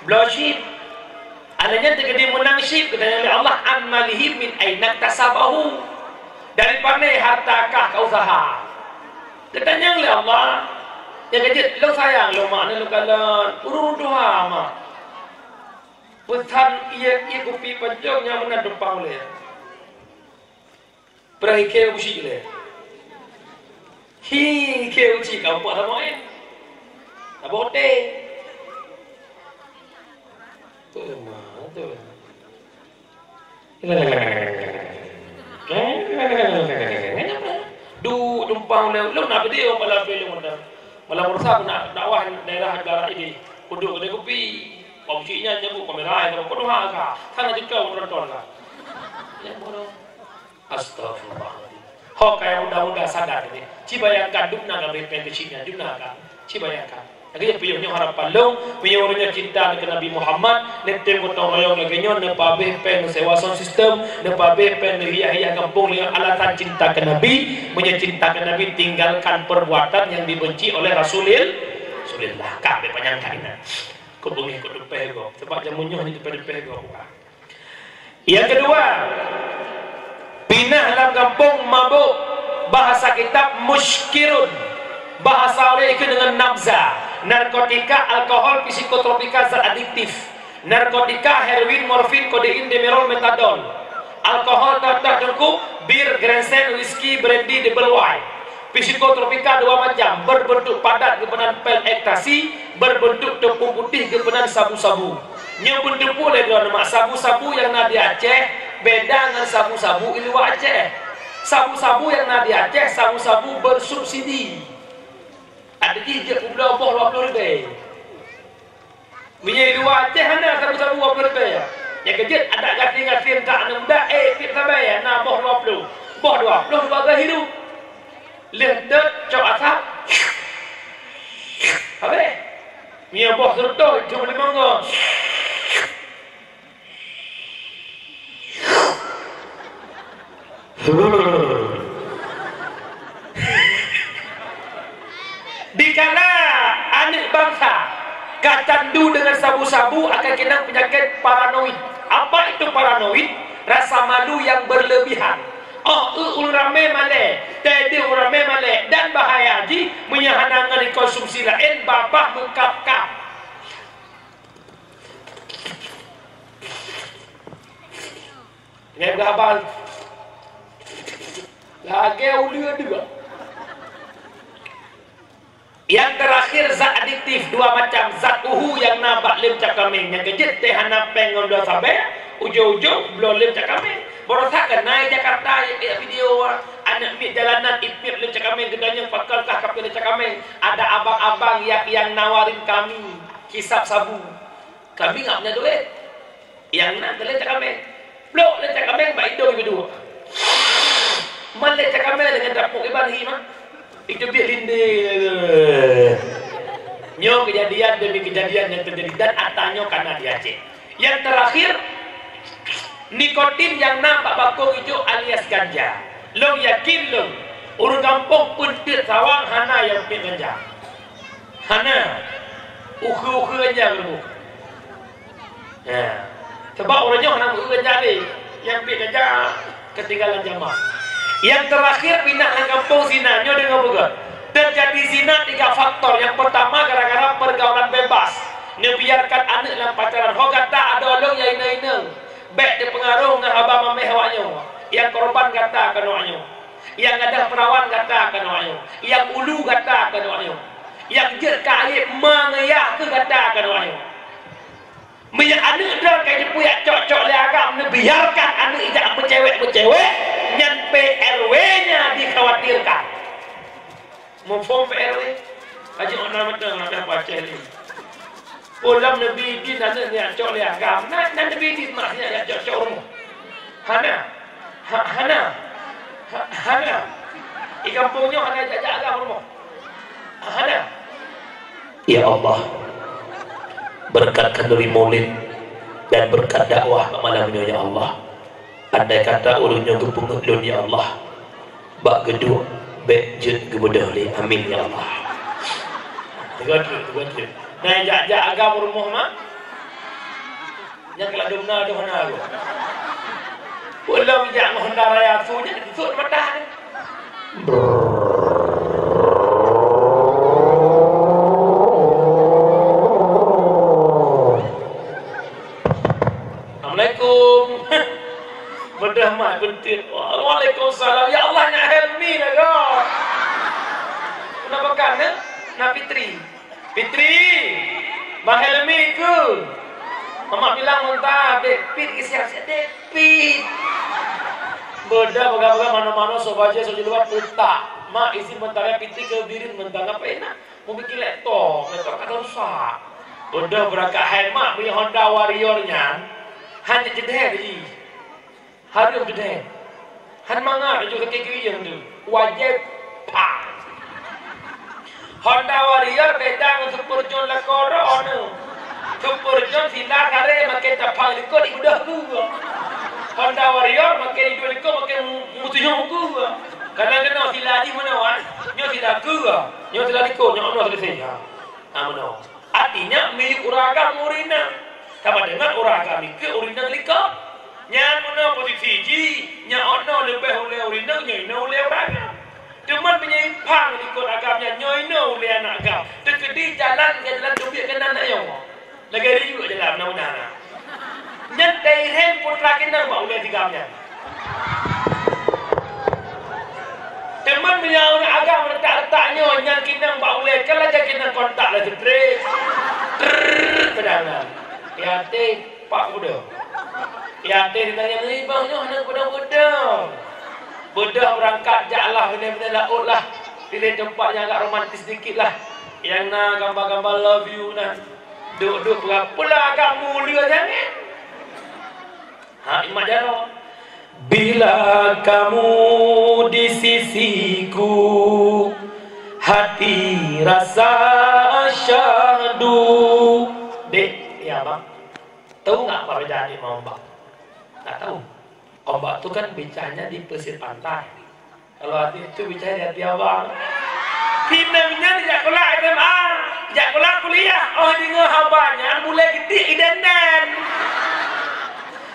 Bloe chip. Alheuh nyan teukeudi meunang chip, geutanyong lé Allah, an malihi min aina iktasabahu. Dari pané harta kah ka usaha? Geutanyong lé Allah, nyang keujeuet, lôn sayang lôn mak, lôn kalon, ureuëng tuha mak. Peusan ié, ié kupi pancong nyang meunan tumpang ulée. Peureulée khée uci lé. Hi, khée uci ka upah sama eh. Saboh teh. Tu lemah tu. Du tumpang lé, lôn na bideu malam tu lôn dah. Malam rusa aku nak dakwah daerah Negara ini. Kudu kedai kopi. Bang cik nyan nyabu kamera ai kalau penuh ha ka. Sana jengkau penonton ka. Ya bodoh. Astagfirullahaladzim. Ho kaya muda-muda sadar ni. Ci bayangkan dum na gabe peng kecil nyan, dum na ka. Ci bayangkan. Lagée nyan piôh nyoe harapan lôn, meunyoe ureuëng nyoe cinta keu Nabi Muhammad, neutem gotong royong lagée nyoe, neupabéh péng neusewa sound system, neupabéh péng neuhias-hias gampông lé alasan cinta keu Nabi, meunyoe cinta keu Nabi tinggalkan perbuatan yang dibenci oleh Rasulil-, Rasulillah. Ka, bèk panyang that inan. Keu beungéh, keu teupeh gob. Sabab jameun nyoe hana teupeh-teupeh gob. Nyang keudua, pinah lam gampông mabök, bahasa kitab muskirun, bahasa awak ikheun deungon nabza, narkotika, alkohol, psikotropika, zat adiktif, narkotika, heroin, morfin, kodein, demerol, metadon, alkohol, tartar, teungku, bir, grensen, whisky, brandy, double wine. Psikotropika dua macam, berbentuk padat geupeugah pil ekstasi, berbentuk teupeue putéh geupeugah sabu-sabu. Nyoe beuteupeue lé droeneuh mak, sabu-sabu nyang na di Aceh beda ngon sabu-sabu i luwa Aceh. Sabu-sabu nyang na di Aceh, sabu-sabu bersubsidi. Ada jih jeuet peubloe boh dua ploh ribèe. Meunyoe i luwa Aceh hana sabu-sabu dua ploh ribèe. Nyang keujeuet adak gasien-gasien that aneuk muda, eh, tiep sabai, na boh dua ploh. Boh dua ploh dua gaih hirup. Lheueh teuk cok asap. Habéh. Meunyoe boh seureutôh, jok limong go. Dikala aneuk bansa ka candu deungon sabu-sabu, akan keunong peunyakét paranoid. Apa itu paranoid? Rasa malu yang berlebihan. Oh, eu ureueng ramé malée, teuh deuh ureueng ramé malée, dan bahaya jih meunyoe hana ngon konsumsi laén babah meukab-kab. Nyan geuhaba lagée uleue deuek. Nyang teurakhir zat adiktif, dua macam, zat uhu nyang na bak leuem cap kaméng, nyang keujeuet teuh hana péng ngon dua sabée, ujong-ujong bloe leuem cap kaméng. Baroesa keuh na i Jakarta, i, i video, aneuk miet jalanan, i miet leuem cap kaméng, geutanyoe pakon kah ka piep leuem cap kaméng. Ada abang-abang nyang, nyang nawarin kami hisab sabu. Kami nggak punya duit. Nyang na teuh leuem cap kaméng. Blok leuem cap kaméng bak idong ibeudua. Man leuem cap kaméng deungon tapuk iban hi mah. Iteubiet lindé. Nyoe keujadian demi keujadian nyang teujadi dan ata nyoe kana di Aceh. Nyang teurakhir, nikotin nyang na bak bakong ijo alias ganja. Lôn yakin lôn, ureueng gampông peunteuet sawang hana nyang piep ganja. Hana. Ukheue-ukheue ganja geurumoh. Ya. Sabab ureueng nyoe hana meu ganja lé. Nyang piep ganja keutinggalan jaman. Nyang teurakhir pinah lam gampông zina, nyoe deungoe beugét. Teujadi zina tiga faktor. Nyang peurtama gara-gara peurgaulan bebas. Neubiarkan aneuk lam pacaran. Ho gata adoe lôn nyang inong-inong. Bék teupeungaroh ngon haba maméh awak nyoe. Nyang korban gata keunoe nyoe. Nyang gadôh peurawan gata keunoe nyoe. Nyang ulu gata keunoe nyoe. Nyang jeuet keu ayeb ma ngon yah keuh gata keunoe nyoe. Meunyoe aneuk droe ka jipeuyak cok-cok lé agam, neubiarkan aneuk ijak meucewek-meucewek, nyan P R W-nya dikhawatirkan. Muphom P R W? Haji Onal mantong na pih baca ni. Pulam Nabi Idin aneuk nyak cok lé agam. Na, na Nabi Idin mah nyak cok-cok rumoh. Hana. Ha, hana. Ha, hana. Di gampông nyoe hana jak-jak agam rumoh. Hana. Ya Allah, berkat khanduri maulid dan berkat dakwah malam nyoe, ya Allah. Andai kata ureueng nyoe geupeungeut lôn, ya Allah, bak geuduek bék jeuet geubeudôh lé. Amin, ya Allah. Teuga treuk, teuga treuk. Nah, jak-jak agam rumoh mah. Nyang keu ladom na deuh na deuh. Ulôn jak ngon Honda Raya su nyan, sut mata. Assalamualaikum. Beudôh mat beunteuk. Waalaikumsalam. Ya Allah, nyak Helmi dah, God. Kenapa kan, eh? Nak Fitri. Fitri, Bang Helmi keu. Mamak bilang meuntah, dek pit keu siang, dek pit. Beda peugah-peugah mano-mano, soe bajée, soe jilbab, putak. Mak izin meuntah, Fitri keu birin meuntah, ngapa enak? Mau bikin laptop, laptop kata rusak. Beda berangkat hai mak beli Honda Warrior nyan, hanya jedeh beli. Hareuem keudeh. Han mangat laju kaki kiri nyang tu. Wajéb pang. Honda Warrior beda ngon Super John lakoe droeneuh. Super John sila kare makai tapang likot ibeudôh keue. Honda Warrior makai idua likot makai mu-, mutunyong keue. Kadang keunoe sila jih meunoe, ah. Nyoe sila keue. Nyoe sila likot, nyoe meunoe sila sih. Ha. Ha, meunoe. Artinya, milék ureueng agam ureueng inong. Sama dengan ureueng agam ikeu ureueng inong likot. Nyan meunoe posisi jih, nyan 'oh noe leubeh ulée ureueng inong, nyoe inoe ulée ureueng agam. Teuma meunyoe ipang likot agam nyan, nyoe inoe ulée aneuk agam. Teukeudi jalan ngon jalan teubiet keunan ayong. Lagée riyeuk jalan mudah-mudahan. Nyan tairém putra keunan bak ulée tigam nyan. Teuma meunyoe ureueng agam letak-letak nyoe, nyan keunan bak ulée, kan lagée keunan kontak lé seutret. Trrrr, padahai. Ya, teh. Pak Buda. Ya, teh ditanya, "Ni, Bang, nyoe hana beudong-beudong." Beudôh beurangkat jak lah, bina-bina laôt lah. Pilih teumpat nyang agak romantis dikit lah. Nyang na gambar-gambar love you na. Duek-duek peugah, "Peula agak mulia sangat." Ha, imat jaroe. Bila kamu di sisiku, hati rasa syahdu. Dek, ya bang. Tahu nggak apa beda adik sama ombak? Nggak tahu. Ombak tu kan bicaranya di pesisir pantai. Kalau adik tu bicara di hati abang. Inong nyan jak sekolah S M A, jak sekolah kuliah. Oh, deungoe haba nyan mulai geutik idenden.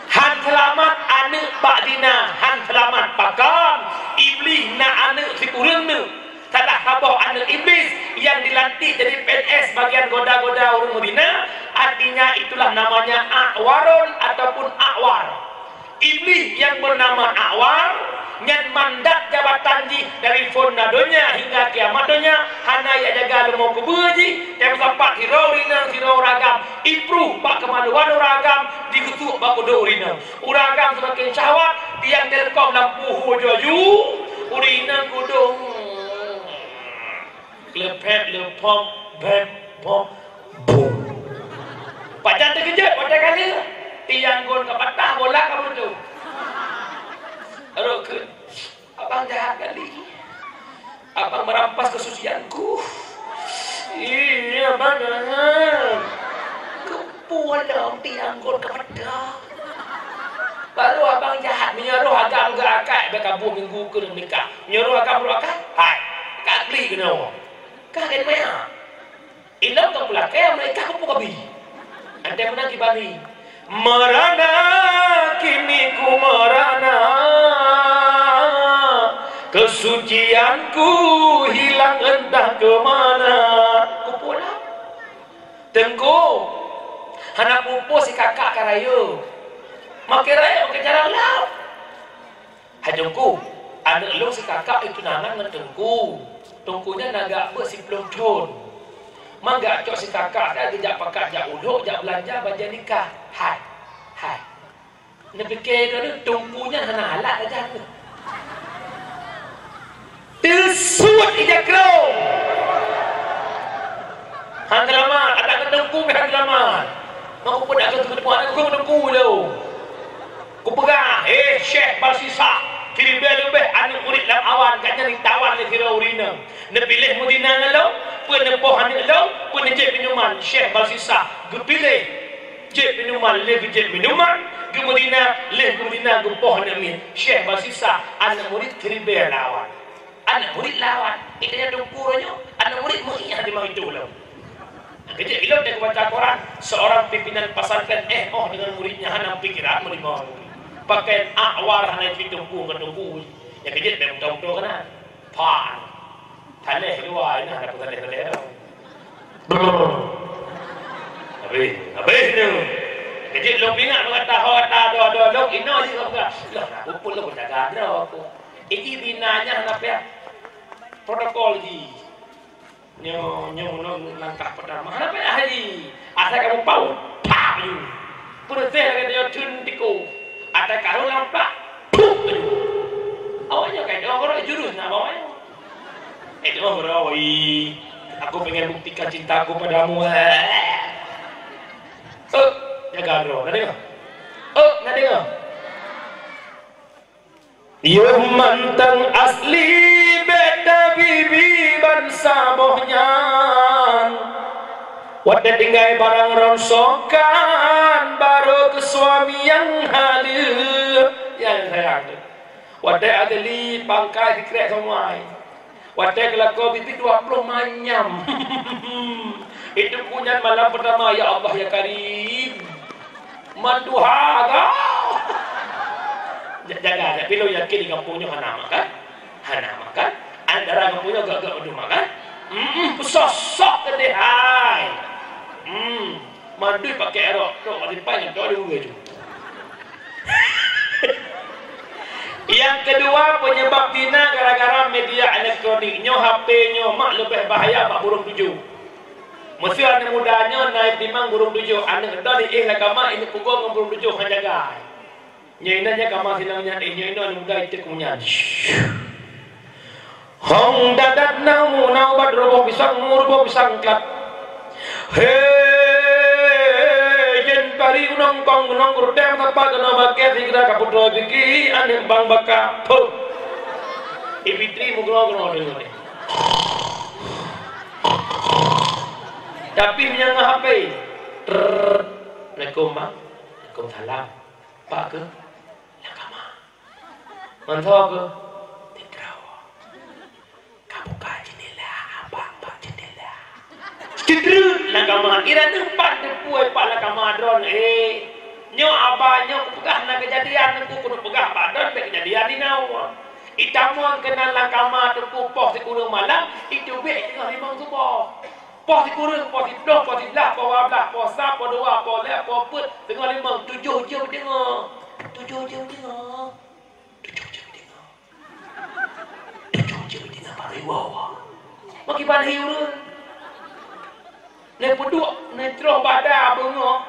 Han seulamat aneuk bak zina, han seulamat pakon. Iblih na aneuk sikureueng neuk. Salah saboh aneuk Iblih nyang dilantik jadi P N S bagian goda-goda ureueng meuzina, artinya itulah namanya A'warun ataupun A'war. Iblih nyang beunama A'war nyan mandat jabatan jih dari phon na donya hingga kiamat donya, hana jak jaga leumo keubeue jih, nyang sapat sidroe ureueng inong sidroe ureueng agam, ipruh bak keumaluan ureueng agam, digeutuk bak kudok ureueng inong. Ureueng agam seumaken syahwat, tiang telkom lampu hu jaju, ureueng inong kudong. Klepet, lepom, bep, bom, bum. Pajan teukeujot, watèe ka lheueh. Tiang gon ka patah, bola ka meutueng. Rot kheun, "Abang jahat kali. Abang merampas kesucianku." "Iya, Bang, jangan." Keupeue lom tiang gon ka patah. Baru abang jahat, meunyoe roh agam geuakai, bèk kabu minggu keu nikah. Meunyoe roh agam roh akai, hai, ka klik keunoe. Ka keuneuk meu'ah. Ilôn ka peulakèe, meunyoe ka keupeue kabi. Antée meunan kibani. Merana kini ku merana, kesucianku hilang entah ke mana. Keupeue lah. Teungku, hana peue-peue si kakak ka rayeuk. Makai rayeuk makai cara lom. Hai Teungku, aneuk lôn si kakak itu na nan ngon Teungku. Teungku nyan na gak beuet siploh thon. Man gak cok si kakak ka geujak pakat jak ulok, jak beulanja bajèe nikah. Hai, hai. Neupike droeneuh Teungku nyan hana alat aja tu. Teusuet ija krong. Han seulamat, adak keu Teungku pih han seulamat. Maka pun akan keutuan aku keu Teungku lom. Kupeugah, "Hei Syekh Balsisah, siribèe leubeh aneuk murit lam awan, gata nyan ditawan lé sidroe ureueng inong. Neupiléh meuzina ngon lôn, peue neupoh aneuk lôn, peue neujép minuman." Syekh Balsisah geupiléh. Jép minuman, lé geujép minuman, geumeuzina, lé geumeuzina, geupoh aneuk miet. Syekh Balsisah, aneuk murit siribèe lam awan. Aneuk murit lam awan. Di tanyoe Teungku nyoe, aneuk murit meu'ah di meuitu lom. Keujeuet ilôn teuka baca Quran, seorang pimpinan pesantren éh oh deungon muridnya hana pikiran meunimong. Pakaian awar hana jiteupeue ngon Teungku. Nyang keujeuet bèk meutoe-meutoe keunan. Pan. Thaleh dua, ini hana peutaleh-taleh dah. Brrr. Habéh, habéh tu. Keujeuet lôn ingat lôn kata, ho kata, adoe-adoe lôn, inoe jih lôn peugah. Lôn nak peuphon lôn jaga droe aku. Iji bina nyan hana payah protokol jih. Nyoe, nyoe meunan langkah peurtama. Hana payah haji. Asai kamoe paut, pah aju. Peureuséh lagèe nyoe theun tiko. Asai karu lampak, puh aju. Awak nyoe kan, nyoe goro jurus nak bawa nyoe. Eh, nyoe goro, ih. Aku pengen buktikan cintaku padamu. Eh, jaga droe, na deungö? Eh, na deungö? Yoh mantong asli bèk tabibi bansaboh nyan. Watèe tinggai barang rongsokan, barô keu suami nyang haleue. Nyang sayang tu. Watèe adeuli pangkai sikrek seumuai. Watèe geulakoe bibi dua ploh manyam. Itu kunyan malam pertama, ya Allah, ya Karim. Manduha agam. Ja-, jaga, tapi lôn yakin di gampông nyoe hana makan. Hana makan. Antara gampông nyoe agak-agak manduha makan. Hmm, peusosok keudeh hai. Hmm. Mandui pakai erok, tok mati pai nyan, tok di ureueng tu. Yang kedua, penyebab zina gara-gara media elektronik. Nyoe H P nyoe mak leubeh bahaya bak burông tujoh. Meusé aneuk muda nyoe na itimang burông tujoh, aneuk droe di éh lagama ineuk peugoe ngon burông tujoh han jaga. Nyoe inan nyan kama sinang nyan, eh, nyoe inan muda iteuk meunyan. Hong dadat na mu na ubat ruboh pisang, mu ruboh pisang klat. He, jen pari unong kong Nong guruteng teumpat keunoe bakée sigra ka putroe piki aneuk bang baka. Puh. Ibu Tri meugroe-groe deungon nyan. Tapi meunyoe ngon H P, trrrr. Assalamualaikum, Mak. Waalaikumsalam. Pak keuh? Lam kama. Ngon soe keuh? Sidroe. Ka buka jendela, abang bak jendela. Sidroe lam kama. Iran teumpat teupue pak lam kama droe, eh. Nyoe abang nyoe kupeugah na keujadian, teungku keuneuk peugah bak droe bèk keujadian inoe. Itamong keunan lam kama teungku poh sikureueng malam, iteubiet teungoh limong suboh. Poh sikureueng, poh siploh, poh siblaih, poh dua blaih, poh sa, poh dua, poh lhèe, poh peuet, teungoh limong, tujoh jeuem deungoe. Tujoh jeuem deungoe. Tujoh jeuem deungoe. Tujoh jeuem deungoe baru iwoe. Makiban hi ureueng. Neupeuduek, neucroh bada beungoh.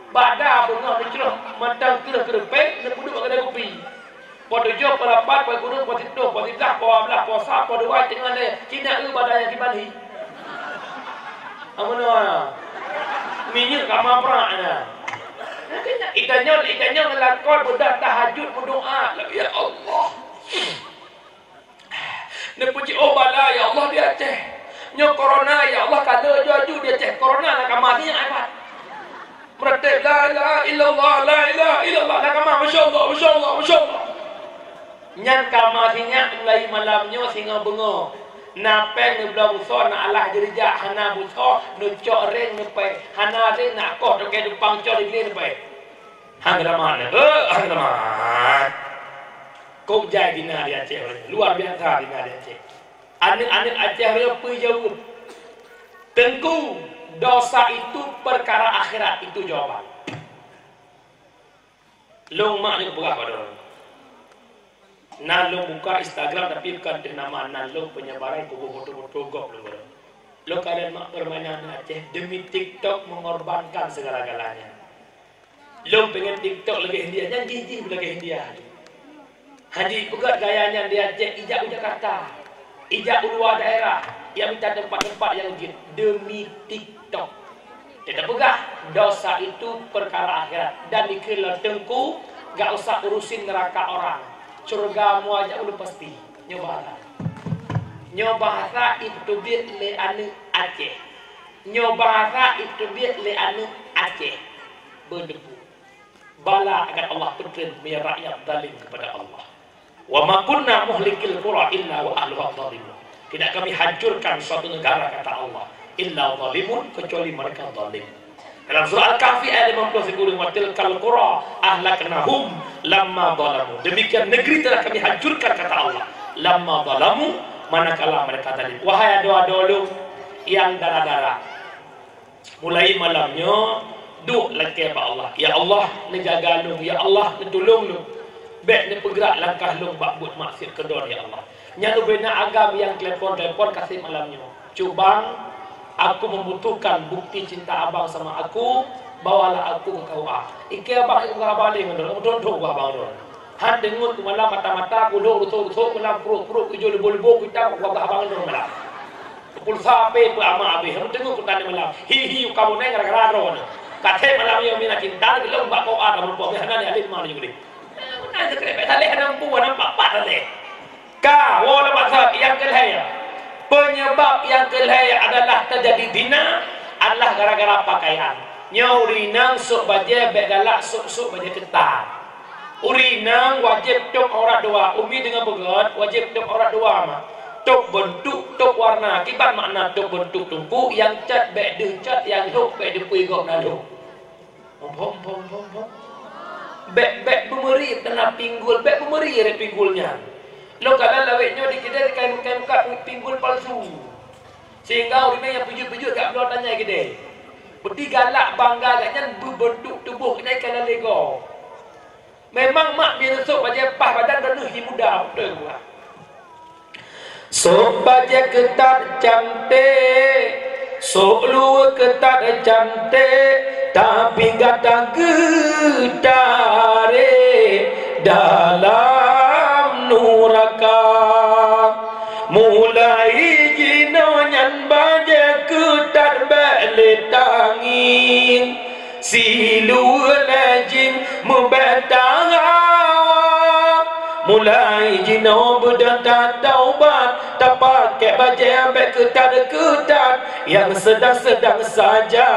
Bada beungoh neucroh mantong kreueh-kreueh péng, neupeuduek bak keude kupi. Poh tujoh, poh lapan, poh sikureueng, poh siploh, poh siblaih, poh dua blaih, poh sa, poh dua, teungoh lhèe. Ci na eu bada nyang kiban hi. Amun minyeuk ka mabrak na. Itanyoe, itanyoe ngon lakoe beudah tahajud meudoa, "Ya Allah, neupeujiôh bala, ya Allah, di Aceh. Nyoe corona, ya Allah, ka le aju-aju di Aceh. Corona lam kama nyan, ai pat." Meuratéb, "La ilaha illallah, la ilaha illallah." Lam kama, "Masya Allah, masya Allah, masya Allah." Nyan kama sinyak mulai malam nyoe singoh beungoh. Na péng neubloe beusoe, na alah jeurijak, hana beusoe neucok réng neupèe, hana réng na koh toke dumpang cok di glé neupèe. Han keulamat, eh, han keulamat. Kok jai dina di Aceh, luar biasa dina di Aceh. Aneuk-aneuk Aceh reupeue jaweueb. Teungku, dosa itu perkara akhirat, itu jawaban. Lôn mak nyoe peugah bak droe. Na lôn buka Instagram tapi bukan teuh nama nan lôn, penyebaran kubu foto-foto gob lôn bak droe. Lôn kalon mak permainan Aceh demi TikTok mengorbankan segala-galanya. Lôn pengen TikTok lagèe India, nyan jih-jih lagèe India. Haji peugah gaya nyan di Aceh, ijak u Jakarta, ijak u luwa daerah, ijak mita teumpat-teumpat nyang jeuet demi TikTok. Teupeugah, dosa itu perkara akhirat dan dikheun lé Teungku, gak usah urusin neraka orang. Syurga mua jak ulôn pasti. Nyoe bahasa. Nyoe bahasa iteubiet lé aneuk Aceh. Nyoe bahasa iteubiet lé aneuk Aceh. Beudeubu. Bala akan Allah peutreun meunyoe rakyat zalim kepada Allah. "Wa ma kunna muhlikil qura illa wa ahluha zalimun." Tidak kami hancurkan suatu negara, kata Allah, "illa zalimun," kecuali mereka zalim. Dalam surah Al-Kahfi ayat lima puluh sikureueng, "Wa tilkal qura ahlaknahum lamma zalamu." Demikian negeri telah kami hancurkan, kata Allah, "lamma zalamu," manakala mereka zalim. Wahai adoe-adoe lôn nyang dara-dara, mulai malam nyoe, duek lakèe bak Allah. "Ya Allah, neujaga lôn. Ya Allah, neutulông lôn. Bèk neupeugrak langkah lôn bak buet maksiat keu Droe, ya Allah." Nyan ubé na agam nyang telepon-telepon kaseb malam nyoe. "Cubang, aku membutuhkan bukti cinta abang sama aku, bawalah aku ke K U A." Ikeu abang, ikeu abang lé ngon droe, meuthôn-thôn abang droe. Han deungon keu malam mata-mata, kulhok rusok-rusok, malam pruet-pruet, keujôh leubo-leubo, kuitam, wabah abang lôn malam. Pulsa pé peuama abéh, teungoh kutan malam. Hi-hi, kamoe nyan gara-gara droeneuh. Ka thèe malam nyoe mina cinta, lôn bak koa, kamoe pok, hana ni alim ma laju geude. Hana sekrek, saleh hana mampu, hana pat-pat saleh. Ka, woe lôn bak sat, nyang keulhèe. Penyebab nyang keulhèe adalah terjadi zina adalah gara-gara pakaian. Nyoe ureueng inong sôk bajèe bèk galak sôk-sôk bajèe keutat. Ureueng inong wajéb tôb aurat dua, umi deungon beugöt wajéb tôb aurat dua ma. Tôb beuntuk, tôb warna. Kiban makna tôb beuntuk teungku, nyang cot bèk deuh cot, nyang lhôk bèk deuh pui gob na lhôk. Hom, hom, hom, hom, hom. Bèk, bèk beumeuri teunak pinggul, bèk beumeuri lé pinggul nyan. Lôn kalon lawét nyoe di keudè kain, kain muka pinggul palsu. Sehingga ureueng nyang peujeuet-peujeuet jak bloe tanyai keudè. Beuti galak bangga gobnyan beubeuntuk tuboh gobnyan ka lalé goe. Memang mak biasa sôk bajèe paih badan droeneuh hi muda, beutôi buah. Sôk bajèe keutat cantik, sôk luweue keutat cantik, tapi gata geutarek dalam nuraka. Mulai jinoe nyan bajèe keutat bèk lé tangieng. Siluweue lé jih meubèk tahawa, mulai jinoe beudôh tataubat, tapakék bajèe bèk keutat-keutat, nyang seudang-seudang saja,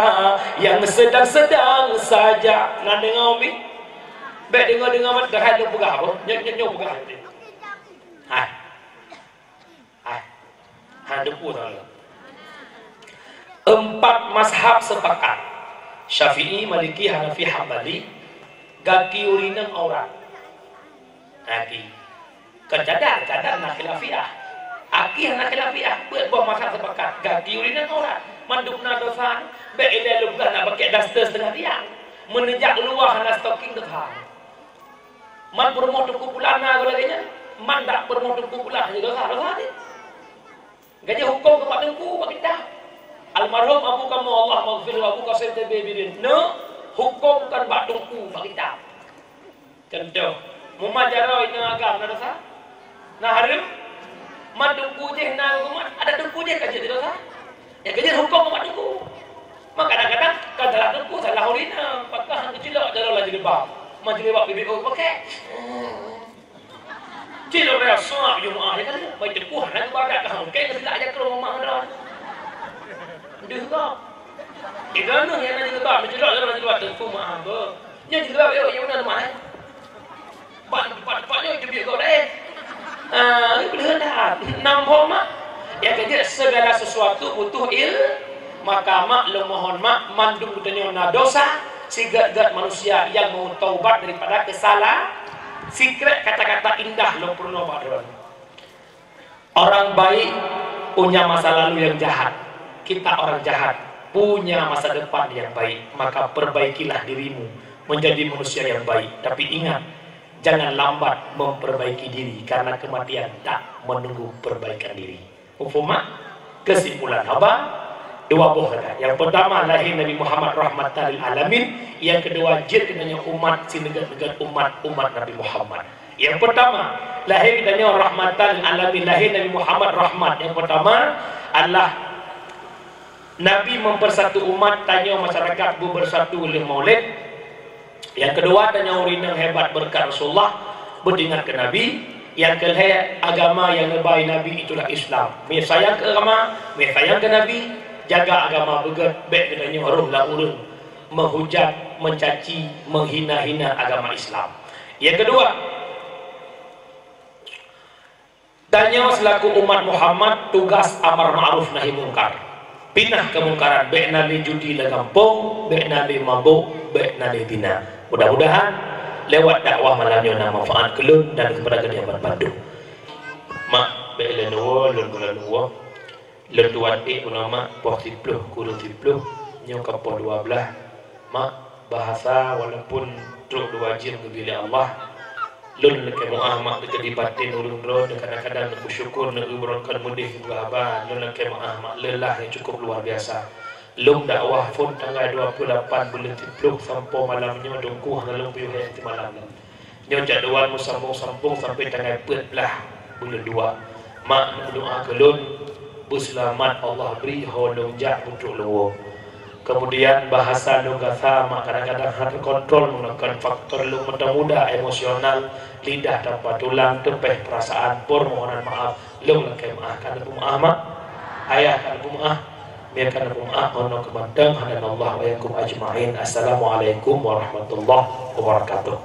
nyang seudang-seudang saja. Na deungö, Umi? Bèk deungö-deungö mantong hai lôn peugah apa? Nyoe, nyoe, nyoe peugah. Hai. Hai. Hai, deungö salah. Empat mazhab sepakat. Syafi'i, Maliki, Hanafi, Hambali, gaki ureueng inong aurat. Gaki. Kon cadar, cadar na khilafiah. Aki hana khilafiah, beuet boh mazhab sepakat. Gaki ureueng inong aurat. Mandum na dosa, bèk ilèe lôn peugah na pakék daster seutengah tiang. Meunijak luwa hana stocking dosa. Man peurumoh teungku pulan na lagèe nyan. Man dak peurumoh teungku pulan hana dosa, dosa ni. Gajah hukôm keu mak teungku bak kitab. Almarhum Abu Kamoe, Allah maghfir lahu, Abu Qasim T B Birin. Neu hukôm kon bak teungku bak kitab. Contoh, mumat jaroe inong agam na dosa? Na hareuem? Man teungku jih na hukuman, adak teungku jih ka jeuet dosa. Nyang ka jeuet hukôm mak teungku. Maka kadang-kadang kan salah teungku, salah ureueng inong, pakon han geucilok jaroe lam jilbab. Man jilbab bibi oh pakai. Cil raya suap Jumaat, ya kan? Baik tepuh, nak ibadat dah. Okey, kita ajak ke rumah dah. Deuh kau. Itu anu yang nak juga, menjelak dalam jelak tepuh maaf ke. Nya jelak, yuk, yuk, nak rumah, eh. Pak, pak, pak, yuk, itu biar kau deh. Ah, ini boleh dah. Enam boh mak. Yang ketiga, segala sesuatu butuh il-, Maka mak, lôn mohon mak, mandum geutanyoe na dosa, sigét-gét manusia nyang mau taubat daripada keusala-, sikrek kata-kata indah lôn peurunoe bak droeneuh. Orang baik punya masa lalu yang jahat. Kita orang jahat punya masa depan yang baik. Maka perbaikilah dirimu menjadi manusia yang baik. Tapi ingat, jangan lambat memperbaiki diri karena kematian tak menunggu perbaikan diri. Muphom mak? Keusimpulan haba, dua boh rakaat. Nyang peurtama, lahé Nabi Muhammad rahmatan lil alamin. Nyang keudua, jeuet keu tanyoe umat sineugét-neugét umat, umat Nabi Muhammad. Nyang peurtama, lahé keu tanyoe rahmatan lil alamin, lahé Nabi Muhammad rahmat. Nyang peurtama adalah Nabi mempersatu umat, tanyoe masyarakat beubersatu lé Maulid. Nyang keudua, tanyoe ureueng inong hebat beureukat Rasulullah, beuteuingat keu Nabi. Nyang keulhèe, agama nyang neuba Nabi itulah Islam. Mé sayang keu agama, mé sayang keu Nabi, jaga agama beugét, bèk geutanyoe rôh lam ureueng meuhujat, meucaci, meuhina-hina agama Islam. Nyang keudua, Tanyoe seulaku umat Muhammad, tugas amar ma'ruf nahi mungkar. Pinah keumungkaran, bèk na lé judi lam gampông, bèk na lé mabök, bèk na lé zina. Mudah-mudahan lewat dakwah malam nyoe na manfaat keu lôn dan keupada geutanyoe banmandum. Mak, bèk lôn woe, lôn gohlom lôn woe. Lôn tuan ék bunoe mak, poh siplôh kureueng siplôh, nyoe ka poh dua blaih. Mak, bahasa walaupun trok dua jeuem geubri lé Allah, lôn lakèe meu'ah mak, teukeudi baten ureueng droe, kadang-kadang neupeusyukur, neu'eu beuron kon meudeh, neu'eu haba, lôn lakèe meu'ah mak, leulah nyang cukup luar biasa. Lôn dakwah phôn tanggai dua puluh lapan buleuen siplôh sampoe malam nyoe, dongku hana lôn piôh hai simalam nyoe. Nyoe jadwal meusambông-sambông sampoe tanggai peuet blaih buleuen dua. Mak, neudoa keu lôn beuseulamat, Allah bri ho lôn jak peutrok lôn woe. Keumudian, bahasa lôn gasa, mak, kadang-kadang hana teukontrol meunyoe kon faktor lôn meuteumuda emosional, lidah tanpa tulang, teupeh peurasaan, peurmohonan maaf, lôn lakèe meu'ah, ka neupeumeu'ah, mak? Ayah ka neupeumeu'ah? Mie ka neupeumeu'ah, oh noe keuh mantong, hadanallahu wa iyyakum ajma'in. Assalamualaikum warahmatullahi wabarakatuh.